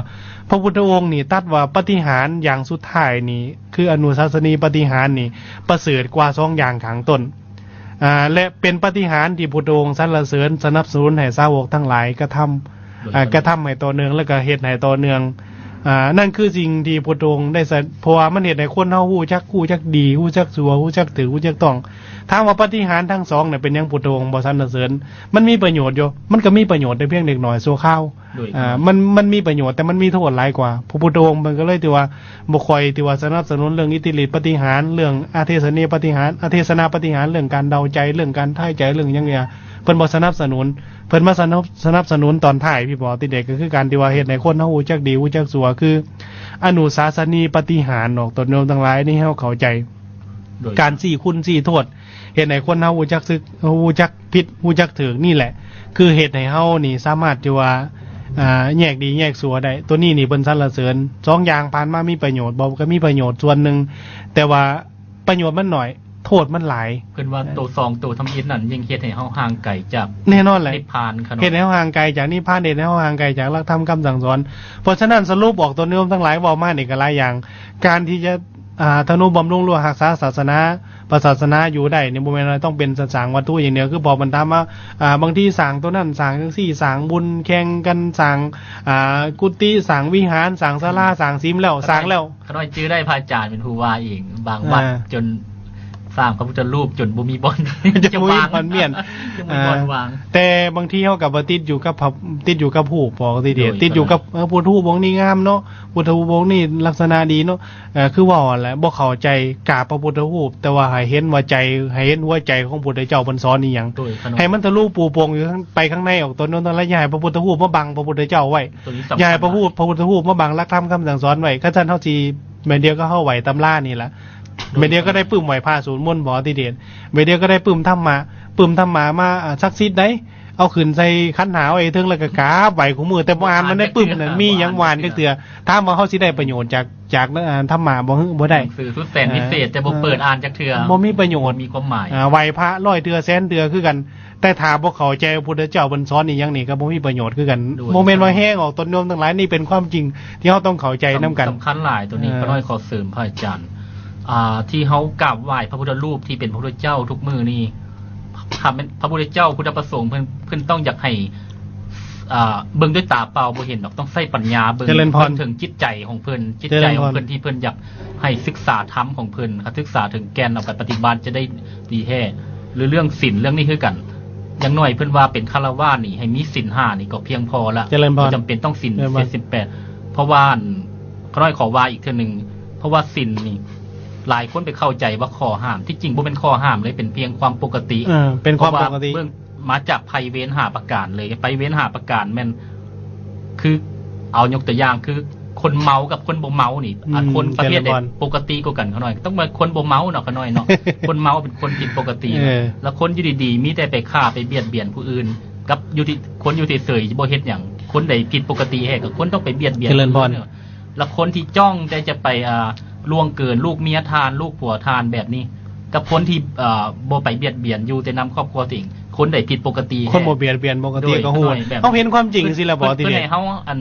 ພະພຸດທະອົງນີ້ຕັດວ່າປາຕິຫານຢ່າງສຸດທ້າຍນີ້ ຄືອະນຸສາສະນີປາຕິຫານນີ້ ປະເສີດກວ່າສອງຢ່າງຂ້າງຕົ້ນ. ອ່າ ແລະ ເປັນປາຕິຫານທີ່ພຸດທະອົງສັນລະເສີນສະໜັບສະໜູນໃຫ້ສາວົກທັງຫຼາຍກະທຳ ໂດຍ ອ່າ ກະທຳໃຫ້ຕໍ່ເນື່ອງ ແລະ ກະເຮັດໃຫ້ຕໍ່ເນື່ອງ. ອ່າ ນັ້ນຄືສິ່ງທີ່ພຸດທະອົງໄດ້ສະ ເພາະວ່າມັນເຮັດໃຫ້ຄົນເຮົາຮູ້ຈັກ ຮູ້ຈັກດີ ຮູ້ຈັກຊົ່ວ ຮູ້ຈັກຖືກ ຮູ້ຈັກຕ້ອງ. ຖາມວ່າປາຕິຫານທັງສອງນີ້ເປັນຫຍັງພຸດທະອົງບໍ່ສັນລະເສີນ? ມັນມີປະໂຫຍດຢູ່ ມັນກໍມີປະໂຫຍດແຕ່ພຽງເລັກນ້ອຍຊົ່ວຄາວ. ໂດຍ ອ່າ ມັນ ມັນມີປະໂຫຍດ ແຕ່ມັນມີໂທດຫຼາຍກວ່າ. ພະພຸດທະອົງເພິ່ນກໍເລີຍທີ່ວ່າບໍ່ຄ່ອຍທີ່ວ່າສະໜັບສະໜູນເລື່ອງອິດທິລິດປາຕິຫານ, ເລື່ອງອາເທສະເນປາຕິຫານ, ອາເທສະນາປາຕິຫານ, ເລື່ອງການເດົາໃຈ, ເລື່ອງການທາຍໃຈ, ເລື່ອງຫຍັງນີ້ ເພິ່ນບໍ່ສະໜັບສະໜູນ. ເພິ່ນມາສະໜັບ ສະໜັບສະໜູນຕອນທ້າຍ ພີ່ບອກຕິເດັກ ກໍຄືການທີ່ວ່າເຮັດໃຫ້ຄົນເຮົາຮູ້ຈັກດີຮູ້ຈັກຊົ່ວ ຄືອະນຸສາສະນີປາຕິຫານ ອອກຕົນໂຍມທັງຫຼາຍ ນີ້ໃຫ້ເຮົາເຂົ້າໃຈ. ໂດຍ ການຊີ້ຄຸນຊີ້ໂທດ ເຮັດໃຫ້ຄົນເຮົາຮູ້ຈັກສຶກ ຮູ້ຈັກຜິດ ຮູ້ຈັກຖືກ ນີ້ແຫຼະ ຄືເຮັດໃຫ້ເຮົານີ້ສາມາດທີ່ວ່າ ອ່າ ແຍກດີແຍກຊົ່ວໄດ້. ຕົວນີ້ນີ້ເພິ່ນສັນລະເສີນ. ສອງຢ່າງຜ່ານມາມີປະໂຫຍດບໍ່? ກໍມີປະໂຫຍດສ່ວນໜຶ່ງ ແຕ່ວ່າປະໂຫຍດມັນໜ້ອຍ ໂທດມັນຫຼາຍ. ເພິ່ນວ່າໂຕສອງໂຕທຳອິດນັ້ນ ຍິ່ງເຮັດໃຫ້ເຮົາຫ່າງໄກຈາກ ແນ່ນອນແຫຼະ ນິບພານ ເຮັດໃຫ້ເຮົາຫ່າງໄກຈາກນິບພານ ເຮັດໃຫ້ເຮົາຫ່າງໄກຈາກຫຼັກທຳຄຳສັ່ງສອນ. ເພາະສະນັ້ນ ສະຫຼຸບອອກຕົນໂຍມທັງຫຼາຍ ເວົ້າມານີ້ກໍຫຼາຍຢ່າງ ການທີ່ຈະ ອ່າ ທະນຸບຳລຸງ ຫຼື ຮັກສາສາສະໜາ ພະສາສະໜາຢູ່ໄດ້ນີ້ ບໍ່ແມ່ນວ່າຕ້ອງເປັນສ້າງວັດຖຸຢ່າງດຽວ ຄືພໍ່ເພິ່ນຖາມມາ ອ່າ ບາງທີສ້າງຕົວນັ້ນ ສ້າງຈັ່ງຊີ້ ສ້າງບຸນແຂ່ງກັນ ສ້າງ ອ່າ ກຸຕິ ສ້າງວິຫານ ສ້າງສາລາ ສ້າງສິມແລ້ວ ສ້າງແລ້ວ. ຂ້ານ້ອຍຈື່ໄດ້ ພະອາຈານເປັນຜູ້ວ່າເອງ ບາງວັດ ອ່າ ຈົນສ້າງພະພຸດທະຮູບຈົນບໍ່ມີບ່ອນ ຈະບໍ່ມີບ່ອນມ້ຽນ ຈະບໍ່ມີບ່ອນວາງ. ອ່າ ແຕ່ບາງທີເຮົາກໍບໍ່ຕິດຢູ່ກັບພະ ຕິດຢູ່ກັບຮູບ ບໍ່ຕິດ ໂດຍ ຕິດຢູ່ກັບ ເອີ ພຸດທະຮູບອົງນີ້ງາມເນາະ ພຸດທະຮູບອົງນີ້ລັກສະນະດີເນາະ. ເອີ ຄືເວົ້າຫັ້ນແຫຼະ ບໍ່ເຂົ້າໃຈກາບພະພຸດທະຮູບ ແຕ່ວ່າໃຫ້ເຫັນວ່າໃຈ ໃຫ້ເຫັນຫົວໃຈຂອງພຸດທະເຈົ້າເພິ່ນສອນອີ່ຫຍັງ ໂດຍ ໃຫ້ມັນທະລຸປູໂປ່ງຢູ່ຂ້າງ ໄປຂ້າງໃນອອກຕົນໂນ້ນ ແລະ ຢ່າໃຫ້ພະພຸດທະຮູບມາບັງພະພຸດທະເຈົ້າໄວ້ ຕົວນີ້ສຳຄັນ ຢ່າໃຫ້ພະພຸດ ພະພຸດທະຮູບມາບັງຫຼັກທຳຄຳສັ່ງສອນໄດ້. ຄັນຊັ້ນເຮົາຊິ ແມ່ນດຽວກໍເຮົາໄຫວ້ຕຳລານີ້ລະ ໂດຍ ແມ່ນດຽວກໍໄດ້ປຶ້ມໄຫວ້ພະສວດມົນບໍ່ຕິເດດ ແມ່ນດຽວກໍໄດ້ປຶ້ມທຳມະ ປຶ້ມທຳມະມາ ອ່າ ສັກສິດໃດ ເອົາຂຶ້ນໃສ່ຂັນຫ້າໄວ້ເທິງ ແລ້ວກໍກາບໄຫວ້ຄູ່ມື້ ແຕ່ບໍ່ອ່ານມັນໄດ້ປຶ້ມນັ້ນ ມີຫຍັງບໍ່ອ່ານຈັກເທື່ອ. ຖາມວ່າເຮົາຊິໄດ້ປະໂຫຍດຈາກ ຈາກ ອ່າ ທຳມະບໍ່? ບໍ່ໄດ້. ໜັງສືສຸດແສນວິເສດ ເອີ ແຕ່ບໍ່ເປີດອ່ານຈັກເທື່ອ ບໍ່ມີປະໂຫຍດ ບໍ່ມີຄວາມໝາຍ. ອ່າ ໄຫວ້ພະຮ້ອຍເທື່ອແສນເທື່ອຄືກັນ ແຕ່ຖ້າບໍ່ເຂົ້າໃຈພະພຸດທະເຈົ້າເພິ່ນສອນອີ່ຫຍັງນີ້ ກໍບໍ່ມີປະໂຫຍດຄືກັນ. ໂດຍ ບໍ່ແມ່ນວ່າແຮງອອກ ຕົນໂຍມທັງຫຼາຍ ນີ້ເປັນຄວາມຈິງທີ່ເຮົາຕ້ອງເຂົ້າໃຈນຳກັນ. ສຳ ສຳຄັນຫຼາຍໂຕນີ້ ເອີ ຂ້ານ້ອຍຂໍເສີມພະອາຈານ ອ່າ ທີ່ເຮົາກາບໄຫວ້ພະພຸດທະຮູບທີ່ເປັນພະພຸດທະເຈົ້າທຸກມື້ນີ້ ຖ້າແມ່ນພະພຸດທະເຈົ້າ ພຸດທະປະສົງ ເພິ່ນ ເພິ່ນຕ້ອງຢາກໃຫ້ ອ່າ ເບິ່ງດ້ວຍຕາເປົ່າບໍ່ເຫັນດອກ ຕ້ອງໃຊ້ປັນຍາເບິ່ງ ຈະເລີນພອນ ເບິ່ງເຖິງຈິດໃຈຂອງເພິ່ນ ຈິດໃຈຂອງເພິ່ນ ຈະເລີນພອນ ທີ່ເພິ່ນຢາກໃຫ້ສຶກສາທຳຂອງເພິ່ນ ສຶກສາເຖິງແກ່ນ ເອົາໄປປະຕິບັດຈະໄດ້ດີແທ້. ຫຼືເລື່ອງສິນເລື່ອງນີ້ຄືກັນ ຢ່າງໜ້ອຍເພິ່ນວ່າເປັນຄາລະວາດນີ້ ໃຫ້ມີສິນຫ້ານີ້ກໍພຽງພໍລະ ຈະເລີນພອນ ບໍ່ຈຳເປັນຕ້ອງສິນ ຈະເລີນພອນ ສິນແປດ ເພາະວ່າ ຂ້ານ້ອຍຂໍວ່າອີກເທື່ອໜຶ່ງ ເພາະວ່າສິນນີ້ ຫຼາຍຄົນໄປເຂົ້າໃຈວ່າຂໍ້ຫ້າມ ທີ່ຈິງບໍ່ແມ່ນຂໍ້ຫ້າມເລີຍ ເປັນພຽງຄວາມປົກກະຕິ ເອີ ເປັນຄວາມປົກກະຕິ ເພາະວ່າເບື້ອງ ມາຈາກໄພເວນຫ້າປະການເລີຍ ໄພເວນຫ້າປະການແມ່ນ ຄື ເອົາຍົກຕົວຢ່າງ ຄືຄົນເມົາກັບຄົນບໍ່ເມົານີ້ ອືມ ອັນຄົນປະເພດໃດ ຈະເລີນພອນ ປົກກະຕິກວ່າກັນ ຂ້ານ້ອຍ ຕ້ອງວ່າຄົນບໍ່ເມົາເນາະ ຂ້ານ້ອຍເນາະ ຄົນເມົາເປັນຄົນຜິດປົກກະຕິ ເອີ ແລ້ວຄົນຢູ່ດີໆ ມີແຕ່ໄປຂ້າໄປບຽດບຽນຜູ້ອື່ນ ກັບຢູ່ທີ່ ຄົນຢູ່ເສຍໆ ບໍ່ເຮັດຫຍັງ ຄົນໃດຜິດປົກກະຕິແທ້ ກໍຄົນຕ້ອງໄປບຽດບຽນ ຈະເລີນພອນ ຜູ້ອື່ນ. ແລ້ວຄົນທີ່ຈ້ອງແຕ່ຈະໄປ ອ່າ ລ່ວງເກີນລູກເມຍທ່ານ ລູກຜົວທ່ານແບບນີ້ ກັບຄົນທີ່ ເອີ ບໍ່ໄປບຽດບຽນ ຢູ່ແຕ່ນຳຄອບຄົວຕົວເອງ ຄົນໃດຜິດປົກກະຕິແທ້ ຄົນບໍ່ບຽດບຽນປົກກະຕິ ໂດຍ ກໍຮູ້ ຂ້ານ້ອຍແບບ ເຮົາເຫັນຄວາມຈິງຊີ້ແຫຼະບໍ່ ເພິ່ນ ທີ່ເພິ່ນໃຫ້ເຮົາ ອັນ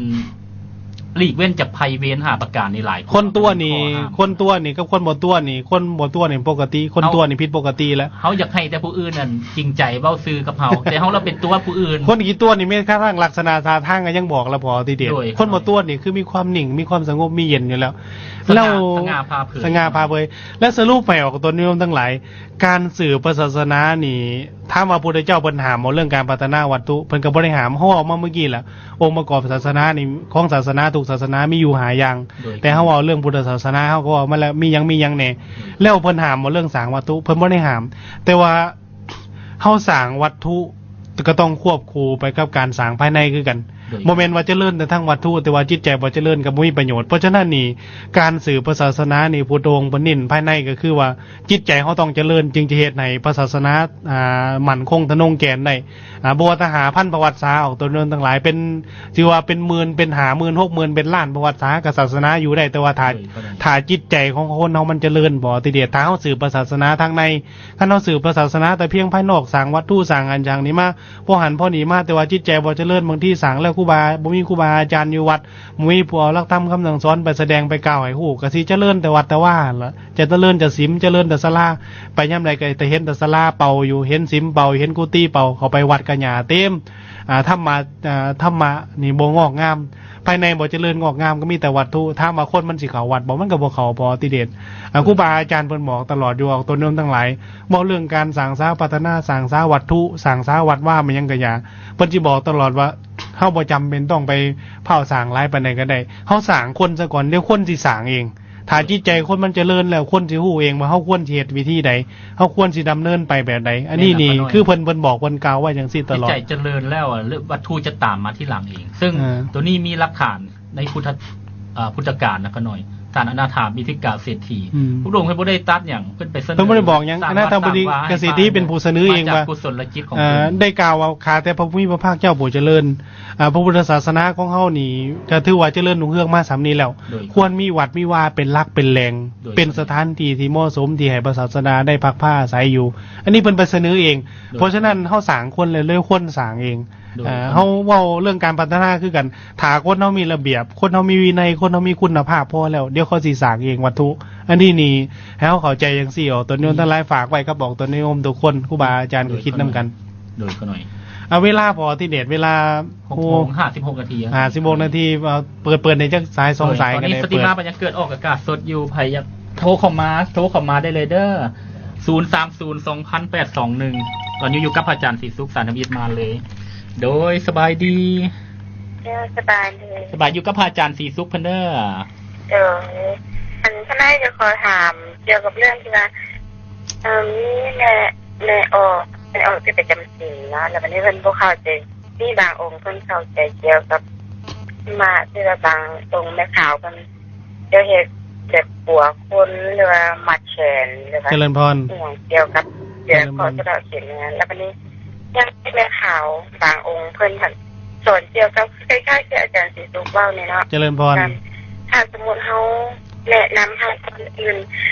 ຫຼີກເວັ້ນຈາກໄພເວນຫ້າປະການນີ້ຫຼາຍ ຄົນຕົວະນີ້ ຄົນຕົວະນີ້ກັບຄົນບໍ່ຕົວະນີ້ ຄົນບໍ່ຕົວະນີ້ປົກກະຕິ ຄົນຕົວະນີ້ຜິດປົກກະຕິແລ້ວ. ເຮົາຢາກໃຫ້ແຕ່ຜູ້ອື່ນນັ້ນຈິງໃຈເວົ້າຊື່ກັບເຮົາ ແຕ່ເຮົາລະໄປຕົວະຜູ້ອື່ນ. ຄົນຂີ້ຕົວະນີ້ແມ່ນກະທັ່ງລັກສະນະທ່າທາງກໍຍັງບອກລະພໍຕິເດດ. ໂດຍ ຄົນບໍ່ຕົວະນີ້ຄືມີຄວາມນິ່ງ ມີຄວາມສະຫງົບ ມີເຢັນຢູ່ແລ້ວ. ສະຫງ່າ ແລ້ວ ສະຫງ່າຜ່າເຜີຍ ສະຫງ່າຜ່າເຜີຍ ແລະ ສະຫຼຸບໃຫ້ອອກຕົນໂຍມທັງຫຼາຍ ການສືບພະສາສະໜານີ້ ຖາມວ່າພຸດທະເຈົ້າເພິ່ນຫ້າມບໍ່ເລື່ອງການພັດທະນາວັດຖຸ? ເພິ່ນກໍບໍ່ໄດ້ຫ້າມ. ເຮົາເວົ້າມາເມື່ອກີ້ແຫຼະ ອົງປະກອບສາສະໜານີ້ ຂອງສາສະໜາທຸກສາສະໜາມີຢູ່ຫ້າຢ່າງ ໂດຍ ແຕ່ເຮົາເວົ້າເລື່ອງພຸດທະສາສະໜາ ເຮົາກໍເວົ້າມາແລ້ວ ມີຫຍັງ ມີຫຍັງແດ່. ໂດຍ ແລ້ວເພິ່ນຫ້າມບໍ່ເລື່ອງສ້າງວັດຖຸ? ເພິ່ນບໍ່ໄດ້ຫ້າມ ແຕ່ວ່າເຮົາສ້າງວັດຖຸກໍຕ້ອງຄວບຄູ່ໄປກັບການສ້າງພາຍໃນຄືກັນ. ໂດຍ ບໍ່ແມ່ນວ່າຈະເລີນແຕ່ທາງວັດຖຸ ແຕ່ວ່າຈິດໃຈບໍ່ຈະເລີນກໍບໍ່ມີປະໂຫຍດ. ເພາະສະນັ້ນນີ້ ການສືບພະສາສະໜານີ້ ພຸດທະອົງເພິ່ນເນັ້ນພາຍໃນ ກໍຄືວ່າຈິດໃຈເຮົາຕ້ອງຈະເລີນ ຈຶ່ງຈະເຮັດໃຫ້ພະສາສະໜາ ອ່າ ໝັ້ນຄົງທະນົງແກ່ນໄດ້. ອ່າ ບໍ່ວ່າແຕ່ຫ້າພັນປະຫວັດສາ ອອກຕົນໂຍມທັງຫຼາຍ ເປັນ ຖືວ່າເປັນໝື່ນ ເປັນຫ້າໝື່ນ ຫົກໝື່ນ ເປັນລ້ານປະຫວັດສາ ກໍສາສະໜາຢູ່ໄດ້. ແຕ່ວ່າຖ້າ ໂດຍ ຖ້າຈິດໃຈຂອງຄົນເຮົາມັນຈະເລີນບໍ່ຕິເດດ ຖ້າເຮົາສືບພະສາສະໜາທາງໃນ ຄັນເຮົາສືບພະສາສະໜາແຕ່ພຽງພາຍນອກ ສ້າງວັດຖຸ ສ້າງອັນຫຍັງນີ້ມາ ພໍຫັນພໍໜີມາ ແຕ່ວ່າຈິດໃຈບໍ່ຈະເລີນ. ບາງທີສ້າງແລ້ວຄູບາ ບໍ່ມີຄູບາອາຈານຢູ່ວັດ ບໍ່ມີຜູ້ເອົາຫຼັກທຳຄຳສັ່ງສອນໄປສະແດງໄປກ່າວໃຫ້ຮູ້ ກໍຊິຈະເລີນແຕ່ວັດແຕ່ວາຫັ້ນລະ ຈະ ຈະເລີນແຕ່ສິມ ຈະເລີນແຕ່ສາລາ ໄປຍາມໃດກໍຈະເຫັນແຕ່ສາລາເປົ່າຢູ່ ເຫັນສິມເປົ່າ ເຫັນກຸຕິເປົ່າ. ເຂົ້າໄປວັດກໍຫຍ້າເຕັມ ອ່າ ທຳມະ ອ່າ ທຳມະນີ້ບໍ່ງອກງາມ. ພາຍໃນບໍ່ຈະເລີນງອກງາມ ກໍມີແຕ່ວັດຖຸ. ຖາມວ່າຄົນມັນຊິເຂົ້າວັດບໍ່? ມັນກໍບໍ່ເຂົ້າ ພໍ່ອະຕິເດດ. ອາ ຄູບາອາຈານເພິ່ນບອກຕະຫຼອດຢູ່ ອອກຕົນໂຍມທັງຫຼາຍ ເວົ້າເລື່ອງການສ້າງສາພັດທະນາ, ສ້າງສາວັດຖຸ, ສ້າງສາວັດວາ ແມ່ນຫຍັງກະຢ່າ, ເພິ່ນຊິບອກຕະຫຼອດວ່າ ເຮົາບໍ່ຈຳເປັນຕ້ອງໄປພ້າວສ້າງຫຼາຍປານໃດກໍໄດ້. ເຮົາສ້າງຄົນຊະກ່ອນ, ດຽວຄົນຊິສ້າງເອງ. ຖ້າຈິດໃຈຄົນມັນຈະເລີນແລ້ວ, ຄົນຊິຮູ້ເອງວ່າເຮົາຄວນຊິເຮັດວິທີໃດ, ເຮົາຄວນຊິດຳເນີນໄປແບບໃດ. ອັນນີ້ນີ້ຄືເພິ່ນ, ເພິ່ນບອກ, ເພິ່ນກ່າວໄວ້ຈັ່ງຊີ້ຕະຫຼອດ. ຈິດໃຈຈະເລີນແລ້ວ ວັດຖຸຈະຕາມມາທີຫຼັງເອງ. ເຊິ່ງ ເອີ ໂຕນີ້ມີຫຼັກຖານໃນພຸດທະ ເອີ ພຸດທະການນະຂະນ້ອຍ, ທ່ານອະນາຖາບິດທິກາເສດຖີ ອືມ ພະອົງເພິ່ນບໍ່ໄດ້ຕັດຫຍັງ, ເພິ່ນໄປສະເໜີ, ເພິ່ນບໍ່ໄດ້ບອກຫຍັງ, ສ້າງວັດ ອະນາຖາບິດທິກາເສດຖີເປັນຜູ້ສະເໜີເອງວ່າ ມາຈາກກຸສົນລະຈິດຂອງເພິ່ນ ເອີ ໄດ້ກ່າວວ່າ ຂ້າແຕ່ພະຜູ້ມີພະພາກເຈົ້າຜູ້ຈະເລີນ ອ່າ ພະພຸດທະສາສະໜາຂອງເຮົານີ້ ກໍຖືວ່າຈະເລີນຮຸ່ງເຮືອງມາສ່ຳນີ້ແລ້ວ. ໂດຍ ຄວນມີວັດມີວາເປັນຫຼັກເປັນແຫຼ່ງ, ໂດຍ ເປັນສະຖານທີ່ທີ່ເໝາະສົມທີ່ໃຫ້ພະສາສະດາໄດ້ພັກພາອາໄສຢູ່. ອັນນີ້ເພິ່ນໄປສະເໜີເອງ. ໂດຍ ເພາະສະນັ້ນເຮົາສ້າງຄົນແລ້ວ ເລີຍຄວນສ້າງເອງ. ໂດຍ ເອີ ເຮົາເວົ້າເລື່ອງການພັດທະນາຄືກັນ. ຖ້າຄົນເຮົາມີລະບຽບ, ຄົນເຮົາມີວິໄນ, ຄົນເຮົາມີຄຸນນະພາບພໍແລ້ວ, ດຽວເຂົາຊິສ້າງເອງວັດຖຸ. ອັນນີ້ນີ້ໃຫ້ເຮົາເຂົ້າໃຈຈັ່ງຊີ້. ອອກຕົນໂຍມ ອືມ ທັງຫຼາຍ ຝາກໄວ້ກັບອອກຕົນໂຍມທຸກຄົນ. ຄູບາອາຈານກໍຄິດນຳກັນ. ໂດຍ ຂະນ້ອຍ ອາ ເວລາພໍທີ່ເດດ ເວລາ ຫົກໂມງຫ້າສິບຫົກນາທີ ຫ້າສິບຫົກນາທີ ເອີ ເປີດ ເປີດໃນຈັກສາຍ ສອງສາຍ ໂດຍ ກໍໄດ້ເປີດ. ຕອນນີ້ສະຕີມາບັນຍາເກີດອອກອາກາດສົດຢູ່. ໃຜຢາກໂທເຂົ້າມາ ໂທເຂົ້າມາໄດ້ເລີຍເດີ ສູນສາມສູນສອງພັນແປດສອງໜຶ່ງ. ຕອນນີ້ຢູ່ກັບພະອາຈານສີສຸກ ສານທຳອິດ ມາເລີຍ. ໂດຍ ສະບາຍດີ. ເອີ ສະບາຍດີ. ສະບາຍ ຢູ່ກັບພະອາຈານສີສຸກເພິ່ນເດີ. ໂດຍ ອັນ ທະນາຍຈະຂໍຖາມກ່ຽວກັບເລື່ອງທີ່ວ່າ ເອີ ມີແມ່ ແມ່ອອກ ແມ່ອອກທີ່ໄປຈຳສິນເນາະ, ແລ້ວບັດນີ້ເພິ່ນບໍ່ເຂົ້າໃຈ. ມີບາງອົງເພິ່ນເຂົ້າໃຈກ່ຽວກັບມາ ທີ່ວ່າບາງອົງແມ່ຂາວເພິ່ນຈະເຮັດແບບປົວຄົນ ຫຼືວ່າມັດແຂນ ຫຼືວ່າ ຈະເລີນພອນ ອີ່ຫຍັງກ່ຽວກັບ ກ່ຽວກັບຂໍ້ສະເດາະເຂດນັ້ນ. ແລ້ວບັດນີ້ຍັງມີແມ່ຂາວບາງອົງເພິ່ນຫັ້ນສອນກ່ຽວກັບ ຄ້າຍໆຄືອາຈານສີສຸກເວົ້ານີ້ເນາະ. ຈະເລີນພອນ. ຖ້າສົມມຸດເຮົາແນະນຳໃຫ້ຄົນອື່ນ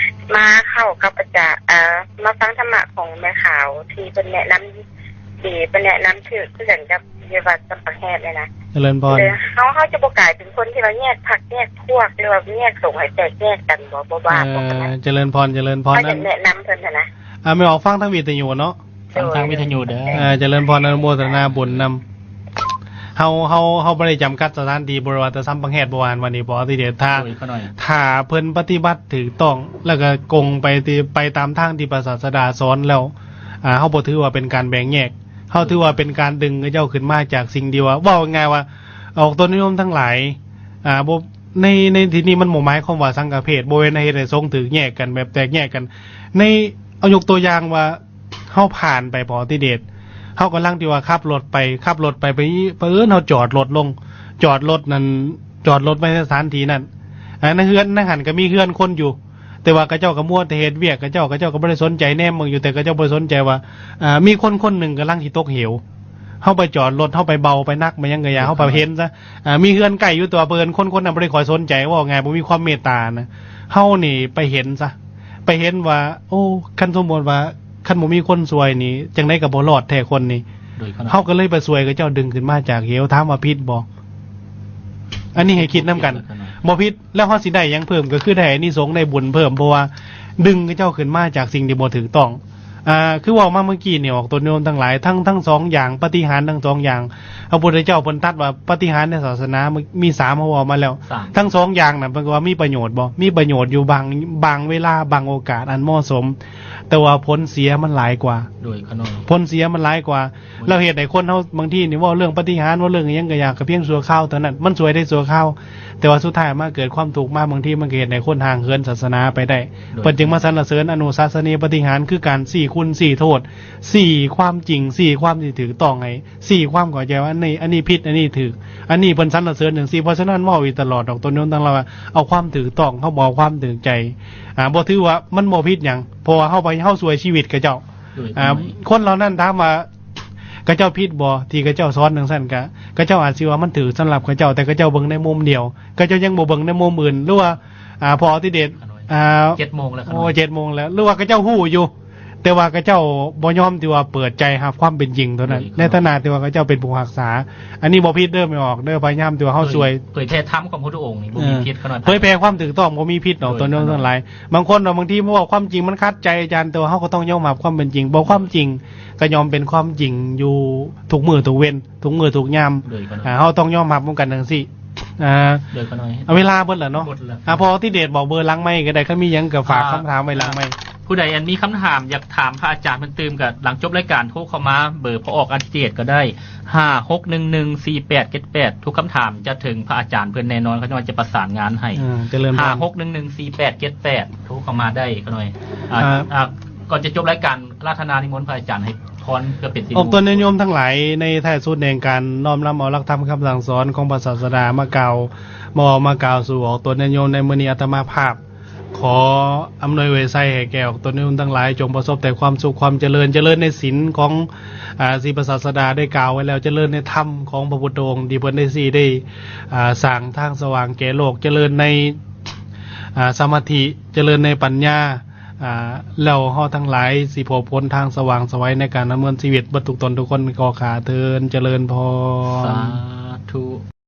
ມາເຂົ້າກັບອາຈານ ເອີ ມາຟັງທຳມະຂອງແມ່ຂາວທີ່ເພິ່ນແນະນຳດີ ເພິ່ນແນະນຳຖືກຄືກັນກັບຢູ່ວັດສຳປະແຫດນີ້ນະ. ຈະເລີນພອນ. ເຮົາ ເຮົາຈະບໍ່ກາຍເປັນຄົນທີ່ວ່າແຍກພັກແຍກພວກ ຫຼືວ່າແຍກສົງໃຫ້ແຕກແຍກກັນບໍ່? ບໍ່ບາບບໍ່? ເອີ ຈະເລີນພອນ ຈະເລີນພອນ. ເຮົາຢາກແນະນຳເພິ່ນຫັ້ນນະ. ອາ ແມ່ອອກຟັງທາງວິທະຍຸເນາະ. ຟັງທາງວິທະຍຸເດີ. ເອີ ຈະເລີນພອນ ອະນຸໂມທະນາບຸນນຳ. ເຮົາ ເຮົາ ເຮົາບໍ່ໄດ້ຈຳກັດສະຖານທີ່ ບໍ່ວ່າແຕ່ສຳປະແຫດ ບໍ່ວ່າອັນວ່ານີ້ ບໍ່ຕິເດດ. ຖ້າ ໂດຍ ຂ້ານ້ອຍ ຖ້າເພິ່ນປະຕິບັດຖືກຕ້ອງ ແລ້ວກໍກົງໄປທີ່ ໄປຕາມທາງທີ່ພະສາສະດາສອນແລ້ວ ອາ ເຮົາບໍ່ຖືວ່າເປັນການແບ່ງແຍກ, ເຮົາຖືວ່າເປັນການດຶງເຂົາເຈົ້າຂຶ້ນມາຈາກສິ່ງທີ່ວ່າ ເວົ້າງ່າຍໆວ່າ ອອກຕົນໂຍມທັງຫຼາຍ ອາ ບໍ່ ໃນ ໃນທີ່ນີ້ມັນບໍ່ໝາຍຄວາມວ່າສັງຄະເພດ, ບໍ່ແມ່ນເຮັດໃຫ້ສົງຖືກແຍກກັນ ແບບແຕກແຍກກັນ. ໃນ ເອົາຍົກຕົວຢ່າງວ່າ ເຮົາຜ່ານໄປ ພໍຕິເດດ ເຮົາກຳລັງທີ່ວ່າຂັບລົດໄປ ຂັບລົດໄປ ໄປ ປະເອີນເຮົາຈອດລົດລົງ ຈອດລົດນັ້ນ ຈອດລົດໄວ້ໃນສະຖານທີ່ນັ້ນ. ອາ ໃນເຮືອນໃນຫັ້ນກໍມີເຮືອນຄົນຢູ່ ແຕ່ວ່າເຂົາເຈົ້າກໍມົວແຕ່ເຮັດວຽກ ເຂົາເຈົ້າ ເຂົາເຈົ້າກໍບໍ່ໄດ້ສົນໃຈ ແນມເບິ່ງຢູ່ ແຕ່ເຂົາເຈົ້າບໍ່ໄດ້ສົນໃຈວ່າ ອາ ມີຄົນຄົນໜຶ່ງກຳລັງຊິຕົກເຫວ. ເຮົາໄປຈອດລົດ ເຮົາໄປເບົາໄປໜັກໄປຫຍັງກໍຢ່າ ເຮົາໄປເຫັນຊະ. ອາ ມີເຮືອນໃກ້ຢູ່ ແຕ່ວ່າເພິ່ນ ຄົນຄົນນັ້ນບໍ່ໄດ້ຄ່ອຍສົນໃຈ ເວົ້າງ່າຍ ບໍ່ມີຄວາມເມດຕານະ. ເຮົານີ້ໄປເຫັນຊະ ໄປເຫັນວ່າ ໂອ້ ຄັນສົມມຸດວ່າ ຄັນບໍ່ມີຄົນຊ່ວຍນີ້ ຈັ່ງໃດກໍບໍ່ລອດແທ້ຄົນນີ້. ໂດຍ ເຮົາກໍເລີຍໄປຊ່ວຍເຂົາເຈົ້າດຶງຂຶ້ນມາຈາກເຫວ. ຖາມວ່າຜິດບໍ່? ອັນນີ້ໃຫ້ຄິດນຳກັນ. ບໍ່ຜິດ. ແລ້ວເຮົາຊິໄດ້ຫຍັງເພີ່ມ? ກໍຄືໄດ້ອານິສົງ ໄດ້ບຸນເພີ່ມ ເພາະວ່າດຶງເຂົາເຈົ້າຂຶ້ນມາຈາກສິ່ງທີ່ບໍ່ຖືກຕ້ອງ. ອ່າ ຄືເວົ້າມາເມື່ອກີ້ນີ້ ອອກຕົນໂຍມທັງຫຼາຍ ທັງ ທັງສອງຢ່າງ ປາຕິຫານທັງສອງຢ່າງ ພະພຸດທະເຈົ້າເພິ່ນຕັດວ່າ ປາຕິຫານໃນສາສະໜາມີສາມ ເຮົາເວົ້າມາແລ້ວ. ສາມ ທັງສອງຢ່າງນັ້ນ ເພິ່ນກໍວ່າມີປະໂຫຍດບໍ່? ມີປະໂຫຍດຢູ່ບາງ ບາງເວລາ ບາງໂອກາດອັນເໝາະສົມ, ແຕ່ວ່າຜົນເສຍມັນຫຼາຍກວ່າ. ໂດຍ ຂະນ້ອຍ ຜົນເສຍມັນຫຼາຍກວ່າ. ແລ້ວເຮັດໃຫ້ຄົນເຮົາບາງທີນີ້ເວົ້າເລື່ອງປາຕິຫານ ເວົ້າເລື່ອງຫຍັງກໍຢາກ ກໍພຽງຊົ່ວຄາວເທົ່ານັ້ນ ມັນຊ່ວຍໄດ້ຊົ່ວຄາວ ແຕ່ວ່າສຸດທ້າຍມາເກີດຄວາມທຸກມາ ບາງທີມັນກໍເຮັດໃຫ້ຄົນຫ່າງເຫີນສາສະໜາໄປໄດ້. ໂດຍ ເພິ່ນຈຶ່ງມາສັນລະເສີນອະນຸສາສະນີປາຕິຫານ ຄືການຊີ້ຄຸນຊີ້ໂທດ ຊີ້ຄວາມຈິງ ຊີ້ຄວາມທີ່ຖືກຕ້ອງ ໃຫ້ຊີ້ຄວາມເຂົ້າໃຈວ່າ ອັນນີ້ ອັນນີ້ຜິດ ອັນນີ້ຖືກ ອັນນີ້ເພິ່ນສັນລະເສີນຈັ່ງຊີ້. ເພາະສະນັ້ນເວົ້າຢູ່ຕະຫຼອດດອກ ຕົນໂຍມທັງຫຼາຍວ່າ ເອົາຄວາມຖືກຕ້ອງ ເຮົາບອກຄວາມຖືກໃຈ ອ່າ ບໍ່ຖືວ່າມັນບໍ່ຜິດຫຍັງ ເພາະວ່າເຮົາໄປ ເຮົາຊ່ວຍຊີວິດເຂົາເຈົ້າ. ໂດຍ ອ່າ ຄົນເຫຼົ່ານັ້ນຖາມວ່າ ເຂົາເຈົ້າຜິດບໍ່ ທີ່ເຂົາເຈົ້າສອນຈັ່ງຊັ້ນ? ກະ ເຂົາເຈົ້າອາດຊິວ່າມັນຖືກສຳລັບເຂົາເຈົ້າ ແຕ່ເຂົາເຈົ້າເບິ່ງໃນມຸມດຽວ ເຂົາເຈົ້າຍັງບໍ່ເບິ່ງໃນມຸມອື່ນ ຫຼືວ່າ ອ່າ ພໍຕິເດດ ອ່າ ເຈັດໂມງແລ້ວ ໂອ້ ເຈັດໂມງແລ້ວ ຫຼືວ່າເຂົາເຈົ້າຮູ້ຢູ່ ແຕ່ວ່າເຂົາເຈົ້າບໍ່ຍອມທີ່ວ່າເປີດໃຈຮັບຄວາມເປັນຈິງເທົ່ານັ້ນ ໂດຍ ໃນຖານະທີ່ວ່າເຂົາເຈົ້າເປັນຜູ້ຮັກສາ. ອັນນີ້ບໍ່ຜິດເດີ ແມ່ອອກເດີ ພະຍາຍາມທີ່ວ່າເຮົາຊ່ວຍ ເຜີຍແຜ່ທຳຂອງພະພຸດທະອົງນີ້ບໍ່ມີຜິດຂະນ້ອຍ ເຜີຍແພ່ຄວາມຖືກຕ້ອງ ບໍ່ມີຜິດດອກ ໂດຍ ຕົນໂຍມທັງຫຼາຍ. ບາງຄົນວ່າບາງທີເວົ້າຄວາມຈິງມັນຂັດໃຈອາຈານ ແຕ່ວ່າເຮົາກໍຕ້ອງຍອມຮັບຄວາມເປັນຈິງ ເພາະຄວາມຈິງກໍຍອມເປັນຄວາມຈິງຢູ່ທຸກມື້ທຸກເວັນ ທຸກມື້ທຸກຍາມ. ໂດຍ ອ່າ ເຮົາຕ້ອງຍອມຮັບນຳກັນຈັ່ງຊີ້. ອ່າ ໂດຍຂະນ້ອຍ ເອົາເວລາເບິດແລ້ວເນາະ ເບິດແລ້ວ ອ່າ ພໍທີ່ເດດບອກເບີຫຼັງໄມກໍໄດ້ ຄັນມີຫຍັງກໍຝາກ ອ່າ ຄຳຖາມໄວ້ຫຼັງໄມ. ຜູ້ໃດອັນມີຄຳຖາມຢາກຖາມພະອາຈານເພິ່ນຕື່ມ ກໍຫຼັງຈົບລາຍການໂທເຂົ້າມາເບີພະອອກອັນທີເຈັດກໍໄດ້ ຫ້າຫົກໜຶ່ງໜຶ່ງສີ່ແປດເຈັດແປດ ທຸກຄຳຖາມຈະເຖິງພະອາຈານເພິ່ນແນ່ນອນ ເຂົາເຈົ້າຈະປະສານງານໃຫ້ ເອີ ຈະເລີນພອນ ຫ້າຫົກໜຶ່ງໜຶ່ງສີ່ແປດເຈັດແປດ ໂທເຂົ້າມາໄດ້ຂະນ້ອຍ ອ່າ ອ່າ ອ່າ ກ່ອນຈະຈົບລາຍການ ອາລາທະນານິມົນພະອາຈານໃຫ້ພອນເພື່ອເປັນສິລິມຸງຄຸນ ອອກຕົນຍາດໂຍມທັງຫຼາຍ ໃນທ້າຍສຸດແຫ່ງການນ້ອມນຳເອົາຫຼັກທຳຄຳສັ່ງສອນຂອງພະສາສດາມາກ່າວ ມາເວົ້າມາກ່າວສູ່ອອກຕົນຍາດໂຍມໃນມື້ນີ້ ອາດຕະມາພາບ ຂໍອຳນວຍອວຍໄຊໃຫ້ແກ່ອອກຕົນຍາດໂຍມທັງຫຼາຍ ຈົ່ງປະສົບແຕ່ຄວາມສຸກຄວາມຈະເລີນ ຈະເລີນໃນສິນຂອງ ອ່າ ທີ່ພະສາສດາໄດ້ກ່າວໄວ້ແລ້ວ ຈະເລີນໃນທຳຂອງພະພຸດທະອົງທີ່ເພິ່ນໄດ້ຊີ້ໄດ້ ອ່າ ສ້າງທາງສະຫວ່າງແກ່ໂລກ ຈະເລີນໃນ ອ່າ ສະມາທິ ຈະເລີນໃນໃນປັນຍາ ອ່າ ແລ້ວເຮົາທັງຫຼາຍຊິພົບຫົນທາງສະຫວ່າງໄສໃນການດຳເນີນຊີວິດ ເບິດທຸກຕົນທຸກຄົນ ຂໍຂ້າເທີນ ຈະເລີນພອນ ສາທຸ.